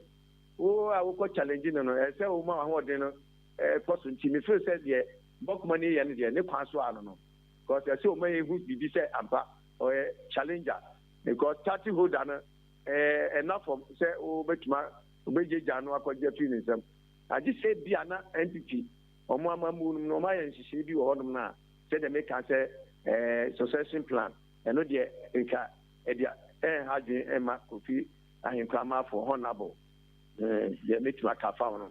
wo a wokɔ challenge no no ɛsɛ wo ma ahoɔden no ɛkɔ so nti me feel sɛ deɛ Bɔkuma ni yɛ no deɛ ne kwan so ano no because ɛsɛ ɔma yɛhu biribi sɛ ampa ɔyɛ challenger because title holder no ɛna fam sɛ wobɛtuma wobɛgyagya no akɔgye afiri ne nsam agye sɛ bi a na NPP wɔn amammuo no mu no wɔn ayɛ nhyehyɛe bi wɔ hɔnom no a sɛdeɛ meka sɛ ɛɛ succession plan ɛno deɛ nka ɛde ɛnha adwene ɛma Kofi Ahenkura Amanfoɔ honorable deɛ mɛtumi aka afa ho no.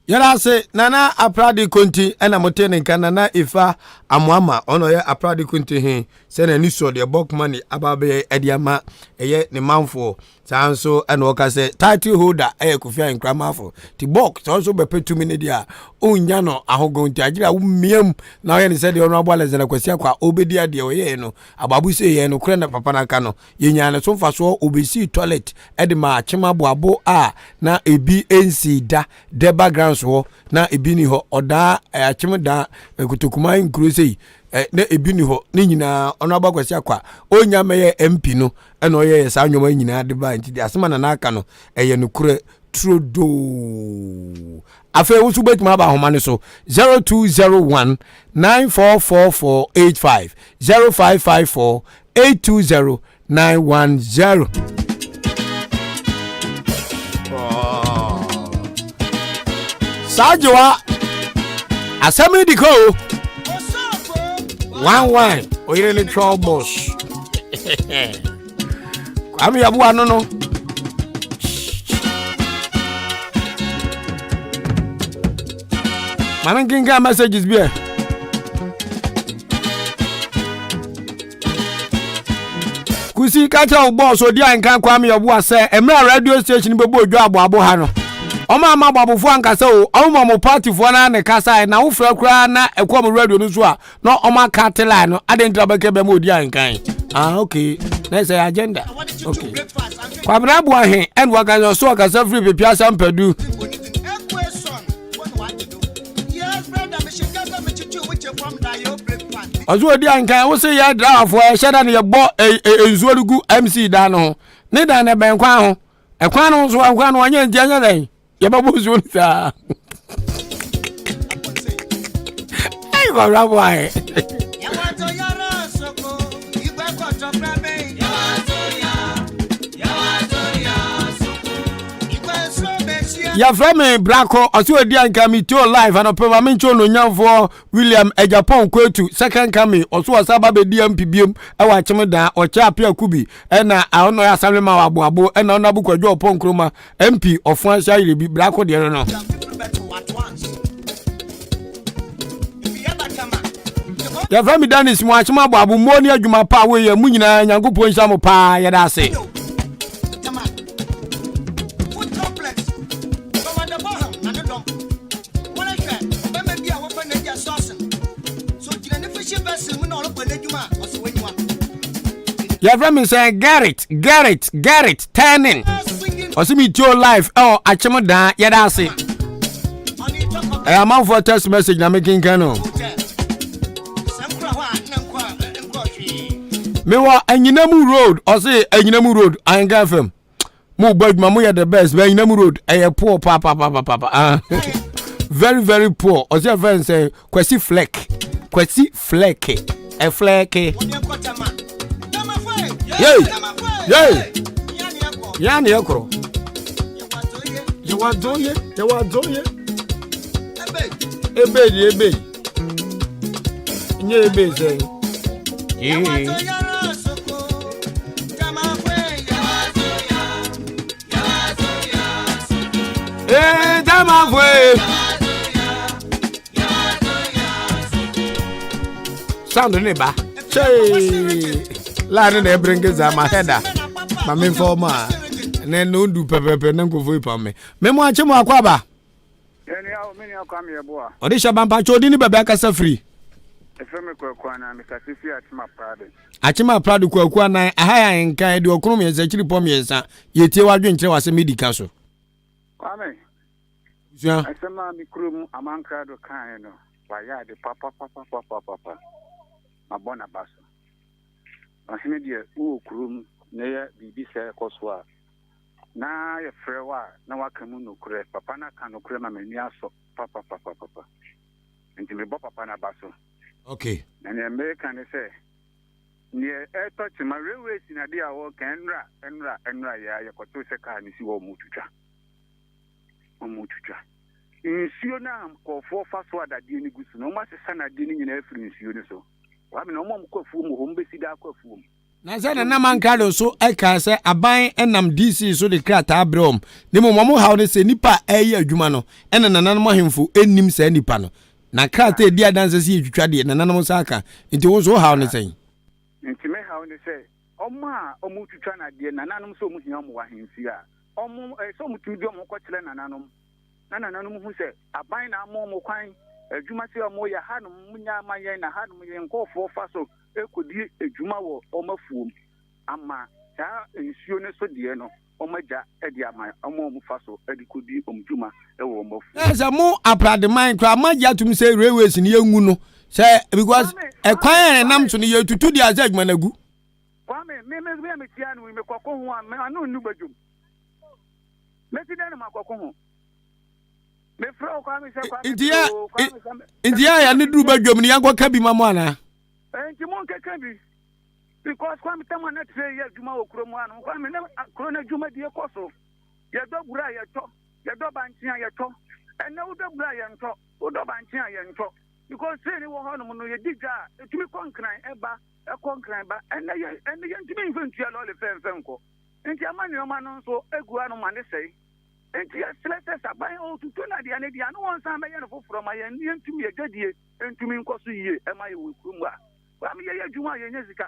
Yɛda ase Nana Aprade Konti ɛna mote ne nka Nana Ifa Amoama ɔna ɔyɛ Aprade Konti he sɛ n'ani sɔ deɛ Bɔkmani aba abɛyɛ ɛde ama ɛyɛ ne manfoɔ saa nso ɛna ɔka sɛ title holder ɛyɛ Kofi Ahenkura Mafo ti Bɔk sɛ ɔnso bɛpɛ tumi ne deɛ a ɔnnya no ahogo nti agyere a womiam na ɔyɛ ne sɛ deɛ ɔno aboa Alexander Kwasi Akwa ɔbɛdi adeɛ ɔyɛɛ no aboabo sɛ yɛ nokorɛ na papa no aka no Yɛnyaa ne so mfasoɔ, wɔbɛsii toilet de maa Akyem Aboabo a na ebi nsii da, Dɛba grounds hɔ na ebi ni hɔ, Ɔdaa, eh, Akyem daa, eh, Kotokuman nkuro sei, eh, na ebi ni hɔ, ne nyinaa ɔno Aba Kwasi Akwa, ɔnya mɛyɛ MP no, ɛna ɔyɛyɛ saa nneɛma nyinaa de baa nti deɛ asɛm a Nana aka no, ɛyɛ nokorɛ turodoo. Afei wo nso wobɛtumi aba ahoma no so 0201 944485 0554 820 910. Saa gyewa asɛm yi di kɔ o. One one oyere ne twɛw bɔs. Kwame Yaboa no no. Maame nkenkan messages bi ɛ. Kusi ka kyerɛ wo bɔɔs odi anka Kwame Yaboa sɛ mmerɛ a radio station bɛbɔ odwa aboabo ha no. Ɔmo ama aboabofoɔ ankasa o, ɔmo ma ɔmo partyfoɔ no ara na ɛkasaeɛ na wofrɛ koraa na ɛkɔ ɔmo radio no so a na ɔmo aka te line no adɛn nti na bɛka bɛma odi ankan ah okay na ɛsɛ agenda okay kwabena aboahe ɛna waka sɛ ɔso ɔkasa firi pepi asampadu ɔso odi ankan wo se yɛ driverfoɔ ɛhyɛ da no yɛbɔ nsuo no gu mc dan no ho ne dan no ɛbɛn kwan ho ɛkwan no nso ɛkwan no ɔnyɛ nti ɛnyɛ dɛn yɛbɛbɔ nsuo no saa ɛyi kɔwura bɔ ayɛ. yɛfrɛ me brako ɔsɛ ɔdi anka metio live anɔpɛ ma menkyɛ ononyamfoɔ william agyapong kwetu second coming ɔso ɔsa ba bɛdi mp biom ɛwɔ akyem daa ɔkyɛ apia kubi ɛna ɔno ɔyɛ assembly ma wɔ aboabo ɛna ɔno abukwadwo ɔpɔ nkroma mp ɔfo ase ayerɛ bi brako deɛ no no. Yɛfrɛ me Dennis mo akyem aboabo mo ne adwuma pa a woyɛ mo nyinaa Nyankopɔn nhyira mo paa yɛda ase. Yɛfrɛ me sɛ Gerrit Gerrit Gerrit Turning ɔsɛ me tuo life ɛwɔ akyem daa yɛda ase ɛyɛ amanfoɔ text message na mekenkan no mewɔ anyinamu road ɔse anyinamu road ahenka fam mo bɔ adwuma mo yɛ the best bɛ anyinamu road ɛyɛ poor paapaapaapapa ah. Very very poor. Ɔsɛ ɛfrɛ no sɛ Kwasi Fleck. Kwasi Fleck. Ɛflɛke. Yei! Yei! Yɛa ne yɛkorɔ. Yɛwɔ adzoye, yɛwɔ adzoye. Ebe di ebe. Nye ebe sɛ. Yee. Ee, tamafo e. Sound ne ba. Chee. Line na ebere nkeza ma header. Ma me mfa ọma a. Ne no ndu pɛpɛpɛ na nkofo ipam me. Me mo akye mo akɔ aba. Ɔde hyɛ bampa kyɛ odi ne baabi akasa firi. Ɛfɛ me kwaku anan mekasa firi Akyem Aprade. Akyem Aprade kwaku anan aha yɛ ahenkan aduokron mmiɛnsa akyiri pɔ mmiɛnsa yɛtie w'adwenkyerɛ w'asɛm edi ka so. Kwame, Abusua. Asɛm a me kurom Amankrado kaeɛ no, wayɛ ade papapapapapapa. Mabɔ n'aba so. Ɔhene deɛ, wowɔ kurom na yɛ biribi sɛɛ kɔ so a, na yɛfrɛ wo a, na woaka mu nokorɛ. Papa no aka nokorɛ ma m'ani asɔ papapapapapa. Nti mebɔ papa no aba so. Okay. Na nea meka ne sɛ, neɛ ɛretɔ kyema, railways na adeɛ a wɔreka, ɛnnora, ɛnnora, ɛnnora yɛ a yɛkɔtoo sɛ kaa no si hɔ wɔretwitwa. Wɔretwitwa. Nsuo no a nkurɔfoɔ fa so a dadeɛ no gu so no, wɔasesa nnadeɛ no nyinaa afiri nsuo no so. Kwame, na wɔn a wɔkɔ afuom wɔ hɔ, wɔbɛsi da akɔ afuom. Na sɛ Nana Mankado nso kaa sɛ aban nam DC so de krataa brɛ wɔn, na mmom wɔn haw ne sɛ nnipa a ɛreyɛ adwuma no na nananom ahemfo nnim saa nnipa no. Na krataa a ɛdi adanse sɛ yɛtwitwa deɛ, nananom nsa aka. Nti wo nso wo haw ne sɛn? Nti me haw ne sɛ, wɔn a wɔretwitwa no adeɛ, nananom sɛ wɔhia wɔn wɔ ahemfie a, wɔn, ɛyɛ sɛ wɔtumi de wɔn ho kɔkyerɛ nananom, na nananom hu sɛ aban na ama wɔn kwan, adwuma sɛ wɔyɛ, hanom monyɛ ama yɛn, na hanom yɛn nkurɔfoɔ fa so rekɔdi dwuma wɔ wɔn afuom ama saa nsuo no so deɛ no wɔagya de ama wɔn a wɔfa so de kɔdi wɔn dwuma wɔ wɔn afuom. Na sɛ mo aprademan koraa moagye atom sɛ railways no yɛngu no sɛ because ɛkwan a ɛnam so no yɛtutu deɛ asɛ adwuma no agu. Kwame, me me me a metia no yi mekɔko ho a ano nnu badwom. Mɛsi dɛn na makɔko ho? Mefrɛ wo Kwame sɛ Kwame nti yɛ nti yɛ a yɛne duru badwom no yɛnkɔka bi ma mo anaa? Nti mo nkeka bi because Kwame tam a na tire yɛ adwuma wɔ kurom ha no Kwame na kuro no adwumadie kɔ so. Yɛdɔ bura a yɛtɔ, yɛdɔ bankye a yɛtɔ. Ɛnɛ wodɔ bura a yɛntɔ, wodɔ bankye a yɛntɔ because train wɔ hɔnom no yɛdi dwa a ɛtumi kɔ Nkran ɛba ɛkɔ Nkran ba. Ɛnɛ yɛ ɛnɛ yɛntumi mfa ntua lɔɔre fɛ mfɛ nkɔ. Nti ama nneɛma no nso egu ano ma ne sɛe. Nti yɛsrɛ sɛ sɛ aban ɔretutu nnadeɛ no deɛ a na wɔnsan bɛyɛ no foforɔ ma yɛn yɛntumi yɛ dwadie ntumi nkɔ so yie ɛma yɛ wɔ kurom a. Kwame yɛyɛ adwuma a yɛnyɛ sika.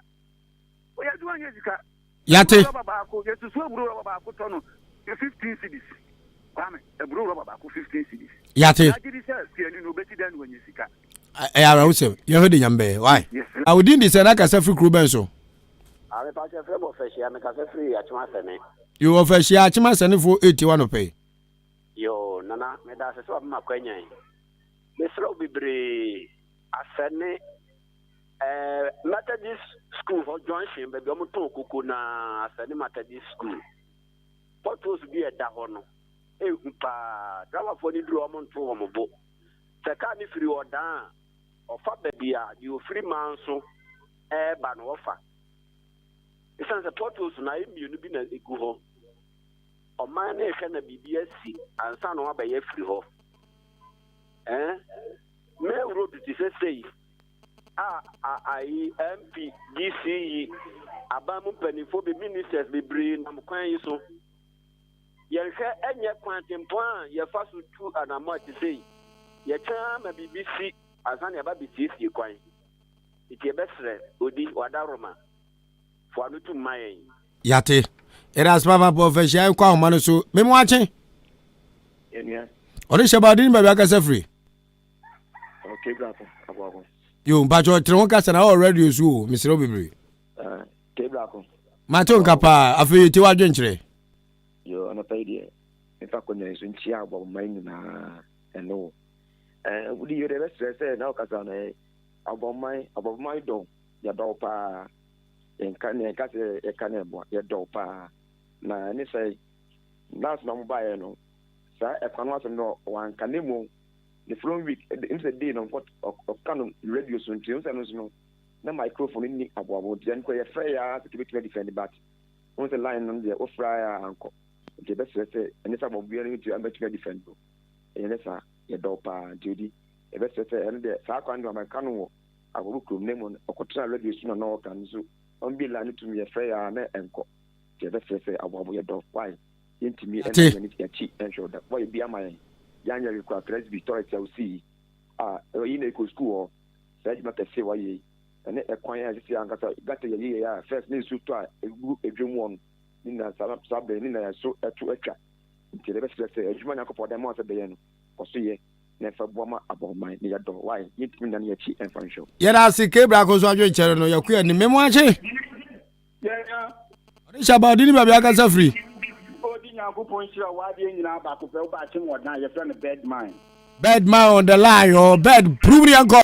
Woyɛ adwuma nyɛ sika. Yate. Rɔba baako yɛsusu aburo rɔba baako tɔ no 15 cedis. Kwame aburo rɔba baako 15 cedis. Yate. Yagye di sɛ kuani no obɛsi dɛn na wanya sika. Ɛyɛ awerɛhosɛm. Yɛhwɛ de Nyame bɛyɛ. Why? Awodin de sɛ na kasa firi kuro bɛn so? Ah, me pakyɛ frɛ bɔ ɔfɛhyia, me kasa firi Akyem Asɛne. Yo, ɔfɛhyia, Akyem Asɛnefoɔ etie wo anɔpa yi. Yo, Nana, meda ase sɛ wabɛma kwanya yi. Mesrɛ wo bebree, Asɛne, eh, Methodist school hɔ junction, baabi a wɔtɔn koko na Asɛne Methodist school. Potholes bi a ɛda hɔ no, ehu paa. Driverfoɔ no duru hɔ, wɔnto wɔn bo. Sɛ kaa no firi Ɔdan a, ɔfa baabi a deɛ ɔfiri Manso reba no ɔfa. Esiane sɛ potholes no ayɛ mmienu bi na egu hɔ. Ɔman no rehwɛ na biribi asi ansa na wɔabɛyɛ afiri hɔ. Eh? Main road te sɛ sei a ayi MP, DC yi, aban mu mpanimfoɔ bi, ministers bebree nam kwan yi so. Yɛnhwɛ ɛnyɛ kwan tempɔn a yɛfa so tu anammɔn a ɛte sei. Yɛtwɛn ara ma biribi si ansa na yɛaba abɛsiesie kwan. Nti yɛbɛsrɛ Odi, w'adaworoma, fo ano tum ma yɛn. Yate. Yɛda ase papa pɔ fɛ hyia nkɔ ahoma no so. Memo akye. Yɛnua. Ɔde hyɛ ba ɔde ne baabi akasa firi. Okay, brako, aboako. Yo, mpakyɛ ɔtere ho kasa na ɔwɔ radio so o, mesrɛ wo bebree. Uh, ke brako. Mate nka paa, afei yɛtie w'adwenkyerɛ. Yo, anɔpa yi deɛ, mefa akonnwa yi so nkyia abɔbɔman nyinaa ɛne wo. Eh, wode yɛ deɛ bɛsrɛ sɛ na wokasa no eh, abɔbɔman, abɔbɔman dɔ, yɛdɔ wo paa. Yɛnka ne yɛnka sɛ yɛka ne ɛboa, yɛdɔ wo paa. Na ɛne sɛ, last na wɔbaeɛ no, saa ɛkwan ho asɛm no wanka ne mmom. The following week, ɛm sɛ day no ɔnkɔ ɔka no radio so nti ɛm sɛ no nso no na microphone nni aboabo nti ɛno kɔ yɛfrɛ yɛ ara sɛ kebɛtumi adefend but wohu sɛ line no deɛ wofrɛ a ankɔ nti yɛbɛsrɛ sɛ ɛne sɛ aboabo biara no nti ambɛtumi adefend no ɛnyɛ ne saa yɛdɔ wo paa nti odi yɛbɛsrɛ sɛ ɛno deɛ saa kwan no amɛka no wɔ aboabo kurom na mmom ɔkɔtena radio so na na ɔka no so ɔmbie line no tum yɛfrɛ yɛ ara na ɛnkɔ nti yɛbɛsrɛ sɛ aboabo yɛdɔ why yɛntumi ɛna yɛn akyi ɛnhwɛ wo da woayɛ bi ama yɛn yɛanyɛ hwee koraa presby toilet a wosii a ɛyi na ɛkɔ sukuu hɔ saa adwuma kɛse wayɛ yi ɛne ɛkwan a ɛsisi ankasa gata yɛ yie a first ne nsuo tɔ a ɛgu edwom wɔ no ne nyinaa saa saa bɛn ne nyinaa so ɛto atwa nti yɛde bɛsrɛ sɛ adwuma Nyankopɔn de ama sɛ bɛyɛ no kɔ so yɛ na ɛfa boa ma abɔnman ne yɛdɔ wae yɛntumi nna ne yɛakyi ɛmfa nhwɛ wo. Yɛda ase Kebra ko so adwenkyɛre no yɛkɔ anim memo akye. Ɔde hyɛ aba ɔde ne baabi akasa firi. Odi Nyankopɔn nhyira wo adeɛ nyinaa baako pɛ woba akyem wɔ dan yɛfrɛ no Birdman. Birdman on the line o bird prum ne yɛnkɔ.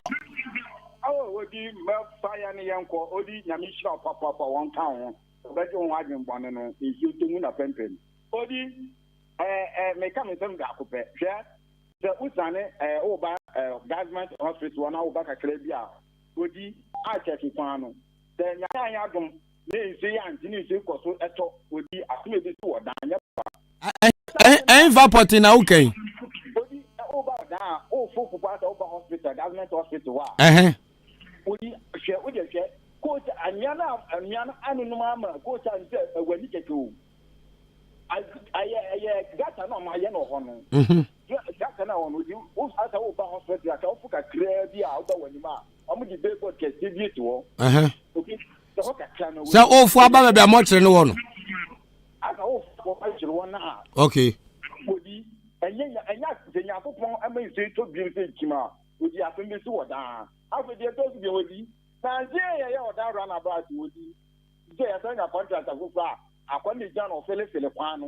Oh odi mɛfa yɛ ne yɛnkɔ odi Nyame nhyira wo papaapa wɔn ka wo ho ɔbɛgye wo ho adwen bɔne no nsuo tɔ mu na pɛmpɛm odi ɛɛ ɛɛ meka me nsɛm baako pɛ hwɛ sɛ wosane ɛɛ woba ɛɛ government hospital hɔ na woba kakra bi a odi a kyɛke kwan no Sɛ Nyame anyɛ adom ne nsuo yi ante ne nsuo kɔ so tɔ odi asem a ebesi wɔ dan nyɛ papa. Ɛnfa pɔte na woka yi. Odi woba ɔdan a wofo fufu asɛ woba hospital government hospital hɔ a. Odi hwɛ wode hwɛ coach anwea no anwea no anonom ama coach a sɛ ɛwɔ ani kɛkɛ o. Ayɛ ɛyɛ gata na ɔmo ayɛ no wɔ hɔ no. Gata na wɔ no odi wo asɛ woba hospital a sɛ wofo kakraa bi a woba wɔ anim a. Wɔn de billboard kɛseɛ bi esi hɔ. Obi sɛ hɔ kakra no. Sɛ ofo aba baabi a mɔkyerɛ no wɔ no. Asa ofo mɔkyerɛ wɔ no a. Okay. Odi ɛnyɛ ɛnyɛ sɛ Nyankopɔn ɛma nsuo yi tɔ bio sɛ nkyim a odi asɛm bi si wɔ daa. Afei deɛ ɛtɔ so bio odi nanse yɛ yɛ ɔdan run about odi sɛ yɛsɛ nya contract foforɔ a akɔ ne gyina na ɔfelefele kwan no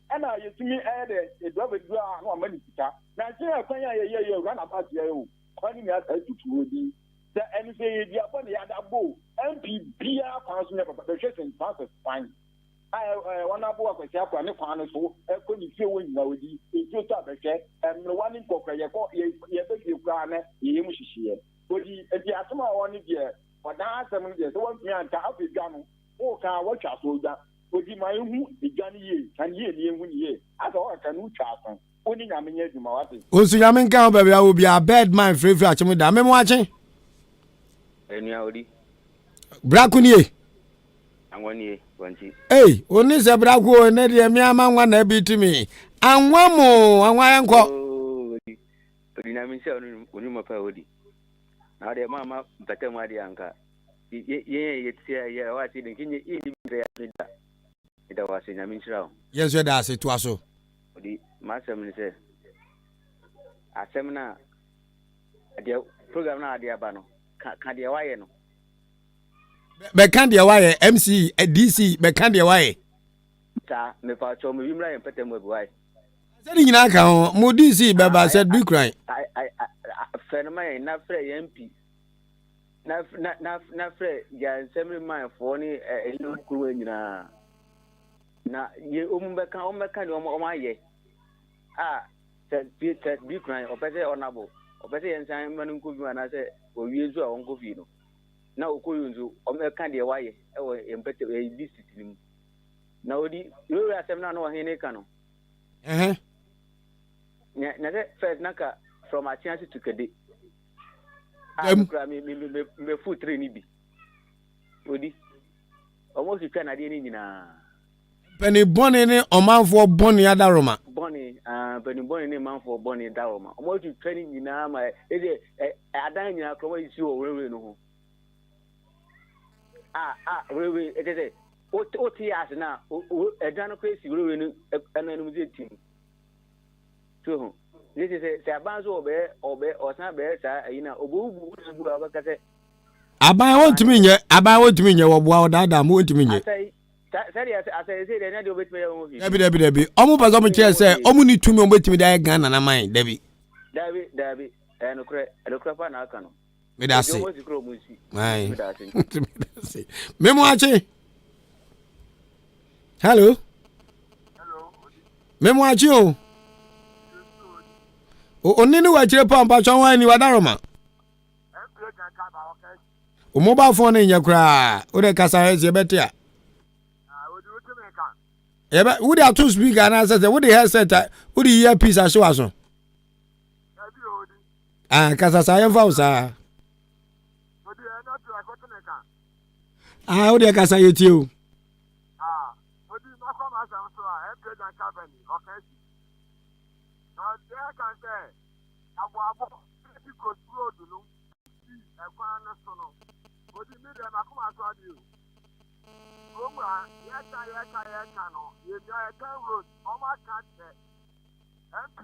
ɛna yɛtumi ɛyɛ dɛ edrɔba duru a na wama ne sika nanse yɛ kwan a yɛyɛ yɛ run about yɛ o. Kwan no nyinaa saa tutu hɔ din. Sɛ ɛno sɛ yɛ duabɔ na yɛada bɔ o, MP biara kwan so nyɛ papa. Bɛhwɛ St. Francis kwan a wɔn aboa Kwasi Appiah ne kwan no so ɛkɔ ne fie hɔ nyinaa odi nsuo tɔ a bɛhwɛ mmerewa ne nkɔkora yɛkɔ yɛbɛ fie koraa na yɛyɛ mu hyehyeɛ odi nti asɛm a wɔn deɛ ɔdan asɛm no deɛ sɛ wɔntumi anka afei dwa no woka a wɔatwa so dwa odi ma ehu dwa no yie kan yie ne ehu ne yie asɛ wɔkaka no wotwa aso. Wo ne Nyame nyɛ adwuma wate. Wo nso Nyame nka ho baabi a wɔ biara bird man firefiri akyem da memo akye. Enua odi. Brako nie. Anwa nie wanti. Ei wo ne sɛ brako o ne deɛ me ama nwa na abi tumi anwa mo anwa yɛn kɔ. Oh odi odi na mi sɛ ɔno onwuma pa odi na ɔdeɛ ma ma mpata mu adeɛ anka yɛn yɛ yɛ tia yɛ ɛwɔ ase de nkyɛn yɛ yɛ bi yɛ yɛ da ɛda wɔ ase nyame nhyira wo. Yɛn nso yɛda ase toa so. Ɔde m'asɛm ne sɛ, asɛm no a deɛ program no a ade aba no, ka ka deɛ wayɛ no. Bɛka deɛ wayɛ MC DC bɛka deɛ wayɛ. Saa mepa kyɛw me wimra yɛn pɛtɛ mu abi wae. Sɛ ne nyinaa ka ho mo DC bɛba sɛ du kran. Frɛ no ma yɛn na frɛ yɛn MP na na na na frɛ yɛn nsɛmre manfoɔ ne ɛyɛ kurom nyinaa. Na yɛ wɔn bɛka wɔn bɛka deɛ wɔn ayɛ a sɛ sɛ bi kwan ɔpɛ sɛ ɔnabo ɔpɛ sɛ yɛn nsan ma no nkɔ bi mu anaasɛ owie nso a ɔnkɔ fie no na ɔkɔ yi nso wɔn bɛka deɛ wayɛ ɛwɔ yɛn pɛtɛ ɛyɛ district no mu na ɔdi wewura asɛm no a na ɔhene ka no na na sɛ first na ka from akyease to kade a mekura me me me me fu tiri ni bi ɔdi. Wɔtwitwa n'adeɛ no nyinaa. Mpanin bɔne ne ɔmanfoɔ bɔne adaworoma. Bɔne, ah, mpanin bɔne ne manfoɔ bɔne adaworoma. Wɔtwitwa ne nyinaa ma ɛsɛ ɛ adan nyinaa koraa wɔasisi wɔ werɛwerɛ no ho. A a werɛwerɛ ɛkyɛ sɛ wote wote yɛ ase na ɛdan no koraa si werɛwerɛ no ɛno anim sɛ tim. So ho. Ne sɛ sɛ sɛ aban so ɔbɛyɛ ɔbɛyɛ ɔsan bɛyɛ saa ayi na ɔbɛwubu wo na ɔbɛka sɛ Aban wɔntumi nyɛ aban wɔntumi nyɛ wɔboa wɔdaadaa mo wɔntumi nyɛ. Dabi dabi dabi ɔmo pɛ sɛ ɔmo kyerɛ sɛ ɔmo ni tumi ɔmo betumi de ayɛ Ghana na man dabi. Dabi dabi ɛnokorɛ ɛnokorɛ pa na aka no. Meda ase. Ayi meda ase. Memo akye. Hello. Memo akye o. Ɔne ne wakyire pa mpakyɛ ho ani wadaroma. O mobile phone no nyɛ koraa. Wo de kasa hɛ sɛ yɛbɛte a. Yɛbɛ wo de ato speaker anaasɛ sɛ wo de headset a wo de earpiece ahye w'aso. Ah, kasa saa yɛmfa wo saa. Ah, wo deɛ kasa yɛtie o. Ah, odi mɛkɔ m'asɛm so a MP Jan Cavani ɔka si. Na deɛ ɛka sɛ aboabo ti Coast Road no si ɛkwan no so no, odi mi deɛ m'akoma so adeɛ o. Kurom ha yɛka yɛka yɛka no yɛnua yɛtɛn road ɔmo aka kyɛ MP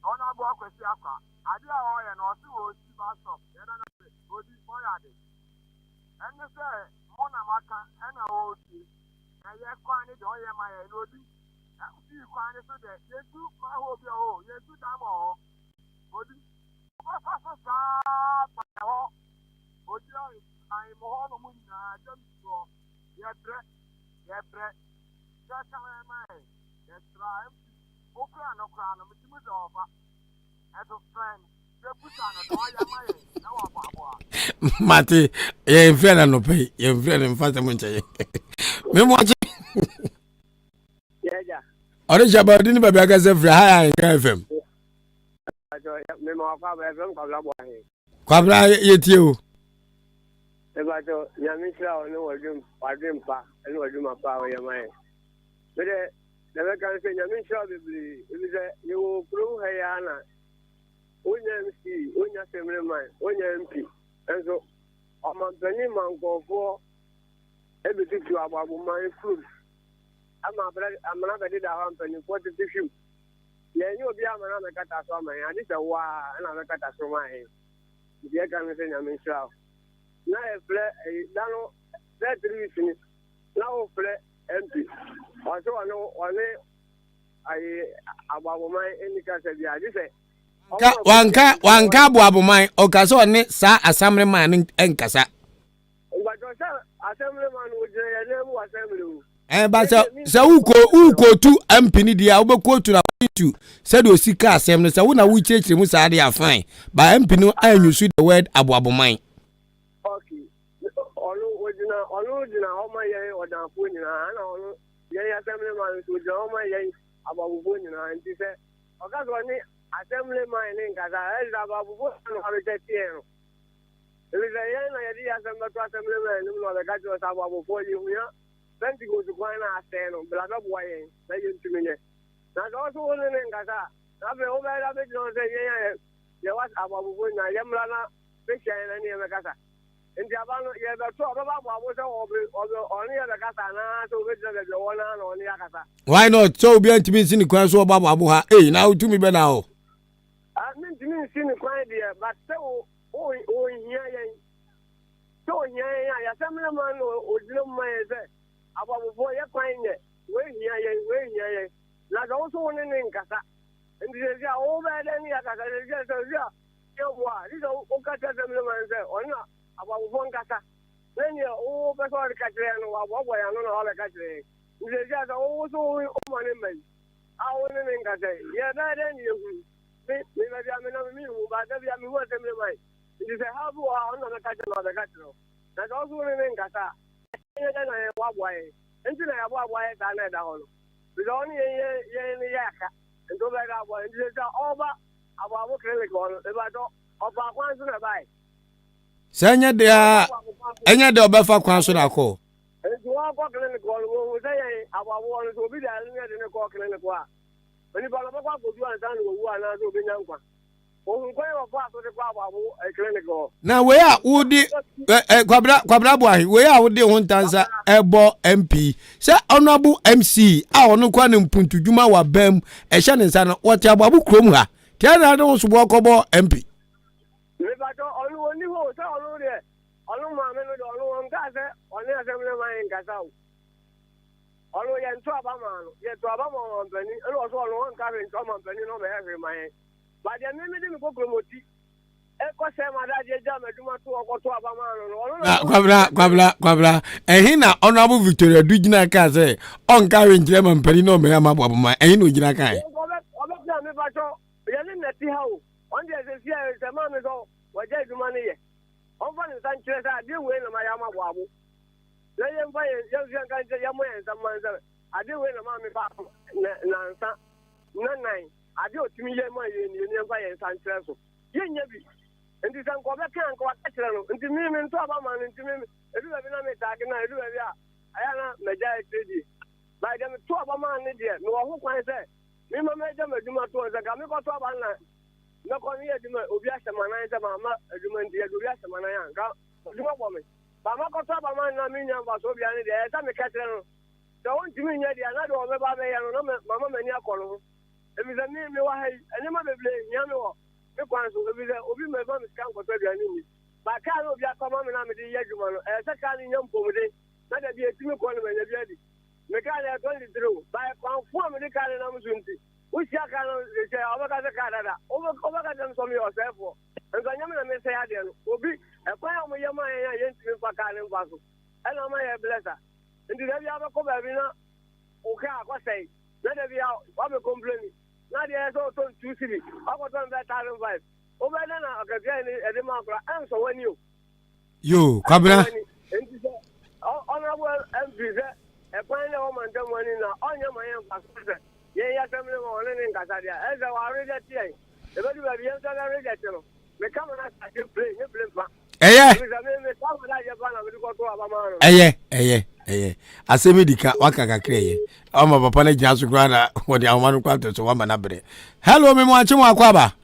Ɔnabo Akwasi Akwa adeɛ a ɔyɛ no ɔse ɔsi bus stop yɛda no ase odi ɔyɛ ade ɛne sɛ mo na moaka ɛna ɔretie na yɛ kwan ne deɛ ɔyɛ ma yɛ na odi ɛmfii kwan ne so deɛ yɛntu mahɔ bi ɔhɔ yɛntu dan ma ɔhɔ odi ɔbɛfa so saa ba hɔ odi ayi mo hɔ nom nyinaa gyam soɔ yɛbrɛ yɛbrɛ sɛ ka ma yɛ yɛsra mp Wokura no koraa no, metumi sɛ ɔfa. Ɛso frɛ no, yɛbusa no deɛ ɔyɛ ma yɛn na waboaboa. Mate, yɛmfrɛ no anɔpa yi, yɛmfrɛ no mfa sɛm nkyɛ yɛn. Memoakye. Ɔde hyɛ ba ɔde ne baabi akasa firi ha yɛ Ahenka FM. Kwabena yɛtie o. Mepakyɛw, Nyame nhyira wo ne w'adwen pa ne w'adwuma pa a woyɛ ma yɛn. Me dɛ, na mɛka ne sɛ Nyame nhyira wo bebree, efisɛ yɛwɔ kurom ha yi ara na wonya MC, wonya Assemblyman, wonya MP, nso ɔmanpanin ma nkurɔfoɔ ɛbɛtutu aboaboman kurom ama amena bɛdeda hɔ a mpanimfoɔ tete hwim. Yɛnyɛ obiara ma no amɛkata so ama yɛn, agye sɛ wo ara na abɛkata so ma yɛn. Nti yɛka no sɛ Nyame nhyira wo. Na yɛfrɛ ɛyi da no sɛ 3 weeks ni na wofrɛ MP ɔsɛ ɔne ɔne ayi aboaboman ɛni kasa bi agye sɛ wanka wanka aboaboman ɔka sɛ ɔne saa asamere man no nkasa. Mpatsɔ sɛ assembly man no ogyina yɛn nan mu wɔ assembly o. Ɛɛ ba sɛ sɛ wokɔ wokɔtu MP no deɛ a wobɛkɔtu no according to sɛdeɛ osi ka asɛm no sɛ wo na wokyerɛkyerɛ mu saa deɛ a fine ba MP no anyusu the word aboaboman. Okay ɔno ogyina ɔno gyina hɔ ma yɛn ɔdanfoɔ nyinaa ɛna ɔno yɛn assembly man nso ogyina hɔ ma yɛn aboabofoɔ nyinaa nti sɛ ɔka sɛ ɔne assembly man ne nkasa ɛsɛ aboabofoɔ na ɔbɛkyɛ teɛ no. Efisɛ yɛn na yɛde yɛn asɛm bɛto asɛmmerɛ anim na wɔbɛka kyerɛ sɛ aboabofoɔ yɛhia Pentekoste kwan no a asɛe no, bra bɛboa yɛn na yɛntumi nyɛ. Na sɛ wo nso wo ne no nkasa a, na afei wobɛyɛ dɛ abɛgyina hɔ sɛ yɛn a yɛwɔ aboabofoɔ nyinaa yɛmmra na bɛhyia yɛn na ne yɛn bɛkasa. Nti aba no yɛbɛto a ɔbɛba aboabo sɛ ɔbe ɔbe ɔne yɛ bɛkasa anaa sɛ ɔbɛgyina baabi ɔwɔ no ara na ɔne yɛ akasa. Why not? Sɛ obiara ntumi nsi ne kwan so ɔba aboabo ha. Ei, na wotumi bɛ na hɔ. Ah, mentumi nsi ne kwan deɛ, but sɛ wo Ɔhia yɛn. Sɛ ɔhia yɛn a, yɛasɛmina ma no ɔgyina mu ma yɛn sɛ aboabofoɔ yɛ kwan nyɛ wei hia yɛn, wei hia yɛn. Na sɛ wo so wo ne ne nkasa. Nti sɛsi a wobɛyɛ dɛn ne yɛakasa sɛsi a sɛ a yɛ boa a, gye sɛ woka kyerɛ asɛmina ma no sɛ ɔne na aboabofoɔ nkasa. Na neɛ wopɛ sɛ ɔde ka kyerɛ yɛn no, waboaboa yɛn ano na wabɛka kyerɛ yɛn. Nti sɛsi a sɛ wo so woma ne mma yi a wo ne ne nkasa yi, yɛbɛyɛ dɛn ne yɛhunu? Me, me baabi a menam menhu, ba da bi a mehu asɛm no mae. Nti sɛ haw bi wɔ hɔ a, ɔno na mɛka kyerɛ no, ɔbɛka kyerɛ wo. Na sɛ wo nso wo ne no nkasa a, ɛnyɛ dɛn na waboa yɛn? Nti na yɛaboaboa yɛn saa na ɛda hɔ no. Efisɛ ɔne yɛn yɛ yɛn no yɛ aka, nti wobɛyɛ dɛ aboa yɛn. Nti sɛ ɔreba aboabo clinic hɔ no, mepakyɛ ɔfaa kwan so na ɛbae. Sɛ ɛnyɛ dɛ a, ɛnyɛ dɛ ɔbɛfa kwan so na akɔ. Nti wɔkɔ clinic hɔ no, wɔhu sɛ yɛn aboabo hɔ no, sɛ obi de ayare no yɛde no kɔ clinic hɔ a, Onipa no ɔbɛkɔ akɔdu ansa na wawu anaasɛ ɔbɛnya nkwa. Ɔhu kwan a wɔfaa so de kɔ aboabo clinic hɔ. Na wei a wode ɛ Kwabena Kwabena Boahe wei a wode ho ntansa ɛbɔ MP sɛ honourable MC a ɔno kora ne mpuntudwuma wɔ abam mu ɛhyɛ ne nsa no wɔte aboabo kurom ha tiɛ na de ho soboɔ kɔbɔ MP. Mepatɔ ɔno ɔni hɔ o sɛ ɔno deɛ ɔno maame no deɛ ɔno ɔnkaa sɛ ɔne assemblyman nkasa o. Ɔno yɛnto aba maa no, yɛto aba ma ɔmampanin, ɛna ɔso ɔno ɔnka hwee nkyerɛ ɔmampanin na ɔmɛyɛ hwee ma yɛn. Ba deɛ me mede me kokromoti ɛkɔ sɛ m'adagyeɛ gya m'adwuma to hɔ kɔto aba maa no no, ɔno na. Kwabena, Kwabena, Kwabena, ɛhe na Honourable Victoria Adu gyina kaa sɛ ɔnka hwee nkyerɛ mampanin na ɔmɛyɛ ama aboabo ma, ɛhe na ogyina kae? Ɔbɛtena me pakyɛ, yɛne na. na ɛte ha o. Ɔno deɛ sɛsi a sɛ maame sɛ wagya adwuma no yɛ. Ɔmfa ne nsa nkyerɛ sɛ adeɛ wei na mayɛ ama Boabo. Na yɛmfa yɛn yɛn nso yɛnka nkyerɛ yɛmmɔ yɛn nsa mma no sɛ adeɛ wei na maame baako na nansa na nan adeɛ a ɔtumi yɛ ma yɛn nie na yɛmfa yɛn nsa nkyerɛ so. Yɛnnya bi. Nti sɛ nka ɔbɛka a nka waka kyerɛ no. Nti me mento aba ma no nti me ɛdu baabi na metaage no a ɛdu baabi a ɛyɛ a na magyae akyire die. By deɛ meto aba maa no deɛ mewɔ ho kwan sɛ mema magya m'adwuma to hɔ sɛ nka mekɔto aba no na mɛkɔ no yɛ adwuma obi ahyɛ m'anan sɛ mamma adwuma nti yɛde obi ahyɛ m'anan a nka adwuma bɔ me. Ba makɔto aba ma no na mennya mfasoɔ biara no deɛ ɛyɛ sɛ meka kyerɛ no sɛ ɔntumi nyɛ deɛ na deɛ ɔbɛba abɛyɛ no na mama m'ani akɔ no ho. Ɛfiri sɛ me mewɔ ha yi nneɛma bebree hia me wɔ me kwan so ɛfiri sɛ obi mmɛma me sika nkɔtɔ aduane nni. Ba kaa no obi atɔ ma me na mede yɛ adwuma no ɛyɛ sɛ kaa no nya mpɔmuden na da bi ɛtumi kɔ no manya bi adi. Me kaa no ɛtɔ litre o, by kwan fo a mede kaa no nam so nti, wohyia kaa no seesei a wobɛka sɛ kaa dada, wobɛka kyerɛ me sɛ meyɛ ɔsɛefoɔ, nso ɛnyɛ me na mesɛe adeɛ no, obi, ɛkwan a wɔyɛ maa yɛn a yɛntumi mfa kaa no mfa so ɛna ama yɛ blɛ sa, nti da biara wobɛkɔ baabi na wo kaa akɔsɛe, na da biara woabɛ complaini, na adeɛ yɛ sɛ wotɔ no 2 cedi, woakɔtɔ no bɛyɛ 1005, wobɛyɛ dɛn na akatua a yɛde ma akora ɛnsɔ w'ani o. Yo, Kwabena. Nti sɛ honorable MP sɛ ɛkwan na ɛwɔ mantam ani na ɔnyɛ ma yɛn mfa so sɛ yɛn yɛ asɛm no ma ɔne ne nkasa deɛ ɛsɛ sɛ wɔarejɛte yɛn ɛbɛdu baabi yɛn nso bɛrejɛte no meka ma no asase plane nye plane fa. Ɛyɛ. Ɛfiri me me saa ma dadeɛ pa na mede kɔto aba maa no. Ɛyɛ ɛyɛ ɛyɛ asɛm yi di ka waka kakra ɛyɛ ɔma papa no gyina so koraa na wɔde ahoma no kɔ ato so wama no abrɛ. Hello, me mo akye mo akɔ aba.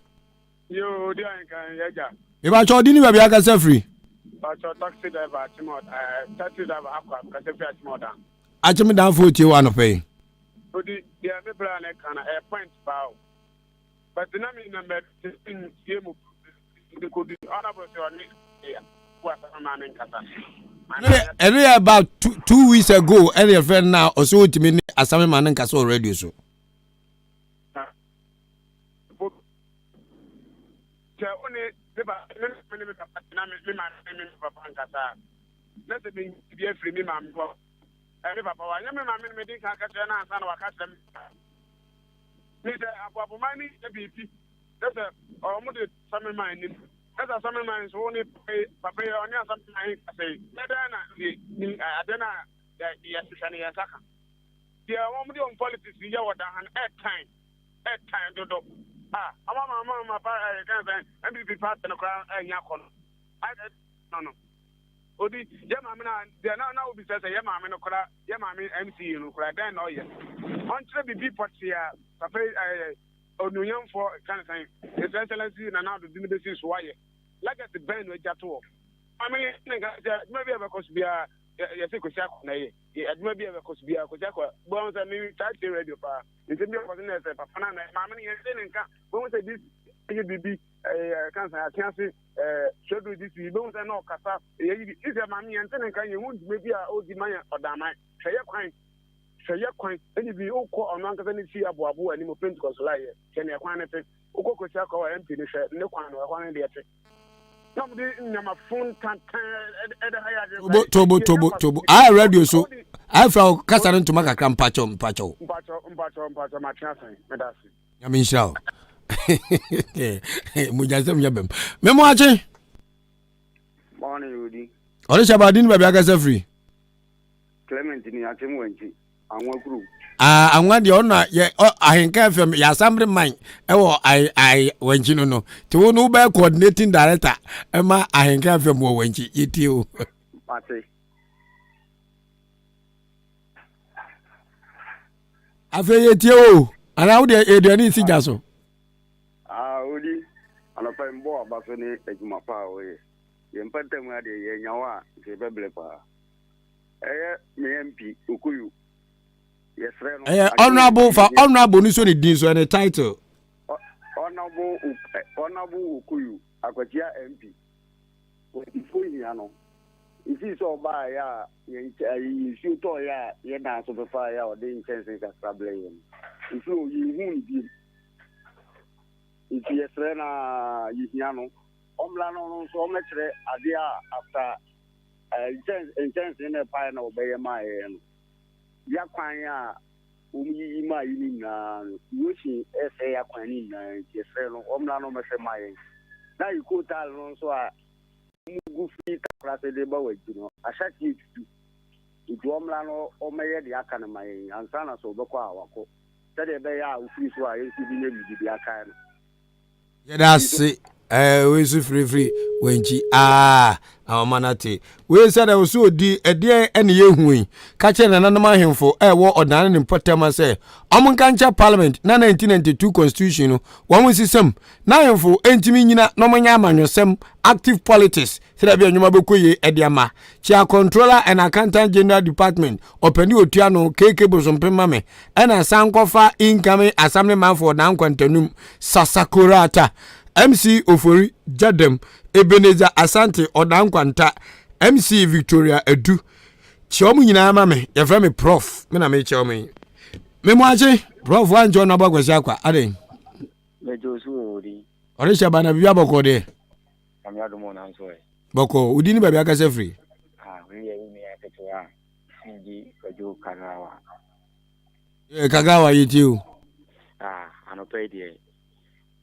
Yoo, odi ahenkan yɛ gya. Mepakyɛ ɔde ne baabi akasa firi. Pakyɛ taxi driver akyem ɔda ɛɛ eh, taxi driver akɔ akasa firi akyem ɔda. Akyem danfo tie wɔ anɔpɛ yi. Odi deɛ me bra ne ka no ɛyɛ point paa o. But na me nam baabi sɛ ntie mu de kɔdu ɔnabɔ sɛ ɔne bu asɛm ma ne nkasa. Ɛno yɛ about 2 weeks ago ɛne yɛfrɛ no na ɔsɛ ɔntumi ne asame ma ne nkasa wɔ radio so. Sɛ wo ne me ba me maame ne me papa te na me me maame ne me papa nkasa a, na sɛ menya biribi afiri me maame hɔ ɛ me papa hɔ a, ɛnyɛ me maame na medi nkan aka kyerɛ no ansa na waka kyerɛ me papa. Ne sɛ aboaboman no yɛ biribi na sɛ wɔn de asɔmeman anim na sɛ asɔmeman nso wo ne papa yi papa yi ɔne asɔmeman kasa yi na dɛn na ade no a yɛhwehwɛ no yɛn nsa ka. Deɛ wɔn de wɔn politics yɛ wɔ da ha no ɛtan. Ɛtan dodo. Ah, ɔma ma ma ma pa ɛyɛ kan sɛ NPP party no koraa ɛnya kɔ no. Ayɛ no no. Odi yɛ maame na deɛ na na obi sɛ sɛ yɛ maame no koraa yɛ maame MC no koraa dɛn na ɔyɛ. Ɔnkyerɛ bibi pɔtee a papa yi ɛyɛ onuonyamfoɔ kan sɛn His Excellency Nana Addo de no besi so wayɛ. Legacy bɛn na agya to hɔ. Maame yɛ ne nka sɛ adwuma bi a ɛbɛkɔ so biara yɛsɛ Kwesi Akɔ na ɛyɛ. Adwuma bi a ɛbɛkɔ so biara Kwesi Akɔ bɔn sɛ me taa tie radio paa. Nsɛm bi akɔ so na ɛsɛ papa no ana maame no yɛnte ne nka. Bɛhu sɛ this yɛ biribi ɛɛ kansa ate ase ɛɛ sɛdu this yi bɛhu sɛ na ɔkasa ɛyɛ yi bi sɛ maame yɛnte ne nka yɛhu dwuma bi a ɔdi ma yɛ ɔdaman hwɛ yɛ kwan hwɛ yɛ kwan ɛne bi wokɔ ɔno ankasa ne fie aboabo anim Pentecost la yɛ hwɛ ne ɛkwan no te wokɔ kɔsi akɔ wɔ MP no hwɛ ne kwan no ɛhɔ no deɛ te na ɔmo de nneɛma fon tantan ɛde ha yɛ adwene. Tobo tobo tobo ayɛ radio so ayɛ fira o kasa no ntoma kakra mpakyɛw mpakyɛw. Mpakyɛw mpakyɛw mpakyɛw matwe asan meda ase. Nyame nhyira o. Mogyasɛm nyɛ bɛm. Memo akye. Morning Odi. Ɔde hyɛ baadi ne baabi akasa firi. Clement ni akyem wankyi anwa kurom. Ah, anwa deɛ ɔno yɛ ahenka fm yɛ assembly man ɛwɔ ayi ayi wankyi no no te wo no wobɛyɛ coordinating director ɛma ahenka fm wɔ wankyi yɛtie o. Mate. Afei yɛtie o anaa wo deɛ aduane nsi gya so. Ah, odi anɔpa mbɔ aba so ne adwuma pa a wɔyɛ yɛn mpatamu adeɛ yɛnya wo a nka yɛbɛbrɛ paa. Ɛyɛ me MP Okuyu. Yɛsrɛ no. Ɛyɛ honourable fa honourable no so ne din so ɛne title. Honourable Honourable Okuyu Akwatia MP. Wɔtifo hia no. Nsi sɛ ɔbaa yɛ a yɛn nsuo tɔɔ yɛ a yɛ dan so bɛfa yɛ a ɔde nkyɛnse kakra blɛ yɛn. Nsuo yɛnhu no biem. Nti yɛsrɛ na yɛhia no. Ɔmmra no no nso ɔmmɛkyerɛ adeɛ a after nkyɛnsee na ɛpae na wɔbɛyɛ maa yɛn no, yɛ kwan a wɔyiyi maa yi no nyinaa no, erosion resɛe akwan no nyinaa nti yɛsrɛ no ɔmmra na ɔmmɛhwɛ mma yɛn. Na coal no nso a wɔgu firi Takorase de ba Wagyi no, ahyɛaseɛ retutu. Nti ɔmmra na ɔmmɛyɛ deɛ aka no ma yɛn ansa na sɛ ɔbɛkɔ a wakɔ. Sɛdeɛ ɛbɛyɛ a wofiri so a yɛn nso yɛbɛnya biribi de akae no. Yɛda ase ɛɛ wei nso firifiri wankyi aa ahoma no ate wei sɛ dɛ ɔsɛ ɔdi ɛdeɛn ɛne yɛhu yi ka kyerɛ nananom ahemfo ɛwɔ ɔdan ne ne mpɔtam sɛ ɔmo nka nkyɛ parliament na 1992 constitution no wɔn nsesam na ahemfo ntumi nyina na ɔmo nyɛ amanyɔsɛm active politics sɛdeɛ bi nnwuma bɛkɔ yie ɛde ama kyia controller and accountant general department ɔpɛni otua no kk bosompem ma me ɛna san kɔfa incoming assembly man for ɔdan nkwantanum sasakorata mc ofori jadam ebenezer asante ɔdan nkwanta mc victoria adu kyia ɔmo nyinaa ma me yɛfrɛ me prof me na mekyia ɔmo yi me mo akye prof wankyɛ ɔno abɔ akwasi akwa adɛn ɔde hyɛ ba na biribi abɔkɔ deɛ Nyame adom o nanso ɛ. Bɔkɔɔ, wo din ne baabi akasa firi? Ah, wei yɛ wo nua ketewa a Sinji Kwadwo Kagawa. Eh, Kagawa yɛtie o. Ah, anɔpa yi deɛ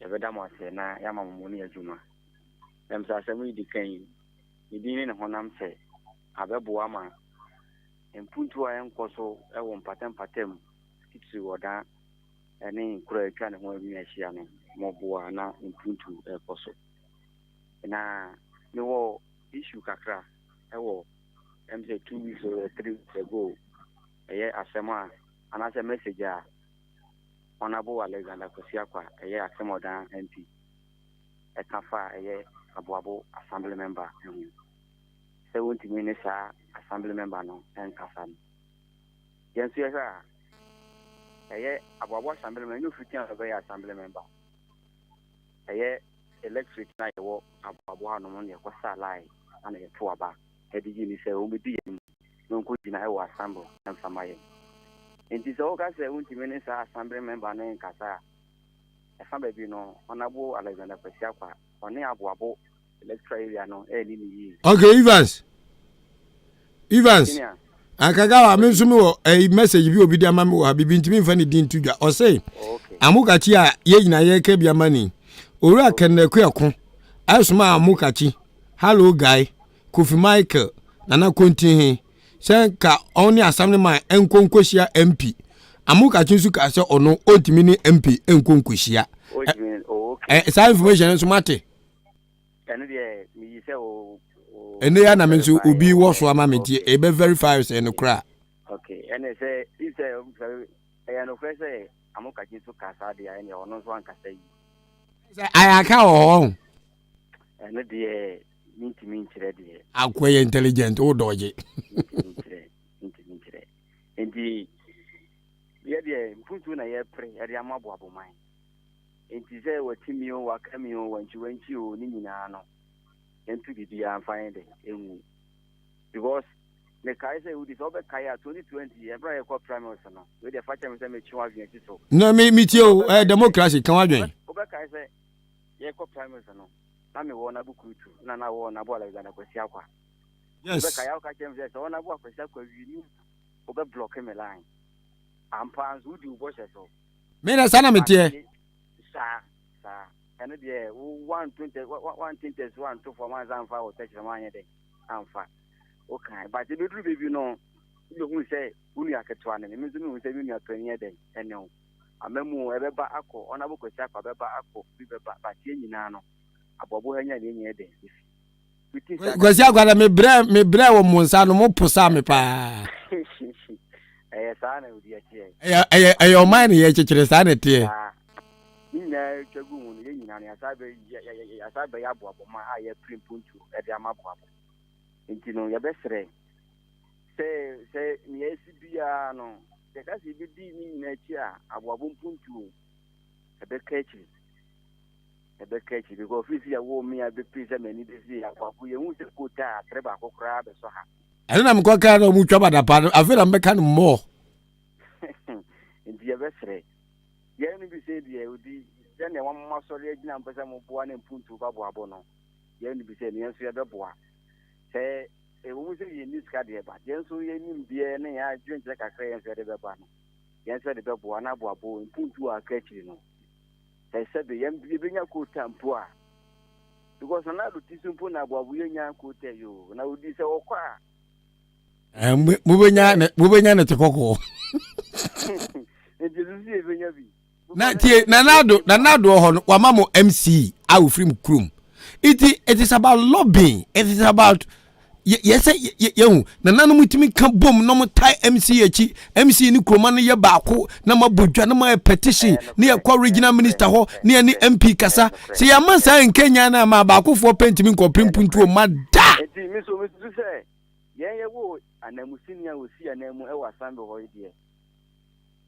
yɛbɛda mo ase na yɛama mo mo ne adwuma. Ɛm sɛ asɛm yi di kan yi, ne din ne ne honam sɛ abɛboa ma mpuntuo a ɛnkɔ so wɔ mpatampatam titiriw ɔdan ne nkuro a atwa ne ho ahyia no, moboa na mpuntuo ɛkɔ so. Na mewɔ issue kakra wɔ ɛm sɛ 2 weeks or 3 weeks ago, ɛyɛ asɛm a anaasɛ message a Honourable Alexander Kwasi Akwa, ɛyɛ Akyem Odan MP, ɛka fa ɛyɛ Aboabo assembly member ho sɛ wontumi ne saa assembly member no ɛnkasa no. Yɛn nso yɛhwɛ a, ɛyɛ Aboabo assembly member ɛnyɛ ofiri a ɔbɛyɛ assembly member, ɛyɛ electorate na yɛwɔ Aboabo hanom no, yɛkɔsa line ana yɛto aba ɛde yi ni sɛ wɔbɛdi yɛn mu na ɔnkɔ gyina ɛwɔ assembly ɛmfa ma yɛn. Nti sɛ woka sɛ wontumi ne saa assembly member no nkasa a, ɛfa baabi no Honourable Alexander Kwasi Akwa ɔne Aboabo electoral area no ɛni ne yie. Okay, Evans. Evans. Akagawa, me nso mewɔ ɛyi message bi obi de ama me wɔ ha, bibi ntumi nfa ne din to dwa. Ɔse, Amokakyi a yɛn nyinaa yɛreka bi ama ni. Owura Kenneth Ako ɛsoma Amokakyi, Hello Guy, Kofi Michael, Nana Kontinhe sɛ nka ɔne assembly man nkɔ nkɔhyia MP. Amokakyi nso ka sɛ ɔno ɔntumi ne MP nkɔ nkɔhyia. Ɛ saa information nso mate. Ɛno deɛ meyi sɛ o. Ɛnɛ ya na me nso obi wɔ so ama me nti ebe verify sɛ ɛno koraa. Okay, ɛnɛ sɛ sɛ ɛyɛ nokorɛ sɛ Amokakyi nso ka saa deɛ, ɛnɛ ɔno nso ankasa yi. Sɛ ayaka wɔ hɔ. Ɛno deɛ mentumi nkyerɛ deɛ. Akɔ yɛ intelligent wo dɔgye. Mentumi nkyerɛ, mentumi nkyerɛ. Nti yɛ deɛ mpuntuo na yɛpere yɛde ama aboaboman. Nti sɛ wati mi o, waka mi o, wankyi wankyi o, ne nyinaa no yɛnto biribiara mfa yɛn de ɛngu. Because mekae sɛ wodi sɛ wobɛkae a, 2020 ɛberɛ a yɛkɔ primaries no, wei deɛ fa kyɛ me sɛ metwe w'adwene akyi so. Na me metie o, ɛyɛ democracy, ka w'adwene. Wobɛkae sɛ yɛkɔ primaries no, na mewɔ Honourable Kurutu na na wɔ Honourable Alexander Kwasi Akwa. Wobɛkae a woka kyerɛ me sɛ sɛ Honourable Kwasi Akwa wie ni wobɛ block me line. Ampa nso wodi wo bɔhyɛ so. Me na saa na meteɛ. Saa saa ɛno deɛ wo wanto ntɛ wante ntɛ so wanto fam ansa amfa wɔ tɛkyerɛma anyɛ dɛ amfa wokae, but ebeduru baabi no wobɛhu sɛ wo nua ketewa no me nso mehu sɛ me nua panin yɛ dɛn ɛne wo amamu ɛbɛba akɔ ɔnabo Kwasi akɔ abɛba akɔ bi bɛba, but yɛn nyinaa no aboabo ha nya ne yɛn nyɛ dɛn efi. Kwasi Akwada, mebrɛ mebrɛ wɔ mo nsa no mo posa me paa. Ɛyɛ saa na odi akyi. Ɛyɛ ɛyɛ ɛyɛ ɔman ne yɛ kyekyere saa na ɛteɛ. Ne nyinaa twa gu mu no, yɛn nyinaa no yɛasa bɛ yɛasa bɛyɛ aboaboma a yɛpere mpuntuo ɛde ama aboabo. Nti no yɛbɛsrɛ sɛ sɛ nea esi biara no yɛka sɛ yɛbɛdi ne nyinaa akyi a, aboabo mpuntuo ɛbɛka akyiri, ɛbɛka akyiri, because ofiri sɛ yɛwoo me a bɛpiri sɛ m'ani bɛsi aboabo, yɛhu sɛ kota a atere baako koraa bɛsɔ ha. Ɛno na mekɔ kaa na ɔmo twa badapa no, afei na mebɛka no mmɔɔ. Nti yɛbɛsrɛ yɛn no bi sɛ deɛ odi sɛnea wɔn asɔre agyina mpɛ sɛ moboa ne mpuntuo ba boabo no, yɛn no bi sɛ ne yɛn nso yɛbɛboa sɛ ɛwɔ mu sɛ yɛnni sika deɛ, but yɛn nso yɛnim deɛ ne yɛn adwenkyerɛ kakra yɛn nso yɛde bɛba no. Yɛn nso yɛde bɛboa na aboabo mpuntuo a aka akyiri no. Sɛ sɛbe yɛn yɛbɛnya quota mpo a. Because Nana Addo ti so mpo na aboabo yɛnya quota yi o. Na odi sɛ wɔkɔ a. Eh, mobɛnya ne mobɛnya ne te kɔkɔɔ. Nti ɛsɛ sɛ yɛbɛnya bi. Na tie Nana Addo Nana Addo wɔ hɔ no wama mo MC a ofiri mu kurom. Iti it is about lobbying it is about yɛ sɛ yɛhu nananom tumi ka bom na wɔn tae MC akyi MC ne kuroma no yɛ baako na ma bɔ dwa na ma yɛ petition ne yɛ kɔ regional minister hɔ ne yɛ ne MP kasa sɛ yɛama saa nkenya no ama baakofoɔ pɛ ntumi nkɔpere mpuntuo ma da. Eti mi so mi susu sɛ yɛn yɛ wɔ ananmusini a osi ananmu ɛwɔ assembly hɔ yi deɛ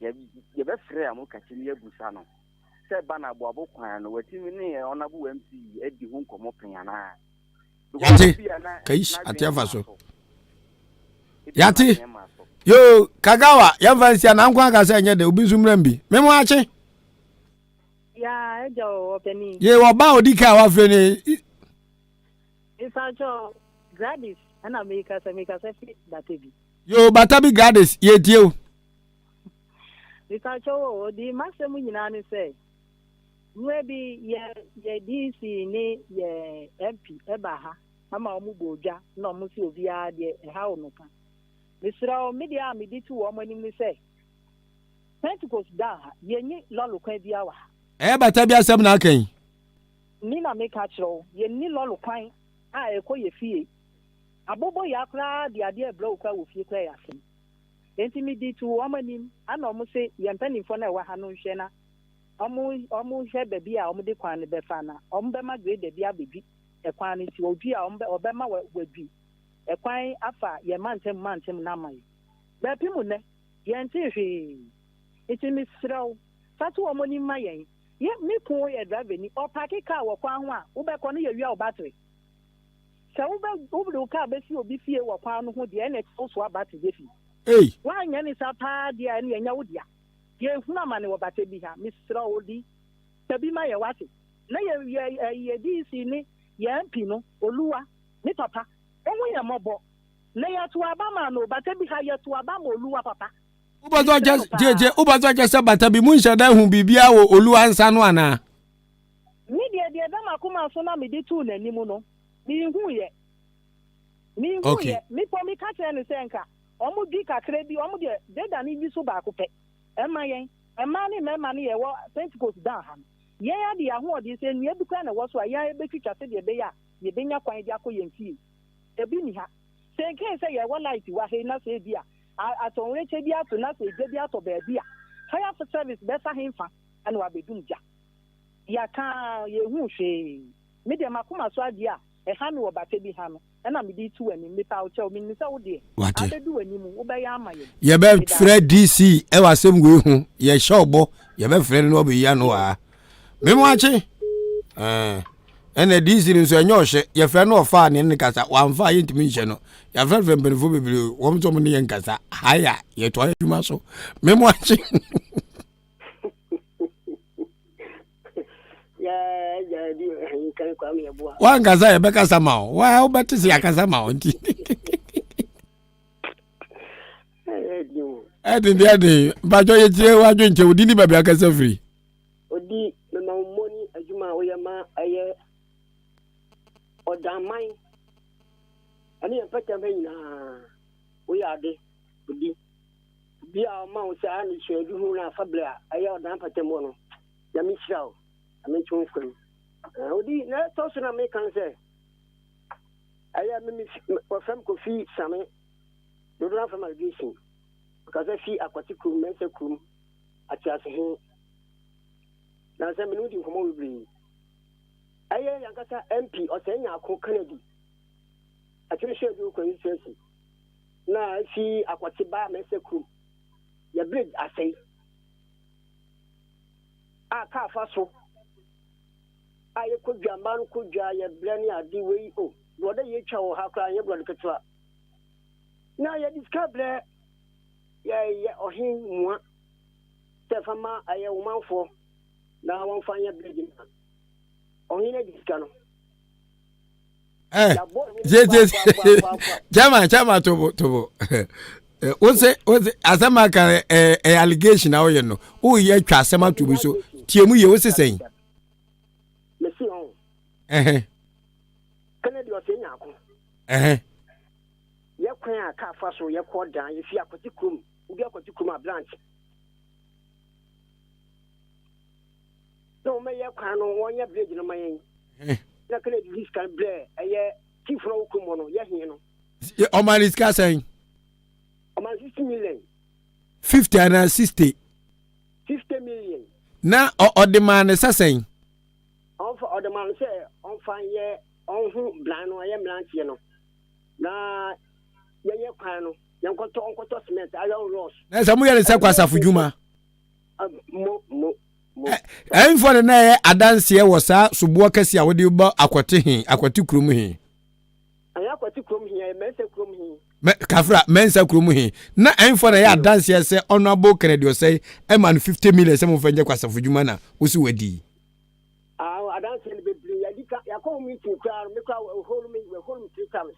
yɛ yɛbɛfrɛ a mo kakyi ne yɛabusa no sɛ ba na aboabo kwan no watumi ne ɔnabo MC adi ho nkɔmɔ pɛn anaa. Yate. Kaish ate afa so. Yate. Yo Kagawa yɛmfa nsia na nko aka sɛ ɛnyɛ dɛ obi nso mmra bi. Memo akye. Ya ɛgya o ɔpɛni. Ye ɔba a odi ka a wafrɛ ne. Mepakyɛw Gladys ɛna mekasa mekasa fi Batabi. Yo Batabi Gladys yɛtie o. Mepakyɛw o odi m'asɛm nyinaa ne sɛ Mmerɛ bi yɛ yɛ DC ne yɛ MP ɛba ha ama wɔn bɔɔ dwa na wɔn se obiara deɛ ɛhaw no ka. Mesrɛ wo me deɛ a mede to wɔn anim ne sɛ Pentecost down ha yɛnni lɔre kwan biara wɔ ha. Ɛyɛ bata bi asɛm na aka yi. Me na meka kyerɛ wo yɛnni lɔre kwan a ɛkɔ yɛ fie. Aboboyaa koraa de adeɛ rebrɛ wo koraa wɔ fie koraa yɛ asɛm. Enti mede too wɔn anim ɛna wɔn se yɛn mpanimfoɔ no a ɛwɔ ha no nhwɛ na Wɔhwɛ baabi a wɔde kwan no bɛfa na wɔbɛma grader bi abɛdwi kwan no nti wɔdwi a wɔbɛma wɔadwi kwan afa yɛn mantam mantam no ama yɛn. Bɛpem nnɛ, yɛntee hwee. Nti mesrɛ wo, fa to wɔn anim ma yɛn. Yɛ, me kun yɛ driverni, ɔpaake kaa wɔ kwan ho a, wobɛkɔ no yɛwia wo battery. Sɛ wobɛ, wode wo kaa bɛsi obi fie wɔ kwan no ho deɛ, ɛnna ɛkyɛ wosoa battery bɛfie. Ei! Woanyɛ ne saa paa deɛ a, ɛnna ɛnyɛ wo dea. Yɛnhunu amane wɔ bata bi ha. Mesrɛ wo di ka bi ma yɛn wate. Na yɛ yɛ yɛ DC ne yɛ MP no Oluwa me papa ohu yɛn mmɔbɔ. Na yɛto aba maa no o bata bi ha yɛto aba ma Oluwa papa. Wobɛtɔ kyɛ tietie wobɛtɔ kyɛ sɛ bata bi mu nhyɛ da hu biribiara wɔ Oluwa nsa no anaa? Me deɛ deɛ ɛda m'akoma so na mede too n'anim no menhuiɛ. Menhuiɛ. Mepɔ meka kyerɛɛ no sɛ nka Wɔn dwi kakra bi, wɔn deɛ deda no dwi so baako pɛ. Ɛmma yɛn, mmaa ne mmarima no yɛwɔ Pentekoste dan ha no, yɛn ara de yɛn ahoɔden, sɛ nnua bi koraa na ɛwɔ so a, yɛn ara yɛbɛtwitwa sɛdeɛ ɛbɛyɛ a yɛbɛnya kwan de akɔ yɛn fie. Ebi nni ha. Sɛ ɛnkɛɛ sɛ yɛwɔ light wɔ ha yi na sɛ ebia atɔnwɛkyɛ bi ato na sɛ egya bi atɔ baabi a, fire service bɛfa henfa na wɔabɛdum gya? Yɛaka ara, yɛnhuu hwee. Me deɛ m'akoma so adeɛ a ɛha me wɔ bata bi ha no, ɛna mede reto w'anim. Mepa wo kyɛw, menim sɛ wo deɛ, Wate. abɛdu w'anim, wobɛyɛ ama yɛn. Yɛbɛfrɛ DC ɛwɔ asɛm wei ho. Yɛhyɛ ɔbɔ, yɛbɛfrɛ no na ɔbɛyi ano wɔ ha. Memo akye. Ɛɛ, ɛna DC no nso ɛnyɛ ɔhyɛ. Yɛfrɛ no ɔfa a ne ne kasa. Wamfa a yɛntumi nhyɛ no. Yɛafrɛfrɛ mpanimfoɔ bebree, wɔn nso wɔn ne yɛn nkasa. Ha yɛ a, yɛtoa yɛn adwuma so. Memo akye. Wankasa yɛbɛkasa ma wo wa wobɛte sɛ yɛakasa ma wo nti ɛden deɛ ɛden mpakyɛ yɛtie wadwenkyɛ wodi ne baabi akasa firi odi mema wo mmɔ ne adwuma a woyɛ ma ɛyɛ ɔdaman ɛne yɛn mpɛtɛm ha nyinaa woyɛ ade odi Obi a ɔma wo saa anisoadehu no afa bere a ɛyɛ ɔdan mpɔtam hɔ no, Nyame nhyira wo. Nyame nto wo nkwa mu. Odi na ɛtɔ so na meka no sɛ ɛyɛ me me wɔfrɛ me Kofi Same dodo no afrɛ me allegation. Ɔkasa fi Akwate kurom, Mɛnsa kurom, Atease he. Na sɛ me ne wo di nkɔmmɔ bebree. Ɛyɛ yankasa MP Ɔsɛe Nyarko Kennedy. Akyere hyɛ bi wɔ constituency. na efi Akɔte ba Mɛsɛ kurom. Yɛ bridge asɛe a kaa fa so a yɛkɔ dwa mmaa no kɔ dwa yɛ brɛ ne ade wei o borɔdɛ yɛtwa wɔ ha koraa nyɛ borɔde ketewa na yɛde sika brɛ yɛ ɔhen mua sɛ fa ma ɛyɛ womanfoɔ na wɔmfa nyɛ bridge na ɔhen adi sika no. Eh, chairman, chairman, tobo, tobo. Eh, wose wose asɛm aka ɛɛ eh, eh, allegation a woyɛ no woyɛ atwa asɛm ato bi so tie mu yie wose sɛn. Mesi ɔn. Ɛhɛn. Kennedy ɔsɛ nyako. Ɛhɛn. Yɛ kwan a kaa fa so yɛ kɔ dan yɛ fi akwati kurom wodi akwati kurom a branch. Na wɔn yɛ kwan no wɔn yɛ bridge no ma yɛn. Na Kennedy di sika brɛ ɛyɛ chief no wɔ kurom hɔ no yɛ he no. Ɔma ne sika sɛn? Ɔma 60 million. 50 anaa 60? 50 million. Na ɔde maa ne sɛ sɛn? Ɔmfa ɔde maa no sɛ ɔmfa nyɛ ɔnho blan no ɛyɛ mmeranteɛ no na yɛnyɛ kwan no yɛnkɔtɔ ɔnkɔtɔ cement iron rods. Na sɛ moyɛ ne sɛ kwasafo dwuma? Mo mo mo. Ɛnfoɔ ne na ɛyɛ adanseɛ wɔ saa soboɔ kɛse a wode bɔ akɔte he akɔte kurom he? Ɛnyɛ akwati kurom he, ɛyɛ Mɛnsa kurom he. Mɛ, Kafra, Mɛnsa kurom he. Na ɛnfoɔ na ɛyɛ adanseɛ sɛ Honourable Kennedy Osei ɛma no 50 million sɛ momfa nyɛ kwasafo dwuma na wo se wadi? Ah, adanseɛ no bebree. Yɛadi ka, yɛakɔ ho meeting koraa no, me koraa wɔhole me, wɔhole me three times.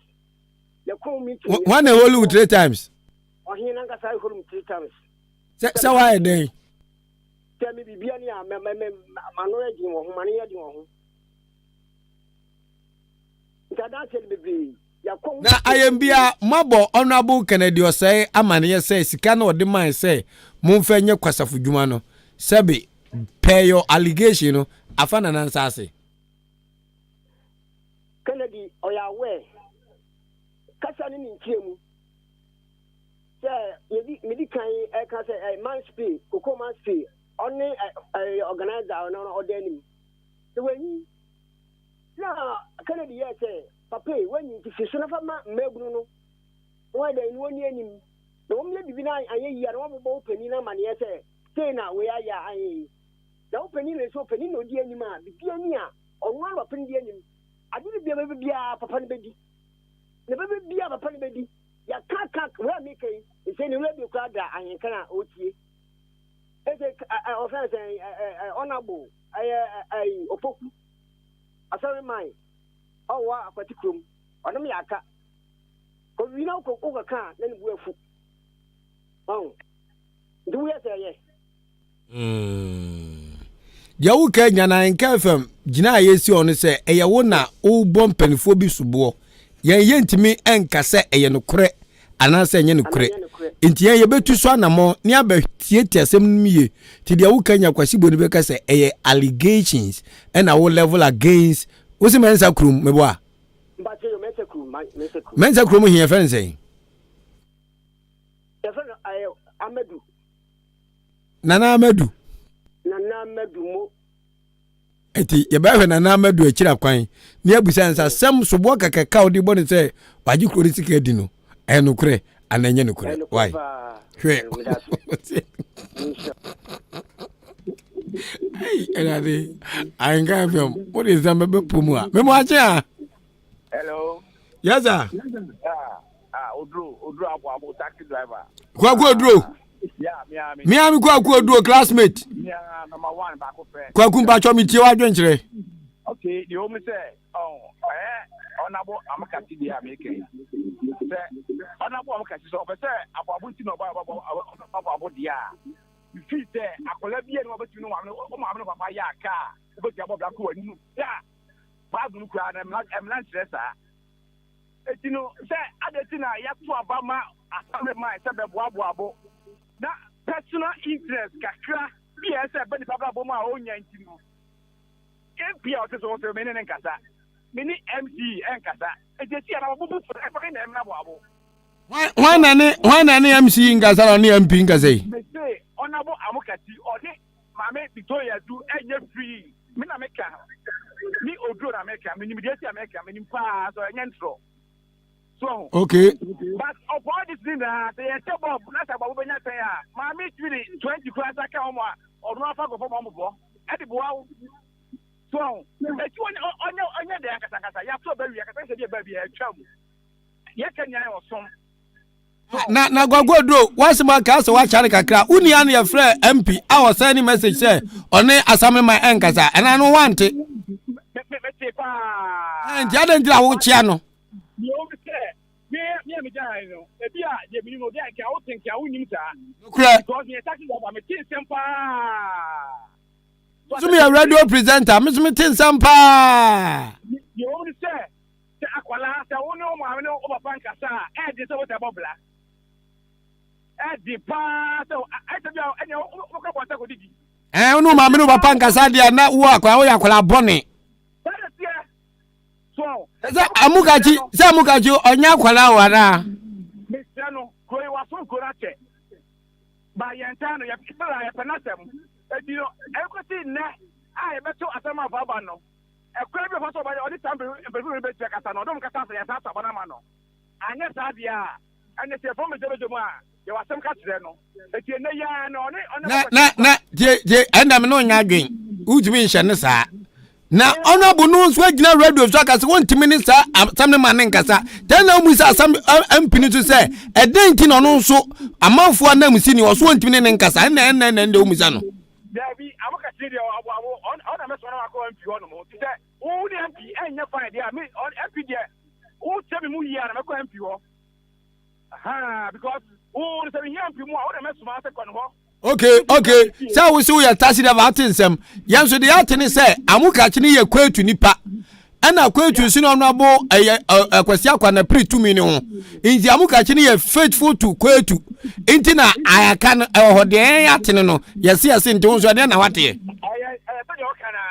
Yɛkɔ ho meeting. Hwan na ɛhole wo three times? Ɔhene nankasa ɛhole me three times. Sɛ, sɛ woayɛ dɛn? Sɛ me biribia ni a, mɛ, mɛ, mɛ, m'ano yɛ den wɔ ho, m'ano yɛ den wɔ ho. Na ayɛmbia moabɔ Honourable Kennedy Osei amaneɛ sɛ sika no ɔde mae sɛ momfa nyɛ kwasafo dwuma no, sɛbe per your allegation no, afa Nana nsa ase? Kennedy ɔyɛ aware, kasa ne ne nkyerɛmu sɛ yɛdi medi kan ɛka sɛ ɛ Manspi, Koko Manspi, ɔne ɛ ɛ organizer ɔno ɔda anim. Sɛ wɔnyi Na Kennedy yɛɛ sɛ, Papa ei, woanyi nti fi so na fa ma mmaabunu no na wɔayɛ dɛn na wɔnni anim. Na wɔyɛ biribi na anyɛ yie a, na wɔabobɔ wo panin no amanneɛ sɛ sei na wei ayɛ a anyɛ yie. Na wo panin na ɛsɛ ɔpanin na ɔdi anim a, biribi ani a, ɔno ara na papa no di anim. Ade no biara bɛbɛ biara papa no bɛdi. Na bɛbɛ biara papa no bɛdi. Yɛaka ka wei a meka yi, ɛsɛ ne radio koraa da ahenkan a ɔretie. Ɛsɛ ɔfɛn sɛ ɔnabo ɛyɛ ɛyi opoku. Asɔre man ɔwɔ akwati kurom ɔnom yɛ aka kɔwi na wokɔ wokɔka a na ne bu afu ɔn nti woyɛ sɛ ɛyɛ. Mm. Deɛ woka nyana nka fam gyina a yɛsi ɔno sɛ ɛyɛ wo na wobɔ mpanimfoɔ bi soboɔ yɛn yɛntumi nka sɛ ɛyɛ nokorɛ anaasɛ ɛnyɛ nokorɛ nti yɛn yɛbɛtu so anammɔn ne abɛtiatia asɛm no mu yie nti deɛ woka nya Kwasi Boni bɛka sɛ ɛyɛ allegations ɛna wo level against wo se Mɛnsa kurom meboa Mɛnsa kurom he yɛfrɛ no sɛn Nana Amadu Nana Amadu mo Enti yɛbɛhwɛ Nana Amadu akyiri akwan na yɛabisa no sɛ asɛm soboɔ kɛkɛ ka wode bɔ no sɛ wagye kuro no sika adi no, ɛyɛ nokorɛ anaa ɛnyɛ nokorɛ? Why? Hwɛ. Ei, Awurade, Ahenka FM, wode nsɛm bɛbɛ po mu a. Memo akye a. Hello. Yes, sir. Ah, ah, Oduro, Oduro Abo Abo, taxi driver. Kwaku Oduro. Ah, yeah, me, me. Me, me Kwaku Oduro, classmate. Me, number one, baako pɛ. Kwaku mpatwɔ me tie w'adwenkyerɛ. Okay, deɛ wɔn sɛ, ɔn, ɛyɛ ɔnabo amokasi deɛ a meka yi. Sɛ ɔnabo amokasi sɛ ɔpɛ sɛ aboabo nti na ɔba ɔba ɔba abo deɛ a, fii sɛ akwadaa bi a na wɔbɛtumi ne wɔn maame ne papa yɛ aka a, wobɛtumi abɔ bra kɔ wɔn anim da. Bible no koraa no, mmara nkyerɛ saa. Enti no, sɛ adɛn nti na yɛto aba ma Assembly man sɛ bɛboaboa bo na personal interest kakra bi a ɛsɛ ɛba nipa abrabɔ mu a ɔnya nti no, MP a ɔte so sɛ me ne no nkasa, me ne MC nkasa, enti esi ana wɔbubu fo ɛfa na ɛmmra boabo. Hwan na ne hwan na ne MC nkasa na ɔne MP nkasa yi? Mese Honourable Amokati ɔne Maame Victoria Du ɛnyɛ free. Me na meka, me Oduro na meka, menim deɛ esi a meka, menim paa so ɛnyɛ ntorɔ. So ho. Okay. But of all this nyinaa, sɛ yɛhyɛ bɔb na sɛ abɔbo bɛnya sɛn a, maame tumi de 20 koraa sa ka wɔn a ɔno afa nkɔfɔ ma wɔn bɔ ɛde boa wo. So ho. Eti ɔnyɛ ɔnyɛ ɔnyɛ dɛ ankasa ankasa, yɛato ɔbɛ wie akasa sɛ bi ɛbaa bi ɛtwa mu. Yɛka nyinaa yɛ ɔsom. Na na Kwaku Oduro w'asɛm aka sɛ wakyare kakra wo nua no yɛfrɛ MP a ɔsɛn ne message sɛ ɔne Asameman ɛnkasa ɛna no wante Mete paa. Nti adɛn nti na wokyea no? Deɛ wɔn sɛ me me. Me a megyina ha yi no, ebi a deɛ menim no, obi a nka wote nka wonnim saa. Nokorɛ. Because meyɛ taxi driver, mete nsɛm paa. Me nso meyɛ radio presenter, me nso mete nsɛm paa. Deɛ ɛwɔ mu ne sɛ, sɛ akwadaa, sɛ wo ne wo maame ne wo papa nkasa a, ɛyɛ den sɛ wobɛtumi abɔ bra. Ɛyɛ den paa sɛ, ayɛ sɛ bi a ɛnea wobɛkɔ abɔnten akɔdidi. Ɛɛ, wo ne wo maame ne wo papa nkasa deɛ na wo akwadaa woyɛ akwadaa bɔne. Saa na ɛteɛ. Sɛ amukakyi sɛ amukakyi ɔnyɛ akwadaa o anaa. Mesrɛ no kuro yi wasom kuro no akyɛ ba yɛn ntaa no yɛpɛ a yɛpɛ n'asɛm eti no ɛkɔsi nnɛ a yɛbɛto asɛm afa aba no ɛkwan bi ɔfa so ɔbɛyɛ ɔde saa mpanyinfo bi bɛtua kasa no ɔde wɔn kasa sɛ yɛsan ato aba no ama no anyɛ saa deɛ a ɛnɛ sɛ yɛfɔm bɛgyabɛgya mu a yɛwɔ asɛm ka kyerɛ no eti ɛnɛ yi ara no ɔne ɔne. Na na na tie tie ɛnna mi no nya adwen wotumi nhyɛ ne saa na ɔnabo no nso agyina radio so aka sɛ wɔntumi ne saa asɛm no ma ne nkasa dɛn na ɔmu sɛ asɛm mpini so sɛ ɛdɛn nti na ɔno nso amanfoɔ anam si ni ɔso wɔntumi ne ne nkasa ɛnna ɛnna ɛnna ɛnna ɔmu sa no. Dabi amokatiri deɛ ɔbo abo ɔna mɛsɔn na wakɔ MP hɔ nom ti sɛ wo ne MP ɛnyɛ fine deɛ a me MP deɛ wo kyɛ me mu yie a na mɛkɔ MP hɔ. Because wo sɛ mehia mpi mu a wo na mɛsoma sɛ kɔ ne hɔ. Okay, okay. Sɛ wo sɛ woyɛ taxi driver ate nsɛm. Yɛn nso deɛ ate ne sɛ amokakye ne yɛ kwetu nipa. Ɛna kwetu nso na ɔno abo ɛyɛ akwasi akwa na pere tumi ne ho. Nti amokakye ne yɛ faithful to kwetu. Nti na ayaka no ɛwɔ hɔ deɛ yɛn ate no no yɛse yɛse nti wo nso ɛdeɛ na wateɛ. Ɛyɛ ɛyɛ sɛdeɛ ɔka na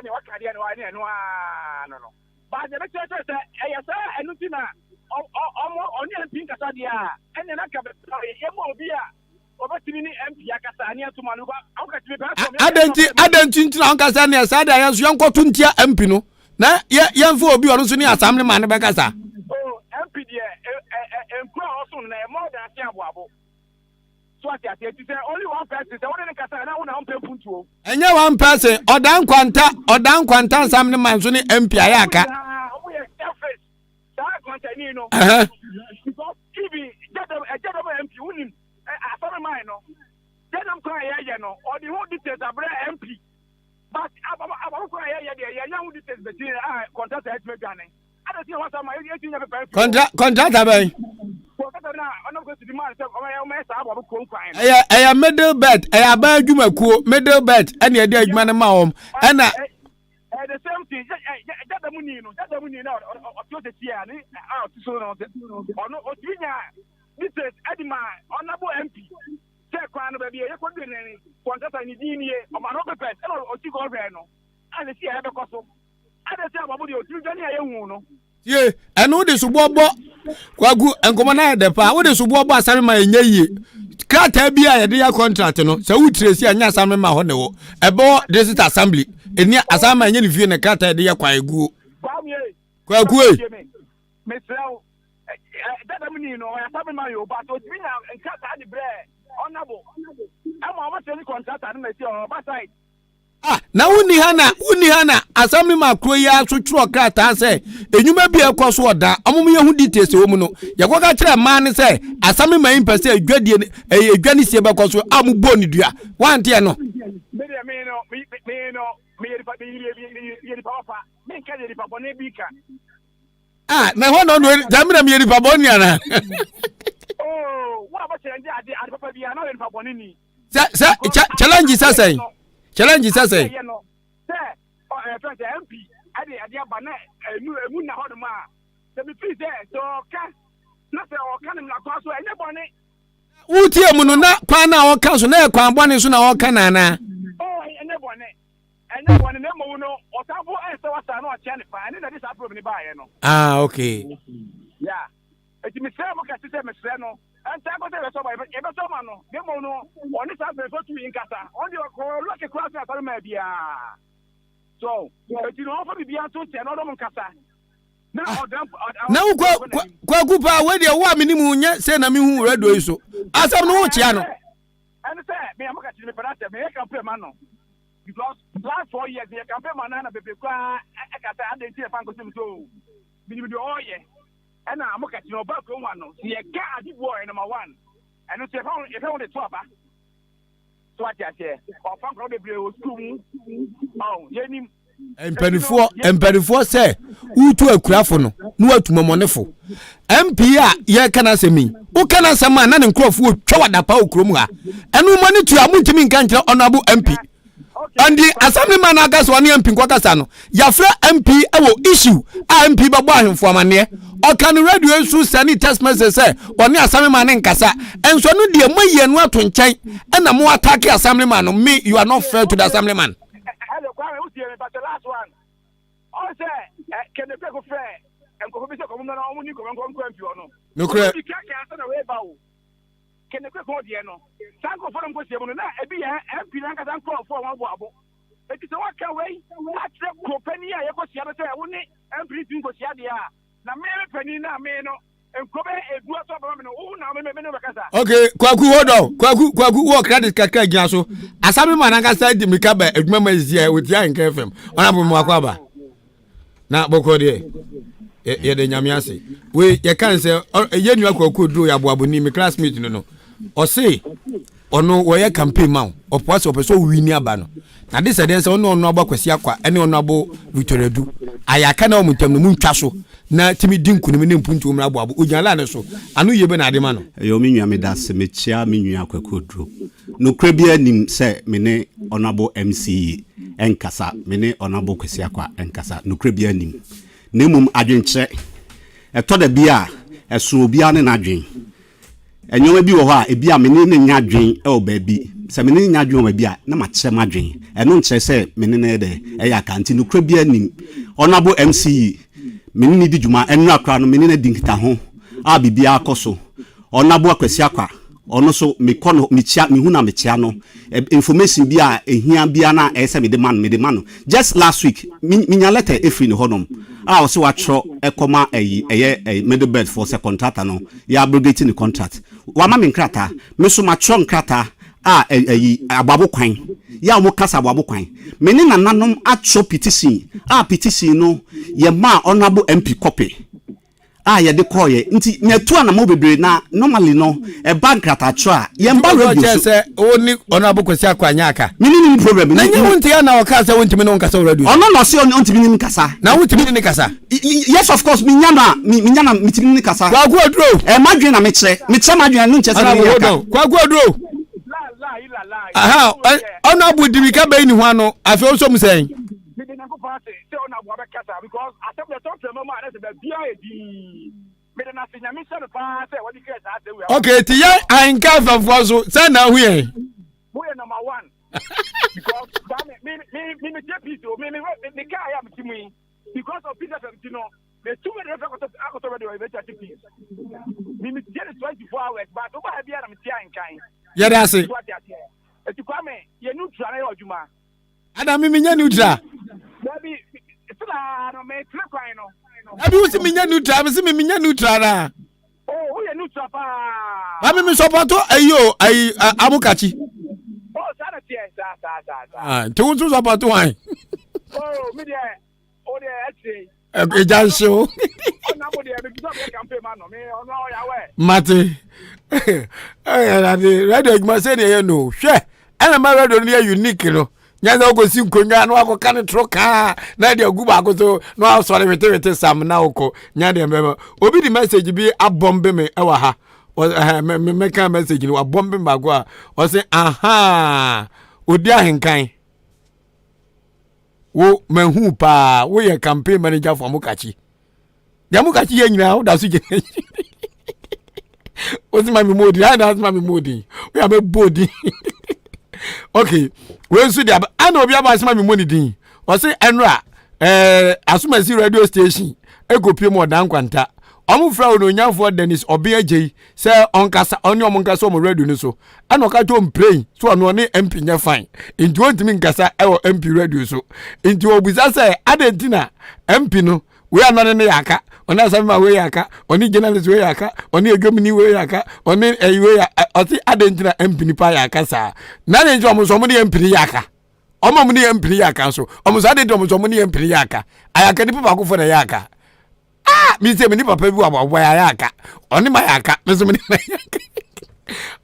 ɛne waka deɛ no ɛne ɛno ara no no. But deɛ mɛkyerɛ kyerɛ sɛ ɛyɛ saa ɛno nti na ɔmo ɔne MP nkasa deɛ a ɛnna na nka yɛma obi a ɔbɛtumi ne MP akasa ne ato ma no because ɔka tumi pɛ asɔ Adɛn nti adɛn nti nti na ɔnkasa neɛ saa deɛ yɛn nso yɛnkɔto ntia MP no na yɛ yɛmfa obi ɔno nso ne assembly man no bɛkasa. Oh MP deɛ nkuro a ɔsom no na ɛyɛ more than ase aboabo. So ate aseɛ nti sɛ only one person sɛ wone ne kasa na wo na wompɛ mpuntuo. Ɛnyɛ one person ɔdan nkwanta ɔdan nkwanta nsam ne man so ne MP ayɛ aka. Ɔmo yɛ selfish saa nkwantani no. Because even gyadam ɛgyadam MP wonim asɔre man no gyadam kwan a yɛyɛ no ɔde ho details abrɛ MP but abɔfo kwan a yɛyɛ deɛ yɛnya ho details bɛti a contractor atumi adwane. Kɔntrata bɛn? Ɛyɛ ɛyɛ middle belt ɛyɛ aban adwumakuo middle belt ɛna ɛde adwuma no ma wɔn ɛna. Ɛyɛ the same thing jada mu ni no jada mu ni na ɔte ɔsɛ tie a ne a ɔte so no ɔno ɔtumi nya details ɛde ma ɔnabo MP sɛ kwan no baabi a yɛkɔdure ne kɔntrata ne din nie ɔma no papers ɛna ɔsi kɔ ɔhwɛ no a ne si a ɛbɛkɔ so. Adɛn sɛ aboabo deɛ ɔtumi dwane a yɛnhu no? Tie, ɛno wode soboɔ bɔ kwaku nkɔmɔ no ayɛ dɛ paa wode soboɔ bɔ asame ma ɛnyɛ yie krataa bi a yɛde yɛ contract no sɛ wotire si a ɛnyɛ asame ma hɔ ne wɔ ɛbɛwɔ district assembly ɛni asame ma ɛnyɛ ne fie na krataa yɛde yɛ kwan eguo kwaku ei. Mesrɛ wo dada mu ni no ɔyɛ asame ma yɛ o but otumi nya nkrataa de brɛ ɔnabo ɛma ɔmo sɛ ne contractor no na esi ɔba site. Ah, na wonni ha na wonni ha na assembly man kuro yi ara so twerɛ krataa sɛ enyuma bi a ɛkɔ so ɔda ɔmo mo yɛhu details wɔ mu no yɛkɔka kyerɛ mmaa no sɛ assembly man yi mpɛ sɛ edwadie no ɛyɛ edwa ne sie bɛkɔ so a mo bɔ ne dua wanteɛ no. Me deɛ me no me me no meyɛ nipa meyɛ nipa papa menka deɛ nipa bɔne bi ka. Ah, na ɛhɔ na ɔno dɛm na meyɛ nipa bɔne ana. Oh, wo a bɛkyerɛ ngye ade ade papa bi a na ɔyɛ nipa bɔne ni. Sɛ sɛ challenge sɛ sɛn challenge sɛ sɛn. Sɛ ɔfɛn sɛ MP ɛde ɛde aba na emu emu na hɔ nom a sɛ mi fi sɛ sɛ ɔka na sɛ ɔka ne mmara kwan so ɛnyɛ bɔne. Wotie mu no na kwan na ɔka so na yɛ kwan bɔne so na ɔka na anaa. Oh ɛnyɛ bɔne ɛnyɛ bɔne na mmom no ɔtamfo ɛnsɛ wasa na ɔkyɛ ne fa ɛne na ɛde saa problem ne baayɛ no. Ah okay. Yeah. Enti mesrɛɛ mo kɛse sɛ mesrɛ no ntaa kɔ sɛ yɛbɛsɔ aba, yɛbɛsɔ ama no, na mmom no ɔne saa mpanyimfoɔ tu yi nkasa. Ɔno deɛ ɔwɔ lɔke koraa sen asɔre biara. So, enti no ɔmfa biribiara nto nkyɛn na ɔne wɔn nkasa. Na ah, ɔdan na wo kwaku paa wei deɛ wo a menim wo nyɛ sɛ na mehu radio yi so asɛm no wokyea no. Ɛne sɛ meyɛ mo kakyiri mepɛ no asɛm meyɛ campaign ma no because last 4 years meyɛ campaign ma no na bebree koraa ɛka sɛ adɛn nti na ɛfa nkɔsɛm so menim deɛ ɔreyɛ. Ɛna ɔmo ka kyerɛ ɔbaa kurom ha no sɛ yɛka ade bu a ɔyɛ number one ɛno nso yɛfa ho yɛfa ho de to aba so ate aseɛ ɔfa nkɔla bebree wɔ sukuu mu ɔn yɛnim. Mpanimfoɔ mpanimfoɔ sɛ wotu akurafo no na watu mɔmɔnefo. MP a yɛreka n'asɛm yi, woka n'asɛm a na ne nkurɔfoɔ twa wadapa wɔ kurom ha. Ɛno mo ani tua montumi nka nkyerɛ honorable MP. Ɔnde assemblyman no aka sɛ ɔne MP nkɔkasa no, yɛafrɛ MP wɔ issue a MP bɛbɔ ahemfo amanneɛ. Ɔka no radio so sɛne text message sɛ ɔne assemblyman no nkasa. Nso ɛno deɛ moayi ɛno ato nkyɛn ɛna mo attack assemblyman no. Me, you are not fair to the assemblyman. Hello, Kwame, wotie me, but the last one. Ɔn sɛ Kenneth Kweku frɛ nkurɔfoɔ bi sɛ kɔmɔ na wɔn ni nkɔmɔ nkɔ nkɔ MP hɔ no. Nokorɛ. Ɔmo di kɛkɛ ansa na wei ba o. Kenneth Kweku deɛ no, saa nkurɔfoɔ no nkɔhyia mu no na ebi yɛ MP no ankasa nkurɔfoɔ a wɔabɔ abo. Eti sɛ wɔaka wei akyerɛ kuro panin a yɛkɔhyia no sɛ wo ne MP no ntumi nkɔhyia deɛ a, na me me panin no a me no nkuro bɛyɛ edu aso abama me no, wo na me me ne wo bɛkasa. Okay, Kwaku hold on. Kwaku Kwaku wɔ credit kakra gyina so. Asame ma nankasa di mirika ba adwuma ma sisi a wɔtia nka FM. Ɔna bo mu akɔ aba. Na bɔkɔ deɛ yɛde nyame ase. Wei yɛka ne sɛ yɛ nua Kwaku oduro yɛ aboaboni me classmate no no. Ɔse ɔno wɔyɛ campaign ma wo. Ɔpoa sɛ ɔpɛ sɛ ɔwi ni aba no. Na de sɛ deɛ sɛ ɔne ɔno abɔ Akwasi Akwa ɛne ɔno abɔ Victoria Du. Ayaka na wɔn ntam no mu ntwa so na tumi di nkunim ne mpuntuo mmra aboabo. Ogyina line no so. Ano yie bɛ na ade ma no. Ɛyoo me nua medase mekyea me nua Kwaku Oduro. Nokorɛ biara nnim sɛ me ne Honourable MC nkasa, me ne Honourable Kwasi Akwa nkasa, nokorɛ biara nnim. Na mmom adwenkyerɛ, ɛtɔ da bi a ɛsono obiara ne n'adwen. Nneɛma bi wɔ hɔ a ebia me ne no nyɛ adwene wɔ baabi. Sɛ me ne no nyɛ adwene wɔ baabi a, na makyerɛ m'adwene. Ɛno nkyerɛ sɛ me ne no yɛ dɛ, ɛyɛ aka. Nti nokorɛ biara nnim. Honourable MC yi, me ne no di dwuma. Nnora koraa no, me ne no adi nkitaho a biribiara kɔ so. Honourable Akwasi Akwa, ɔno nso mekɔ no, mekyia, mehu no a mekyia no. Information bi a ɛhia biara no a ɛyɛ sɛ mede ma no, mede ma no. Just last week, me, menya letter ɛfiri ne hɔnom a ɔse watwerɛ ɛkɔma ɛyi, ɛyɛ ɛyi Middle Belt foɔ sɛ contractor no, yɛ abrogate ne contract. Wama me nkrataa. Me nso matwerɛ nkrataa a ɛ, ɛyi, aboabo kwan, yɛ a wɔka sɛ aboabo kwan. Me ne nananom atwerɛ petition a petition no yɛmaa Honourable MP copy. a yɛde kɔɔyɛ nti yɛtu anamɔ bebree na normally no ɛba nkratakyerɛ a yɛn ba radio so. sɛ wo ne ɔno abokwasi akɔ anyɛ aka. mi ni ni problem. Na nye wo nti ya na ɔka sɛ wontumi ne wo nkasa wɔ radio. Ɔno na ɔse ɔntumi ne mi kasa. Na wontumi ne ne kasa. Yes of course mi nya no a mi nya no a mi tumi ne ne kasa. Kwaku Oduro. Ɛ ma dwen na mi kyerɛ mi kyerɛ ma dwen ɛno nkyerɛ sɛ mi ne aka. Kwaku Oduro. Aha ɔno abo dirika bɛyi ne ho ano afei ɔsɔ mu sɛn. Mede Nyankopɔn ase sɛ ɔna aboa bɛkasa because asɛm deɛ ɛtɔ mframa mu a na sɛ baabiara yɛ dinn. Meda no ase Nyame nhyira no paa sɛ wɔde kɛɛ saa asɛm wei aba. Okay, ti yɛn ahenka afɛfoɔ so sɛ na ahu yɛn. Mo yɛ number one because Kwame me me me me tie peace o me me me kaa yɛ a me ti mu yi because of peace FM ti no me tu me de fɛ akɔtɔ akɔtɔ radio ebe ti ati peace me me tie ne 24 hours but wo ba ha bi a na me tie ahenkan. Yɛda ase. So ate aseɛ. Eti Kwame yɛ neutral na yɛ ɔdwuma. Ada mi mi nyɛ neutral. Dabi sila no mɛ tiri kwan no. Dabi wusi mi nyɛ neutral mi si mi mi nyɛ neutral na. Oh, woyɛ neutral paa. Ba mi mi sɔpɔtɔ ayi o ayi amukakyi. Oh, saa na teɛ saa saa saa saa. Ah, nti wo nso sɔpɔtɔ wan. Oh, mi deɛ o deɛ ɛkyerɛ. Ɛgya nhyew. Mate. Ɛyɛdade radio adwuma sɛ deɛ ɛyɛ no hwɛ ɛna ma radio no yɛ unique no nyɛ sɛ wokɔsi nkonnwa na wakɔka no toro kaa na de agu baako so na wasɔre wetewete sam na wokɔ nya deɛ mbɛma obi de message bi abɔmbe me ɛwɔ ha mɛka message no wabɔmbe me baako a ɔse aha odi ahenkan Wo mahu paa woyɛ campaign manager for Mokakyi. Deɛ Mokakyi yɛ nyinaa woda so gyina akyi. Wosi ma mi mu odin, ayɛ na ma mi mu odin. Woyɛ abɛ bɔ odin. Okay, wei nso deɛ ɛna obi aba asema mi mu ne din. Ɔsi ɛnura ɛɛ Asomasi radio station ekopie mu ɔdan kwanta. Wɔn fira ononyanfoɔ Dennis Ɔbea Gyei sɛ ɔnkasa ɔne wɔn nkasa wɔn radio no so. Ɛna ɔka kyerɛ wɔn praying so ɔno ɔne MP nyɛ fine nti ɔntumi nkasa ɛwɔ MP radio so nti ɔbusa sɛ adɛn nti na MP no wei anɔ ne ne yɛ aka ɔne asɛm wei yɛ aka ɔne journalist wei yɛ aka ɔne adwamini wei yɛ aka ɔne ɛyi wei yɛ ɔse adɛn nti na MP nipa yɛ aka saa na adɛn nti ɔmo nso ɔmo ne MP ne yɛ aka ɔmo ɔmo ne MP ne yɛ aka nso ɔmo nso adɛn nti ɔmo nso ɔmo ne MP ne yɛ aka ayaka nipa baako fo na yɛ aka. Ah, mi sɛ mi ni papa bi wɔ abɔbɔ yɛ ayɛ aka ɔne ma yɛ aka mi nso mi ni ma yɛ aka.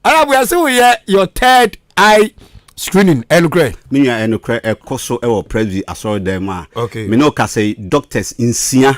Ɔlá bóyá sɛ woyɛ your third eye. Screening, ɛnokorɛ? Me nua, ɛnokorɛ, ɛkɔ so wɔ Presby asɔredan mu a Okay. me ne wo kasa yi, doctors nsia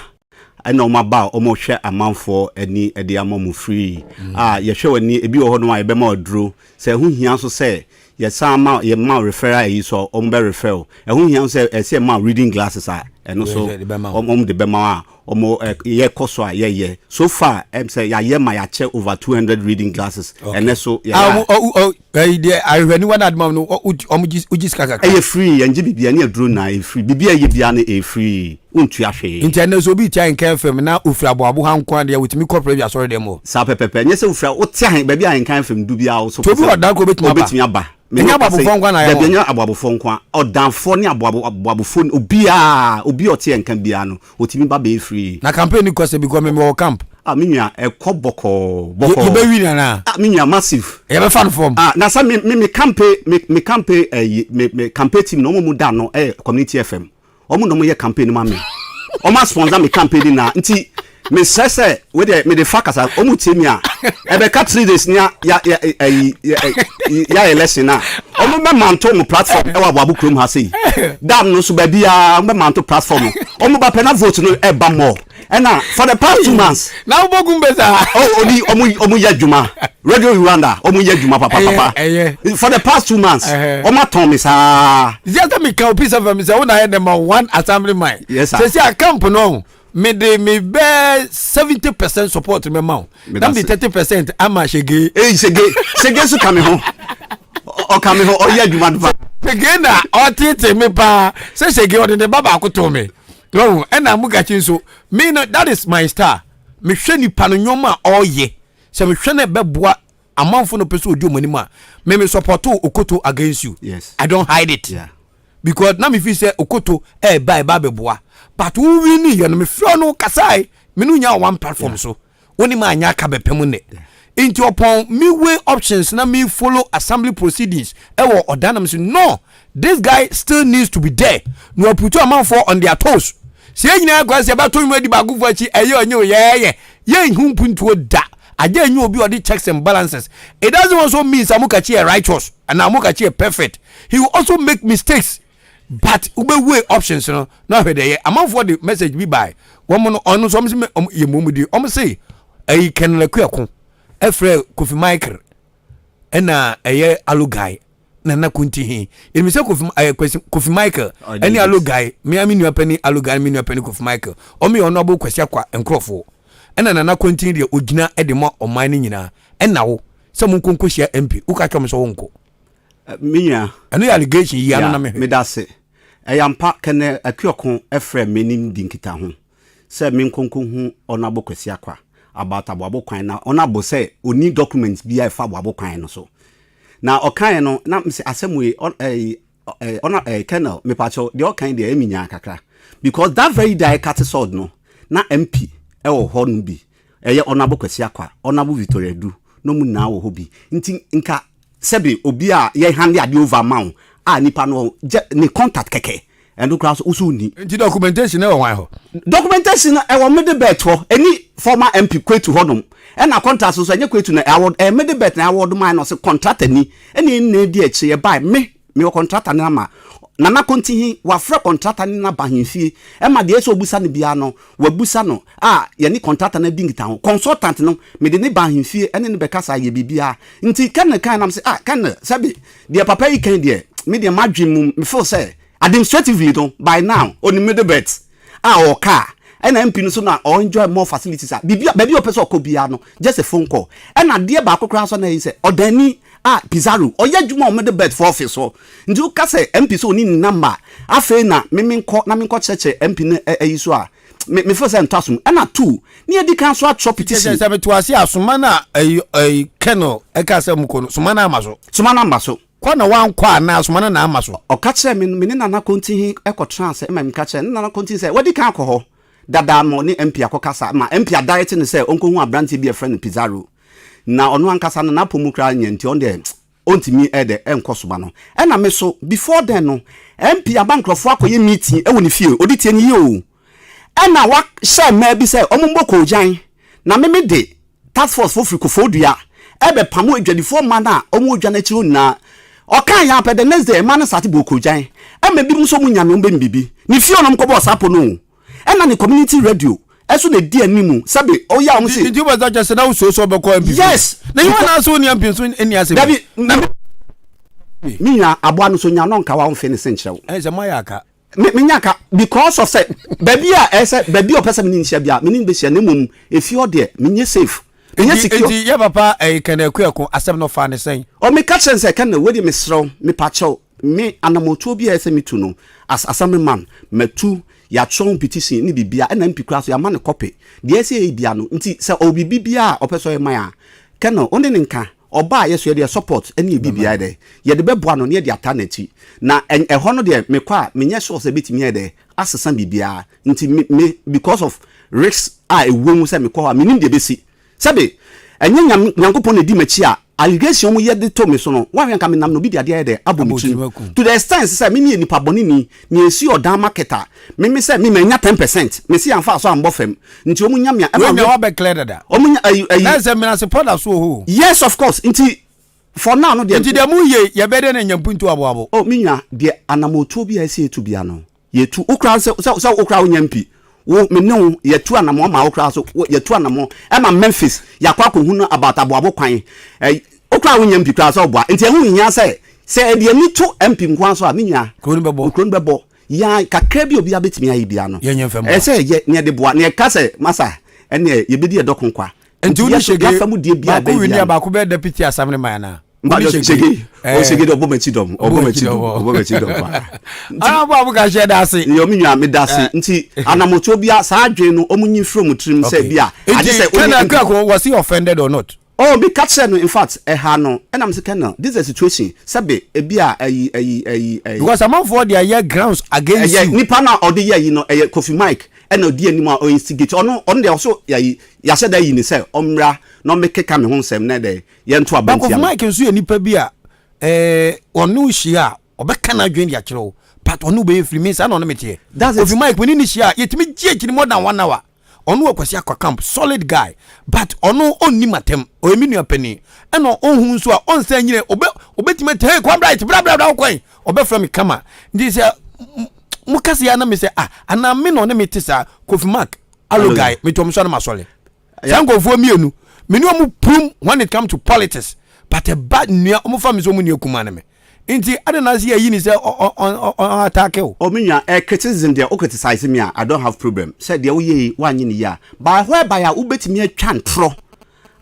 ɛna wɔn aba a wɔrehwɛ amanfoɔ ani de ama wɔn free a yɛhwɛ w'ani, ebi wɔ hɔnom a yɛbɛma wo aduro, sɛ ɛho hia nso sɛ yɛsan ma yɛma wo referral ayi so a wɔn bɛ refer wo, ɛho hia nso sɛ ɛsɛ yɛma wo reading glasses a ɛno nso Yɛde bɛma wo. wɔn de bɛma wo a Ɔmo ɛ yɛ kɔ so a yɛ yɛ so far ɛm sɛ yayɛ ma yakyɛ over 200 reading glasses ɛnɛ so yɛ Ah, ɔmo ɔ ɔ ɛyi deɛ ahwehwɛniwa na adema no ɔ ɔmo gye wogye sika kakra. Ɛyɛ free yɛn gye biribiara ne aduro nyinaa ɛyɛ free biribiara yɛ biara no ɛyɛ free wontua hwee. Nti ɛnɛ sɛ obi tia Nkan FM na ofiri aboabo ha nko ara deɛ otumi kɔ Prɛbi asɔre dɛm hɔ. Saa pɛpɛpɛ ɛnyɛ sɛ wofiri a wote ahen baabi a Nkan FM du biara wo so Nti obi wɔ dan koro obetumi aba. Obetumi aba. Ɛnyɛ aboabofoɔ nko ara na ayɛ Dabi wɔn. ɛnyɛ aboabofoɔ nko ara ɔdanfoɔ ne aboabo aboabofoɔ obiara obi a ɔte yɛn nka biara no Otumi ba bɛyɛ free. Na campaign no kɔ sɛ because me mewɔ camp. Ah me nua ɛkɔ bɔkɔɔ bɔkɔɔ. Yɛbɛ win anaa? Ah me nua massive. Yɛbɛfa no fam. Ah na sɛ me me me campaign me me campaign ɛyi me me campaign team na wɔn mu da no ɛyɛ community FM wɔn na wɔn yɛ campaign no ma me wɔn a sponsor me campaign ni na nti me srɛ sɛ wei deɛ me de fa kasa wɔn tie mi a ɛbɛka 3 days ni ya ya ɛyi ya election na wɔn bɛ manto wɔn platform ɛwɔ aboabo kurom ha sei dam no nso baabi a wɔn bɛ manto platform no wɔn ba pɛ na vote no ɛba mɔ ɛna for the past 2 months. Na wobɔ gun bɛ saa. Oh, oni wɔn wɔn yɛ adwuma Radio Rwanda wɔn yɛ adwuma papapapa for the past 2 months wɔn atɔn mi saa. Sɛ sɛ mi ka opi sɛ fɛn mi sɛ wɔn na yɛ number one assembly man. Yes sir. Sɛ sɛ a camp no mede me bɛɛ 70% support mɛ ma wo na mede 30% ama Sege. Ee Sege Sege nso ka me ho ɔka me ho ɔyɛ adwuma no pa. Sege na ɔtete me paa sɛ Sege ɔde ne ba baako too me wɔn ɛna Mugakyi nso me no that is my star mehwɛ nipa no nneɛma a ɔyɛ sɛ mehwɛ no ɛbɛboa amanfo no pɛ sɛ ɔdi wɔn anim a me me support Okoto against you yes. I don't hide it. Yeah. Because na me feel sɛ Okoto ɛɛba ɛba abɛboa but wo wini yɛ no me frɛ no kasae me no nya one platform so wo ne ma anya aka bɛpɛ mu nnɛ nti ɔpɔn me way options na me follow assembly proceedings ɛwɔ ɔdan na me so no this guy still needs to be there na waputu amanfoɔ on their toes sɛ yɛn nyinaa kwan sɛ yɛbɛto nnwom adi baakofoɔ akyi ɛyɛ ɔnyɛ o yɛyɛ yɛnhu mpuntuo da agye enye obi ɔde checks and balances. It doesn't also mean sɛ Amokachi yɛ righteous and Amokachi yɛ perfect. He will also make mistakes but wobɛ weigh options no na ahwɛ deɛ ɛyɛ. Amanfoɔ de message bi bae wɔn no ɔno nso wɔn se wɔn yɛ mmom di wɔn se ɛyi Colonel Akuako ɛfrɛ Kofi Michael ɛna ɛyɛ Alogai Nana Kunti he ɛnim sɛ Kofi ɛyɛ Kwasi Kofi Michael ɛne Alogai me me nua panin Alogai me nua panin Kofi Michael wɔn yɛ ɔno abo Kwasi Akwa nkorɔfoɔ ɛna Nana Kontin deɛ ɔgyina de ma ɔman no nyinaa ɛna wo sɛ monkɔ nkɔhyia MP woka kyerɛ mo sɛ wonkɔ. Me nua. Ɛno yɛ allegation yi ano na mehwɛ. Meda ase. Ɛyɛ ampa Kenneth Akuoko frɛɛ me ne no di nkitaho sɛ menkɔ nkɔhu Honourable Kwasi Akwa about Aboabo kwan na Honourable sɛ ɔnni document biara ɛfa Aboabo kwan no so. Na ɔkaeɛ no na mese asɛm wei ɛyi ɔna eh, Colonel mepakyɛw deɛ ɔkan deɛ ɛmi nyaa kakra because that very day a ɛkate sword no na MP ɛwɔ hɔ no bi ɛyɛ Honourable Kwasi Akwa, Honourable Victoria Adu na ɔmo nyinaa wɔ hɔ bi nti nka sɛbe obi a yɛ hande adeɛ over ma wo a nipa no gye ne contact kɛkɛ ɛno koraa so woso nni. Nti documentation no wɔ hwan hɔ? Documentation no ɛwɔ Middlebelt hɔ ɛni former MP Kwetu hɔ nom ɛna contract nso ɛnyɛ Kwetu na award ɛyɛ Middlebelt na award maa na ɔse contractor ni ɛna yɛn nyinaa di akyire yɛbae me mewɔ contractor no ama Nana Kontihi wafrɛ contractor no aba ahemfie ɛma deɛ ɛsɛ ɔbusa no biara no wabusa no a yɛne contractor no adi nkitaho consultant no mede ne ba ahemfie ɛne no bɛkasa yɛ biribiara nti Colonel kan nam sɛ ah Colonel sɛbe deɛ papa yi kan deɛ me deɛ m'adwene mu me feel sɛ administratively no by now onim Middlebelt a ɔwɔ car ɛna MP no so na ɔ enjoy more facilities a biribi a baabi a ɔpɛ sɛ ɔkɔ biara no just a phone call ɛna adeɛ baako koraa nso na ɛyɛ sɛ ɔdani a Pizarro ɔyɛ adwuma wɔ Middlebelt for office hɔ nti woka sɛ MP sɛ ɔni ne number afei na me menkɔ na menkɔ kyerɛkyerɛ MP no ayi so a me me feel sɛ ntɔ asom ɛna two ne yɛdi kan so atwerɛ petition. Sɛ sɛ mete ase a soma no a ɛyi ɛyi Colonel ɛka sɛ mokɔ no soma no ama so. Soma no ama so. Kɔ na wankɔ anaa soma no na ama so. Ɔka kyerɛɛ me no, me ne Nana Kontihi kɔtenaa ase ma meka kyerɛɛ ne Nana Kontihi sɛ wadi kan akɔ hɔ dada ma ɔne MP akɔkasa ma MP adirect no sɛ ɔnkɔhu aberanteɛ bi a yɛfrɛ no Pizarro na ɔno ankasa no n'apɔ mu koraa nyɛ nti ɔno deɛ ɔntumi ɛdɛ ɛnkɔ soma no. Ɛna me so before then no MP aba nkurɔfoɔ akɔyɛ meeting wɔ ne fie, ɔdi tie no yie o, ɛna wahyɛ mmaa bi sɛ wɔmmɔ koogyan na me me de Task force foɔ firi Koforidua ɛbɛpamo adwadifoɔ mma no a wɔn wɔ dwa no akyiri hɔ nyinaa. Ɔkaa yɛ apɛ the next day mmaa no start bɔɔ korogyan ɛma ebinom nso ɔmo nya me ɔmo bɛ me biribi. Ne fie ɔnom kɔbɔɔ saa po no o. Ɛna ne community radio ɛso na edi anim sɛbe ɔyɛ a ɔmo se. Nti wobɛ sɛ kyɛ sɛ na wosuro sɛ ɔbɛkɔ MP. Yes. Na yi wɔn ase oni MP nso ɛni asɛm. Dabi na me nua aboa no so nya no nka wa ɔnfe ne se nkyerɛ wo. Ɛsɛ mo ayɛ aka. Me me nya ka because of sɛ baabi a ɛsɛ baabi a ɔpɛ sɛ me ne no hyia bia me ne no bɛhyia na mmom efie hɔ deɛ menyɛ safe menyɛ secure. Nti yɛ papa ɛyi Kenneth Akuako asɛm no ɔfaa ne sɛn? Ɔ meka kyerɛ no sɛ Kenneth wei deɛ mesrɛ wo mepa kyɛw me anamɔtuo bi a ɛsɛ metu no as assembly man matu yɛatwerɛ ho petition ne biribiara ɛna MP koraa so yɛama no copy deɛ ɛsɛ yɛyɛ biara no nti sɛ ɔwɔ biribi biara a ɔpɛ sɛ ɔyɛ ma yɛn a Kenneth wo ne no nka Ɔba a yɛso yɛde support ne yɛ biribiara dɛ yɛde bɛboa no na yɛde ataa n'akyi na ɛhɔ no deɛ mekɔ a menyɛ sure sɛ ɛbɛtumi ayɛ dɛ asesa biribiara nti me me because of risk a ɛwɔ mu sɛ mekɔ hɔ a mennim deɛ ɛbɛsi sɛbe ɛnyɛ Nyame Nyankopɔn na ɛdi m'akyi a allegation wɔn yɛ de to me so no woahwɛ anka menam na obi de adeɛ ayɛ dɛ abɔ me tirim to the extent sɛ me meyɛ nipa bɔne ni nea ɛsi ɔdan market a Me me sɛ me ma nya 10% me se yanfa aso ambɔ fam nti ɔmo nya me a ɛma. Wei nya wabɛ clear dada. Ɔmo nya ayi ayi. Na sɛ menasepɔ da so wɔ hɔ o. Yes of course nti for now no deɛ. Nti deɛ mo yɛ yɛ bɛ dɛ na nya mpuntu aboabo. Oh me nua deɛ anamotuo bi a ɛsɛ yɛtu bia no yɛtu wo koraa sɛ sɛ sɛ wo koraa wo nya mpi wo me ne wo yɛtu anamɔ ma wo koraa so yɛtu anamɔ ɛma Memphis yɛakɔ akɔhu no about aboabo kwan ɛ wo koraa wo nya mpi koraa sɛ ɔboa nti ɛho nhia sɛ sɛ ɛde ani to MP nko ara so a me nua kuro no bɛbɔ kuro no bɛbɔ. Yɛ kakra bi a obiara bɛtumi ayɛ biara no, Yɛnyɛ mfa mmoa. ɛyɛ sɛ yɛyɛ na yɛde boa. Na yɛka sɛ, Masa, ɛnneɛ yɛbɛdi ɛdɔ ko kwa. Nti wo ne yɛso Shege, yɛafa mu deɛ biara baako ɛbɛyɛ wini biara a no. baako bɛyɛ deputy assembly man anaa? Wo ne Mpakyɛ Shege, Shege, o eh, Shege deɛ ɔbɔ m'akyi dɔm, ɔbɔ ɔbɔ m'akyi w'akyi dɔm, dɔm. ɔbɔ m'akyi dɔm paa. Nti Ɔno abɔ abuka hyɛ da ase. yɛ me nua meda ase. Eh. Nti anamotuo biara saa adwene no wɔn nyi mfiri wɔn tirim sɛ Okay. bi a agye Nti sɛ wo ne Colonel MP. Akuako, was he offended or not? Oh me ka kyerɛ no infact ɛha no ɛna me se colonel this is the situation sɛbe ebi a ɛyi ɛyi ɛyi ɛyi. Because amanfoɔ de ayɛ grounds against ɛyɛ you. nipa no a ɔde yɛ ayi no ɛyɛ Kofi Mike ɛna ɔdi anim a ɔ instigate ɔno ɔno deɛ ɔso yɛyi yahyɛ da ayi no sɛ ɔmmra na ɔmmɛkeka me ho nsɛm na ɛdɛ yɛnto aba But ntia Kofi me. Mike nso yɛ nipa bi a ɛɛ ɔne wo hyia a ɔbɛka n'adwene de akyerɛ wo but ɔne wo bɛyɛ firi me saa na ɔne me teɛ. That's it. Kofi Mike me ne no hyia a yɛtumi gye akyiri more than one hour. Ɔno wɔ Kwasi Akwa camp solid guy but ɔno ɔnni matam ɔyɛ me nua panin ɛna ɔhu nso a ɔnsan nyina ɔbɛ ɔbɛtumi ati hey Kwame Bright bra bra bra wokɔn ɔbɛfrɛ me kama nti sɛ mo kasa ya na me sɛ ah anaa me na ɔne me te saa Kofi Mark alo guy me tɔm so na masɔre saa nkurɔfoɔ mmienu me ne ɔmo pum when it come to politics but ɛba nua ɔmo fa me sɛ ɔmo nua kuma ne me Nti adɛn na ase yɛyi ne sɛ ɔn attack wo? Oh me nua eh criticism deɛ wo criticize me a I don't have problem sɛ deɛ woyɛ yi woanyɛ no yie a but whereby a wobɛtumi atwa ntorɔ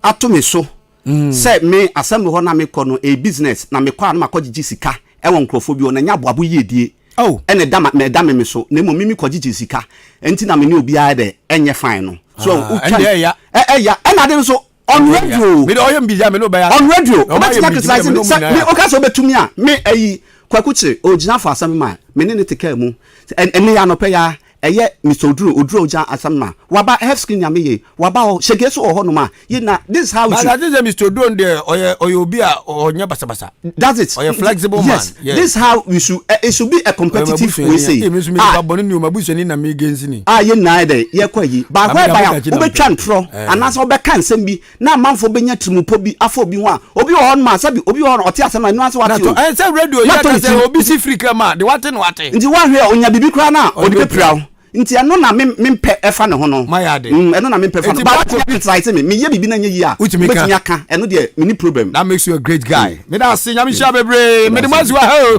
ato me so sɛ me assembly hɔ na mekɔ no ɛyɛ business na mekɔ a na makɔ gyegye sika ɛwɔ nkorɔfoɔ bi hɔ na ɛnyɛ aboabo yiedie ɛna ɛda ma ɛda me me so na mmom me mekɔ gyegye sika nti na me ne obiara dɛ ɛnyɛ fine no so wotwa ɛya ɛna ade nso On radio. Me de ɔyɛ mbigya me no bɛyɛ. On radio. Obetumi criticize me sɛ me oka sɛ obetumi a me ayi Kwaku Kyere ogyina fo asɛm ma me ne ne te kaa mu ɛnɛ yɛ anɔpɛ ya ɛyɛ Mr Oduro Oduro ogyina asɛm ma waba health screen nyame ye waba hɔ hyɛge so wɔ hɔ nom a ye na this is how we should. But I think sɛ Mr Oduro no deɛ ɔyɛ ɔyɛ obi a ɔnyɛ basabasa. That's it. Ɔyɛ flexible man. Yes. This is how we should uh, it should be a competitive way say. Emi nso mi nipa bɔne ni o ma busuani na mi gensi ni. A yɛ nyinaa yɛ dɛ yɛkɔ ayi. Baako ɛba ya wobɛtwa ntorɔ eh. anaasɛ wobɛka nsɛm bi na amanfoɔ bɛnya tirimupɔ bi afa obi ho a obi wɔ hɔ nom a sɛbi obi wɔ hɔ no ɔte asɛm no ɛno ase wate o. Ɛsɛ radio yɛ ka sɛ obi si firi kama de wate no wate. Nti woahwɛ a onya biribi koraa no a ɔde bɛpira wo. Nti ɛno na me mempɛ ɛfa ne ho no. Mayɛ ade. Mm, ɛno na mempɛ fa no. Eti But baako wotumi criticize me, meyɛ biribi na ɛnyɛ yie a, Wotumi ka. wobɛtumi aka. Ɛno deɛ, menni problem. That makes you a great guy. Mm. Meda ase, nyame hyira bebree. Mede mo asi wɔ ha o.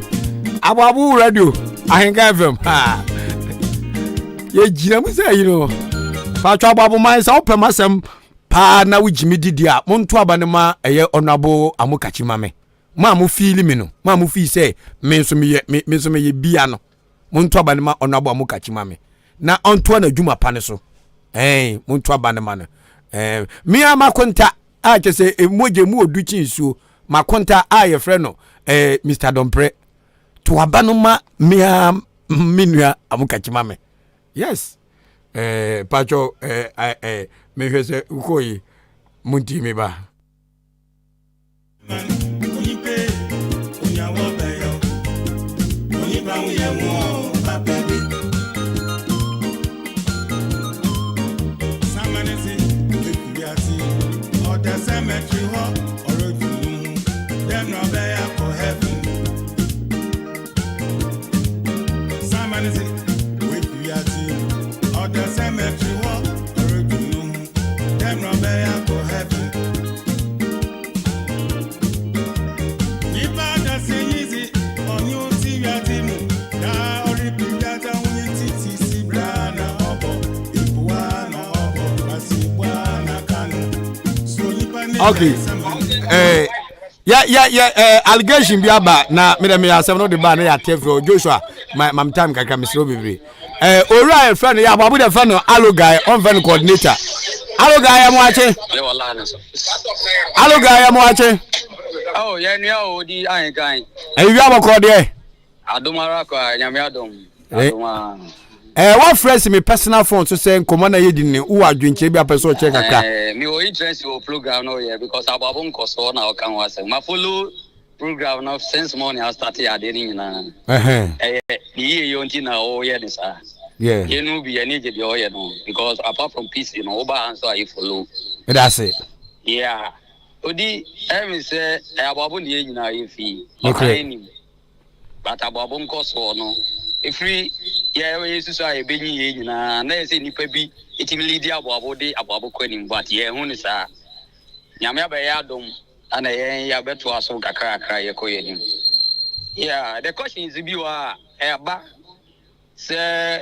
Aboabo radio, Ahenka FM. Ha. Yɛgyina mu sɛ yi no. Patwa aboabo man sɛ wopɛ m'asɛm paa na wogye me didi a, monto aba no ma ɛyɛ ɔnoabo amokakyi ma me. Mo a mo fiili me no, mo a mo fii sɛ me nso meyɛ me nso meyɛ bia no. Monto aba no ma ɔno aboa mo kakyi ma me na ɔntoa n'adwuma pa no so. Ɛn, monto aba no ma no. Ɛn, me ara m'akonta a kyɛ sɛ mogya emu odu kye nsuo, m'akonta a yɛfrɛ no ɛɛ Mr. Dɔmprɛ. To aba no ma me ara me nua Amokakyi ma me. Yes. Ɛɛ, patwɔ ɛɛ ɛɛ mehwɛ sɛ wokɔ yi, montie me ba. Okay. Eh, yɛ yɛ yɛ eh, allegation bi aba na me dɛ me asɛm no de ba na yɛ ate afiri hɔ Joshua ma ma time kakra mesrɛ wo bebree. Eh, owura a yɛfrɛ no yɛ aboabo deɛ fɛ no alogae ɔmfɛ no coordinator. Alogae yɛ mo akye. Alogae yɛ mo akye. Oh, yɛ nua o di ahenkan. Ɛyi wi abɔkɔ deɛ. Adom ara kwa, Nyame adom. Eh. Adom ara. Eh, wafrɛ si me personal phone so sɛ nkɔmmɔ na yɛdi ne wowɔ adwenkyerɛ bi apɛ sɛ ɔkyerɛ kakra. Eh, me wɔ interest wɔ program no yɛ because aboabo nkɔsoɔ na ɔka ho asɛm. Ma follow program no since morning I start adeɛ no nyinaa. Ɛyɛ ne yie yɛ nti na ɔyɛ ne saa. Yeah. Yɛn bi yɛn gye deɛ ɔyɛ no because apart from peace no woba ha nso a you follow. Ɛda ase. Yeah. Odi ɛmi sɛ aboabo ne yɛn nyinaa yɛ fi. Ɔka nim. But aboabo nkɔsoɔ no ɛfiri yɛ yɛsusu a yɛbɛnyi yɛn nyinaa na yɛ sɛ nnipa bi ɛtumi leadi aboabo de aboabo kɔ anim but yɛnhu no saa. Nyame abɛyɛ adom ana yɛn yɛabɛtoa so kakrakra yɛkɔ yɛn anim. Yeah, the questions bi wɔ a ɛba sɛ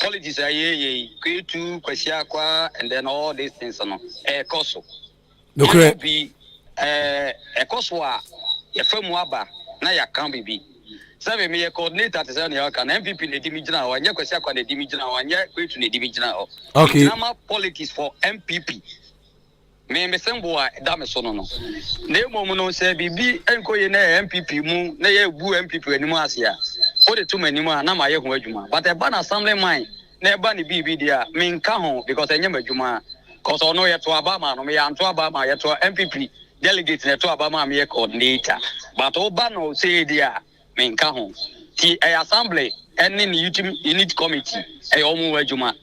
politics a yɛyɛ yi, Kwetu, Kwasi Akwa and then all these things no ɛkɔ so. Nokorɛ. Yɛn mu bi, ɛɛ, ɛkɔ so a, yɛfa mu aba na yɛaka biribi. Sɛbe meyɛ coordinator te sɛ nea ɔka no, NPP na ɛdi me gyina hɔ, ɛnyɛ Kwasi Akwa na ɛdi me gyina hɔ, ɛnyɛ Kwetu na ɛdi me gyina hɔ. Okay. Megyina ma politics for NPP. Me me symbol a ɛda me so no no. Na mmom no, sɛ biribi nkɔ yie na ɛyɛ NPP mu na yɛbu NPP anim ase a, wode to m'anim a na mayɛ ho adwuma. But ɛba no assembly man na ɛba ne biribi deɛ a, menka ho because ɛnyɛ m'adwuma. Cause ɔno yɛto aba maa no, me yɛanto aba maa yɛto NPP delegate na ɛto aba maa meyɛ coordinator. But woba no sei deɛ a, menka ho. Nti ɛyɛ assembly ɛne ne youth unit committee ɛyɛ wɔn adwuma.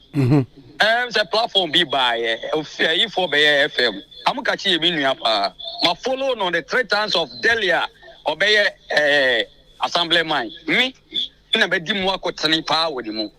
Ɛm sɛ platform bi baayɛ, ayifoɔ bɛyɛ FM. Amokakye yɛ me nua paa. Ma follow no the three times of Delhi a ɔbɛyɛ ɛɛ assemblyman. Me na madi mu akotene paa wɔ ne mu.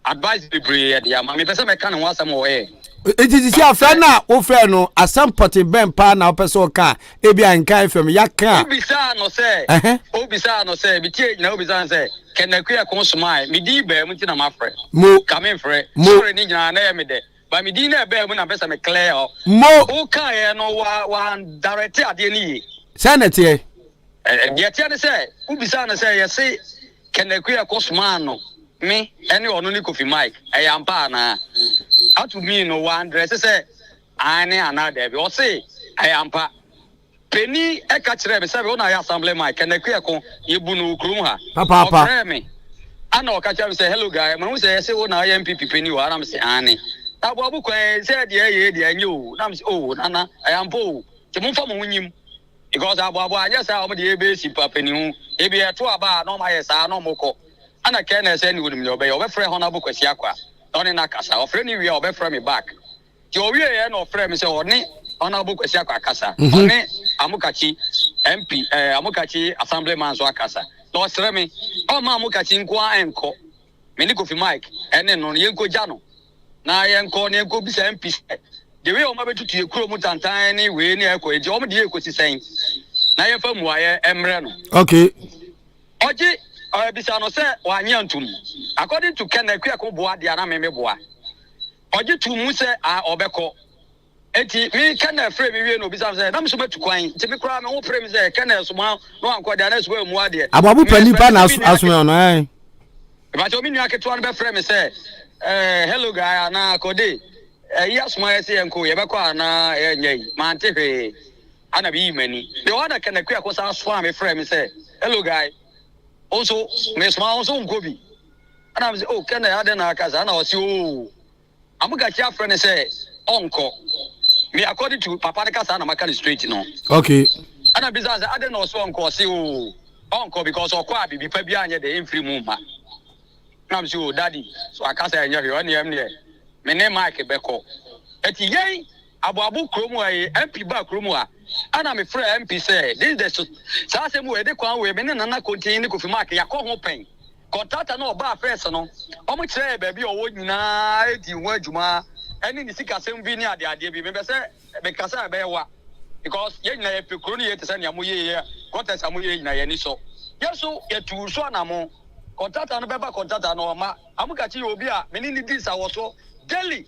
Advice bebree yɛde ama. Mepɛ sɛ mɛka ne ho asɛm wɔ air. Nti sisi afrɛ no a wofrɛ no asɛm pɔte bɛn paa na wopɛ sɛ ɔka a ebi a nka FM yɛaka a. Wobisaa no sɛ, wobisaa no sɛ, metie nyina wobisaa no sɛ, Kenneth Ako somae, me din baa mu nti na mafrɛ. Mo. Ka memfrɛ. Mo. Sorry ne nyinaa na ɛyɛ me dɛ. But me din na ɛbaa mu na mpɛ sɛ me clear hɔ. Mo. Wokaeɛ no wa wa direct adeɛ no yie. Sɛn na ɛteɛ? Deɛ ɛteɛ ne sɛ, wobisaa no sɛ yɛse Ken Akua kɔsomaa no me ne ɔno ne Kofi Mike, ɛyɛ ampa anaa? Ato me no, wandrɛse sɛ aane anaa daabi. Ɔse ɛyɛ ampa. Panin ka kyerɛɛ me sɛ wo na ayɛ assembly man, Ken Akua ko, yɛbu no wɔ kurom ha. Papaapa. Ɔfrɛɛ me, ana ɔka kyerɛɛ me sɛ hello guy, mahu sɛ yɛse wo na ayɛ NPP panin wɔ ha, na mese aane. Na Aboabo kwan yi, sɛ deɛ ɛyɛ yi deɛ ɛnyɛ o, na mese oh Nana, ɛyɛ ampa o, nti momfa mo ho nyim. Because aboaboa anyɛ saa a wɔn de yɛbɛsi pa panin ho ebi ɛto aba a na wɔn ayɛ saa na wɔn kɔ ɛna kɛn na ɛsɛ ne onim nea ɔbɛyɛ ɔbɛfrɛ Honourable Kwasi Akwa na ɔne no akasa ɔfrɛ no wie a ɔbɛfrɛ me back nti ɔwie yɛ na ɔfrɛ me sɛ ɔne Honourable Kwasi Akwa akasa ɔne Amokakyi MP ɛɛ Amokakyi Assemblyman nso akasa na ɔsrɛ me ɔmma Amokakyi nko ara nkɔ me ne Kofi Mike ɛne no yɛnkɔgya no na yɛnkɔ na yɛnkɔ bisa MP sɛ the way wɔn abɛtutu yɛ kuro mu tantan ne wei ne ɛkɔ eti wɔn de yɛ ekosi sɛn na yɛfa mmuayɛ mmerɛ no. Okay. Ɔgye ɔbisa no sɛ wanye antum according to Ken Akuako boa deɛ na me me boa ɔgye tum mu sɛ a ɔbɛkɔ. Enti me Kenneth frɛɛ me wiei na obisaa me sɛ, na me nso matu kwan, nti me koraa me ho pere me sɛ Kenneth soma na wankɔ deɛ anaa soma ammu adeɛ. Aboabo pɛ nipa na Mefrɛ me nua asoma no ɛn. Mepakyɛw me nua ketewa no bɛfrɛ me sɛ, eh, hello guy anaa Kode, ɛyi asoma yɛ sɛ yɛnkɔ, yɛbɛkɔ anaa yɛnyɛ yi. Mante hwee, ana meyii m'ani. Deɛ ɔhɔ na Kenneth Kuako san somaa me frɛɛ me sɛ, hello guy, wo nso mesoma wo nso wonkɔ bi. Ɛna me sɛ, oh Kenneth adɛn na aka saa? Ɛna ɔse, oh. Amokachi afrɛ no sɛ ɔnkɔ. Me according to papa no kasa na maka no straight no. Okay. Ɛna bisa sɛ adɛn na ɔse ɔnkɔ ɔse oo ɔnkɔ because ɔkɔ a biribi pa biara nyɛ dɛ ɛmfiri mu mma. Na me se oo daddy so aka sɛ ɛnyɛ hwee ɔneɛ ɛmneɛ me ne Mike bɛkɔ. Ɛti yɛn aboabo kurom ha yi MP baa kurom ha ɛna me frɛ MP sɛ this the saa asɛm wei ɛde kwan wei me ne Nana Kontin ne Kofi Mark yakɔ ho pɛn. Kɔntrata no a ɔbaa first no, wɔkyerɛɛ baabi a ɔwɔ nyinaa dii ho adwuma ɛne ne sikasɛm bi ne adeadeɛ bi. Mepɛ sɛ mekasa a ɛbɛyɛ wa because yɛn nyinaa yɛpɛ kuro no yie te sɛ nea moyɛ yɛ gutters a moyɛ nyinaa yɛn ani sɔ. Yɛn nso yɛtuu so anamo. Kɔntrata no bɛba kɔntrata no ɔmma. Amukakye yɛ obi a me ne no di nsawɔsoɔ daily.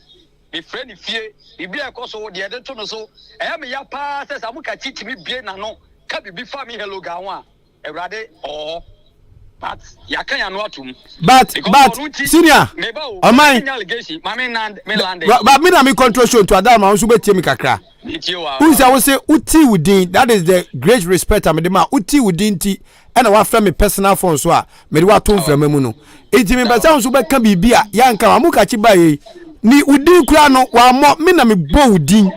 Mefrɛ no fie, biribi a ɛkɔ so, deɛ yɛde to no so. Ɛyɛ me ya paa sɛ sɛ Amokachi tumi bue n'ano ka biribi fa me Hello Guy ho a, Awurade ɔwɔ hɔ. But yɛaka yɛn ano atom. But Because but ɔno nti, senior meba o, ɔman menya allegation, ma me nan me lande. Ba me na me control show nti ada ma wo nso bɛtie me kakra. Metie wo a. Wohu sɛ wo se wotii wo din that is the great respect a mede ma wotii wo din nti ɛna wafrɛ me personal phone so a mede wato mframa mu no. Nti mepɛ sɛ wo nso bɛka biribi a yɛanka wa mokakye ba yei ni wo din koraa no wammɔ me na mebɔ wo din.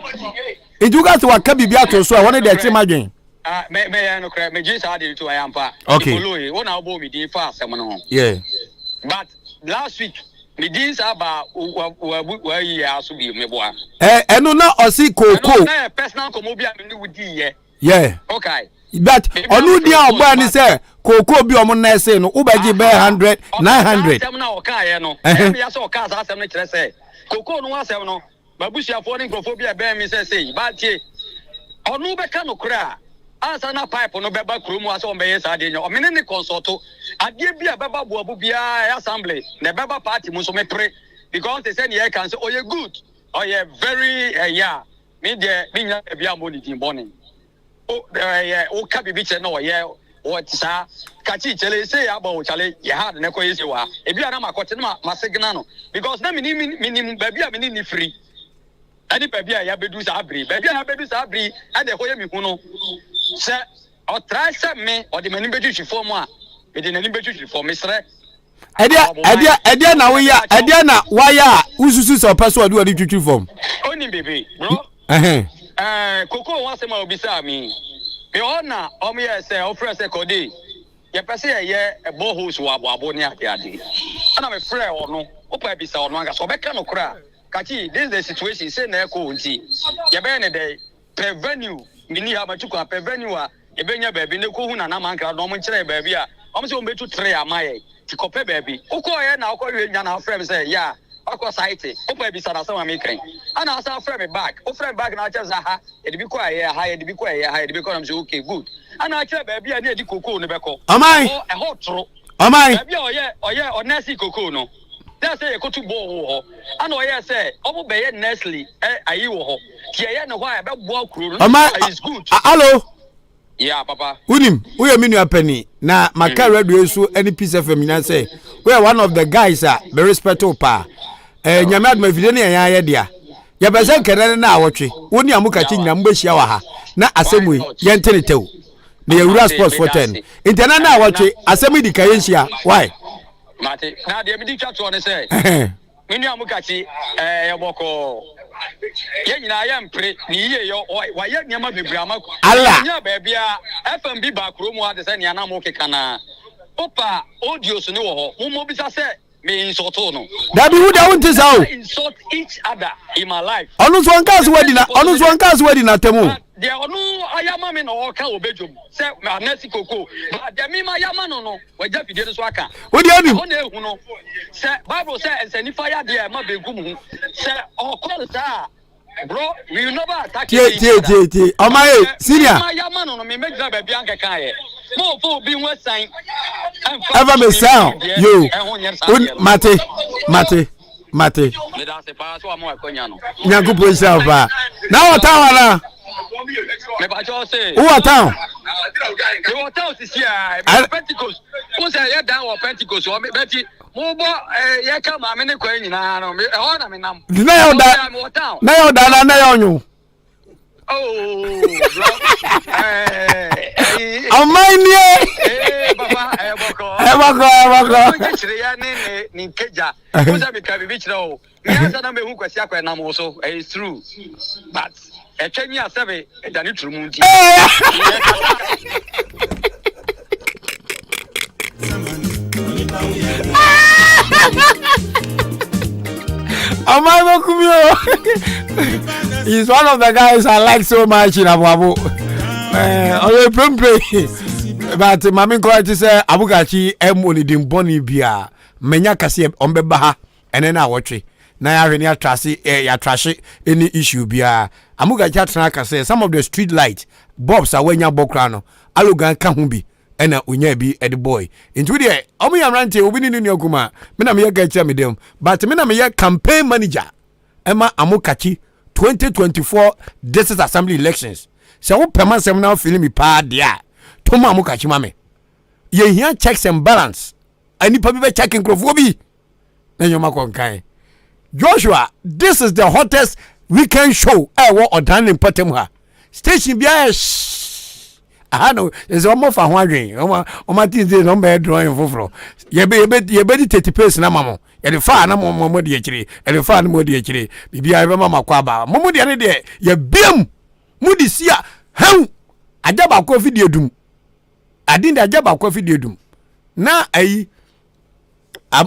Nti woka sɛ waka biribi ato so a ɛhɔ no deɛ ɛkyere m'adwen. Ah, me me yɛ nokorɛ, megye saa de to ɛyɛ ampa. Okay. Ikoloe, wo na wobɔɔ me din fa asɛm no ho. Yeah. But last week, me din saa baa wayi yɛ aso bio, meboa. Ɛ ɛno na ɔsi kooko. Ɛno na yɛ personal nkɔmɔ bi a me ne wo dii yɛ. Yeah. Okay. But ɔno din a ɔbɔɔ ne sɛ kooko bi a ɔmo nɛɛse no wobɛgye bɛyɛ 100, 900. Asɛm na ɔkaa yɛ no, ɛyɛ me ya sɛ ɔkaa saa asɛm no kyerɛ sɛ kooko no ho asɛm no. M'abusuafoɔ ne nkurɔfoɔ bi a ɛbɛn me sɛ sei, but tie, ɔno bɛka nokorɛ a, ansa na pipe no bɛba kurom ha sɛ wɔbɛyɛ saa adeɛ nyɛ, me ne ne kɔnsɔto. Adeɛ bi a ɛbɛba Boabu biara, ɛyɛ assembly, na ɛbɛba party mu nso mepere, because te sɛ deɛ yɛreka no sɛ ɔyɛ good, ɔyɛ very ɛyɛ a, me deɛ mennya baabi a mmɔ ne din bɔne. O ɛyɛ woka biribi kyerɛ na ɔyɛ wɔ saa kakyi kyale sei aba o kyale yɛ hard na ɛkɔ yɛ sei wɔ ha ebi a na makɔte na ma segna no because na menim menim baabi a mene ne firi ɛne baabi a yɛabɛdu saa bere baabi a yɛabɛdu saa bere ɛna ɛhɔ yɛ me hu no sɛ ɔtrae sɛ me ɔde m'anim bɛtwitwi fam a mede n'anim bɛtwitwi fam mesrɛ Ɛdeɛ ɛdeɛ ɛdeɛ na woyɛ ɛdeɛ na wayɛ a wosusu sɛ ɔpɛ so ɔde ɔde twitwi fam. Onim bebe bro. Ɛɛ koko ho asɛm a obisaa mi. Me hɔ na ɔmo yɛ sɛ ɔfrɛ sɛ kɔde yɛpɛ sɛ yɛyɛ boreholes wɔ aboabo ne ade ade. Ɛna me frɛ ɔno wopɛ bisa ɔno ankasa ɔbɛka no kora. Kakyi this is the situation sei na ɛkɔ nti yɛbɛyɛ ne dɛn pɛ venue menni ha matu kwan pɛ venue a Yɛbɛnya baabi na kɔhu Nana Mankra na ɔmo nkyerɛ yɛn baabi a ɔmo sɛ ɔmo bɛtu tre ama yɛn nti kɔpɛ baabi. Wokɔɔyɛ na wokɔ wie nya na wofrɛ me sɛ yeah wakɔ site wopɛ bisa no asɛm a meka yi ɛna asan afrɛ me back wofrɛ me back na wakyerɛ me sɛ aha yɛde bi kɔ ɛyɛ aha yɛde bi kɔ ɛyɛ aha yɛde bi kɔ na me sɛ okay good ɛna akyerɛ baabi a ne yɛde kokoo no bɛkɔ Ɔman! ɛhɔ ɛhɔ toro Ɔman! baabi a ɔyɛ ɔyɛ ɔnɛse kokoo no na sɛ yɛkɔtu bɔɔl wɔ hɔ ɛna ɔyɛ sɛ ɔmo bɛyɛ nursery ɛ ayi wɔ hɔ nti yɛyɛ ne hɔ a ɛbɛboa kuro no Ɔman! is good. Alo! Yeah, papa. Wonim, woyɛ me nua panin na maka mm. radio so ne Peace FM nyinaa sɛ woyɛ one of the guys a me respect wo paa. Eh, nyame adom afidie ne yɛn ayɛ dea. Yɛpɛ sɛ nkɛnɛ ne na awɔtwe wo ne amokakye nyinaa mobɛhyia wɔ ha na asɛm wei yɛnte ne tɛw na yɛwura sports for ten. Nti ɛna na awɔtwe asɛm yi di ka yɛnhyia. Why? Mate. Na deɛ mede twa toɔ ne sɛ me nua Mukati ɛyɛ bɔkɔɔ. Yɛn nyinaa yɛ mpere ne yie yɛ wayɛ nneɛma bebree ama Allah. Nya baabi a FM bi baa kurom ha te sɛ nea na mo keka na wopa audios ne wɔ hɔ. Mo mmɔ bisa sɛ me insult no. Dabi wo deɛ wonte saa o. I insult each other in my life. Ɔno nso ɔnkaa sɛ wadi na ɔno nso ɔnkaa sɛ wadi n'atam o. Deɛ ɔno ayɛ ama me na ɔka wɔ bedwom sɛ anasi koko. But deɛ me ma yɛ ama no no wagya fidie no so aka. Wo deɛ onim. Ɛhɔ na ehu no sɛ Bible sɛ nsɛ nifa yɛ adeɛ a ɛma benkum hu sɛ ɔkɔ no saa a bro we will never attack Tie each tie other. tie tie ɔma ye senior. Mma yɛ ama no no me mɛgyina baabi ankɛka yɛ. Mo fo obi ho asan ɛmfa Ɛfa me sound deɛ yo. ɛho nyɛ saa deɛ no. Mate mate mate. Meda ase paa sɛ wama wakwanya no. Nyankopɔn nhyira wo paa. Na wɔ town anaa? Mepakyɛw se. Wowɔ town? Mewɔ town sisi a. Mewɔ Pentecost. Wo sɛ yɛ dan wɔ Pentecost hɔ. Bɛti mobɔ yɛka maame ne kwan nyinaa no. Ɛhɔ na menam. Na yɛ ɔda. Na yɛ ɔda na na yɛ ɔnwo. Oh, bro. Ɔman nie. Papa, ɛbɔkɔ. Ɛbɔkɔ, ɛbɔkɔ. Nkyerɛ yɛ ne ne ne nkegya. Wo sɛ meka biribi kyerɛ wo. Nyansa na mehu Kwasi Akwa nam wo so. It's true. But ɛtwa nyi asɛbe ɛda ne turu mu nti. Ɔman bɛku mi o. He's one of the guys I like so much in Abuabu. Ɔyɛ prempre. But maame nkɔla ti sɛ Abugachi ɛmu ne din bɔne bia. Menya kɛseɛ ɔmbɛba ha ɛnɛ na awɔtwe na yɛahwɛ ne yɛatrase eh, yɛatrahye any issue biara. Amugachi atena aka sɛ some of the street light bulbs a wɔanya bɔ koraa no Alogan ka ho bi ɛna onyaa bi ɛde bɔɔe. Nti wo deɛ ɔmo yɛ mmeranteɛ obi ne ne nua kumaa me na meyɛ ka kyerɛ me dɛm but me na meyɛ campaign manager. ɛma Amokachi 2024 District Assembly elections. Sɛ wopɛ m'asɛm na wofili me paa deɛ a, to ma Amokachi ma me. Yɛhia checks and balance. Nnipa bi bɛkyɛke nkurɔfoɔ bi na nneɛma kɔ nkan. Joshua, this is the hottest weekend show a ɛwɔ ɔdan ne mpɔtam ha. Station biara yɛ shh. Aha no, sɛ wɔn fa ho adwen, wɔn wɔn ate nse na wɔn bɛyɛ drawing foforɔ. Yɛbɛ yɛbɛ yɛbɛdi tete pace na ma mo. Yɛde fa na mo mo di akyire, yɛde fa na mo di akyire. Biribiara yɛbɛma mo akɔ aba. Mo mo deɛ ne deɛ yɛbiam mo de si a hɛn agya baako afidie dum. Ade de agya baako afidie dum. Na ayi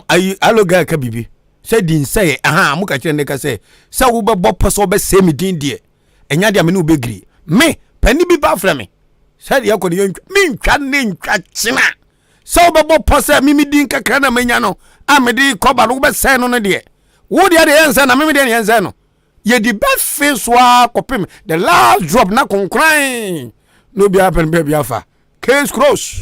ayi aloga ka biribi sɛ di nsɛeɛ aha mo ka kyerɛ ne ka sɛ sɛ wobɛbɔ pɔ sɛ wobɛsɛe me din deɛ ɛnya deɛ me ne wobɛgiri me pani bi ba frɛ me sɛ deɛ ɛkɔ no yɛntwa mentwa ne ntwa kyena sɛ wobɛbɔ pɔ sɛ me me din kakra na manya no a mede kɔba no wobɛsɛe no no deɛ wo deɛ deɛ yɛnsɛ na me me deɛ ne yɛnsɛ no yɛdi bɛfe so ara kɔpem the last drop na konkoran na obiara pɛ no baabi afa case close.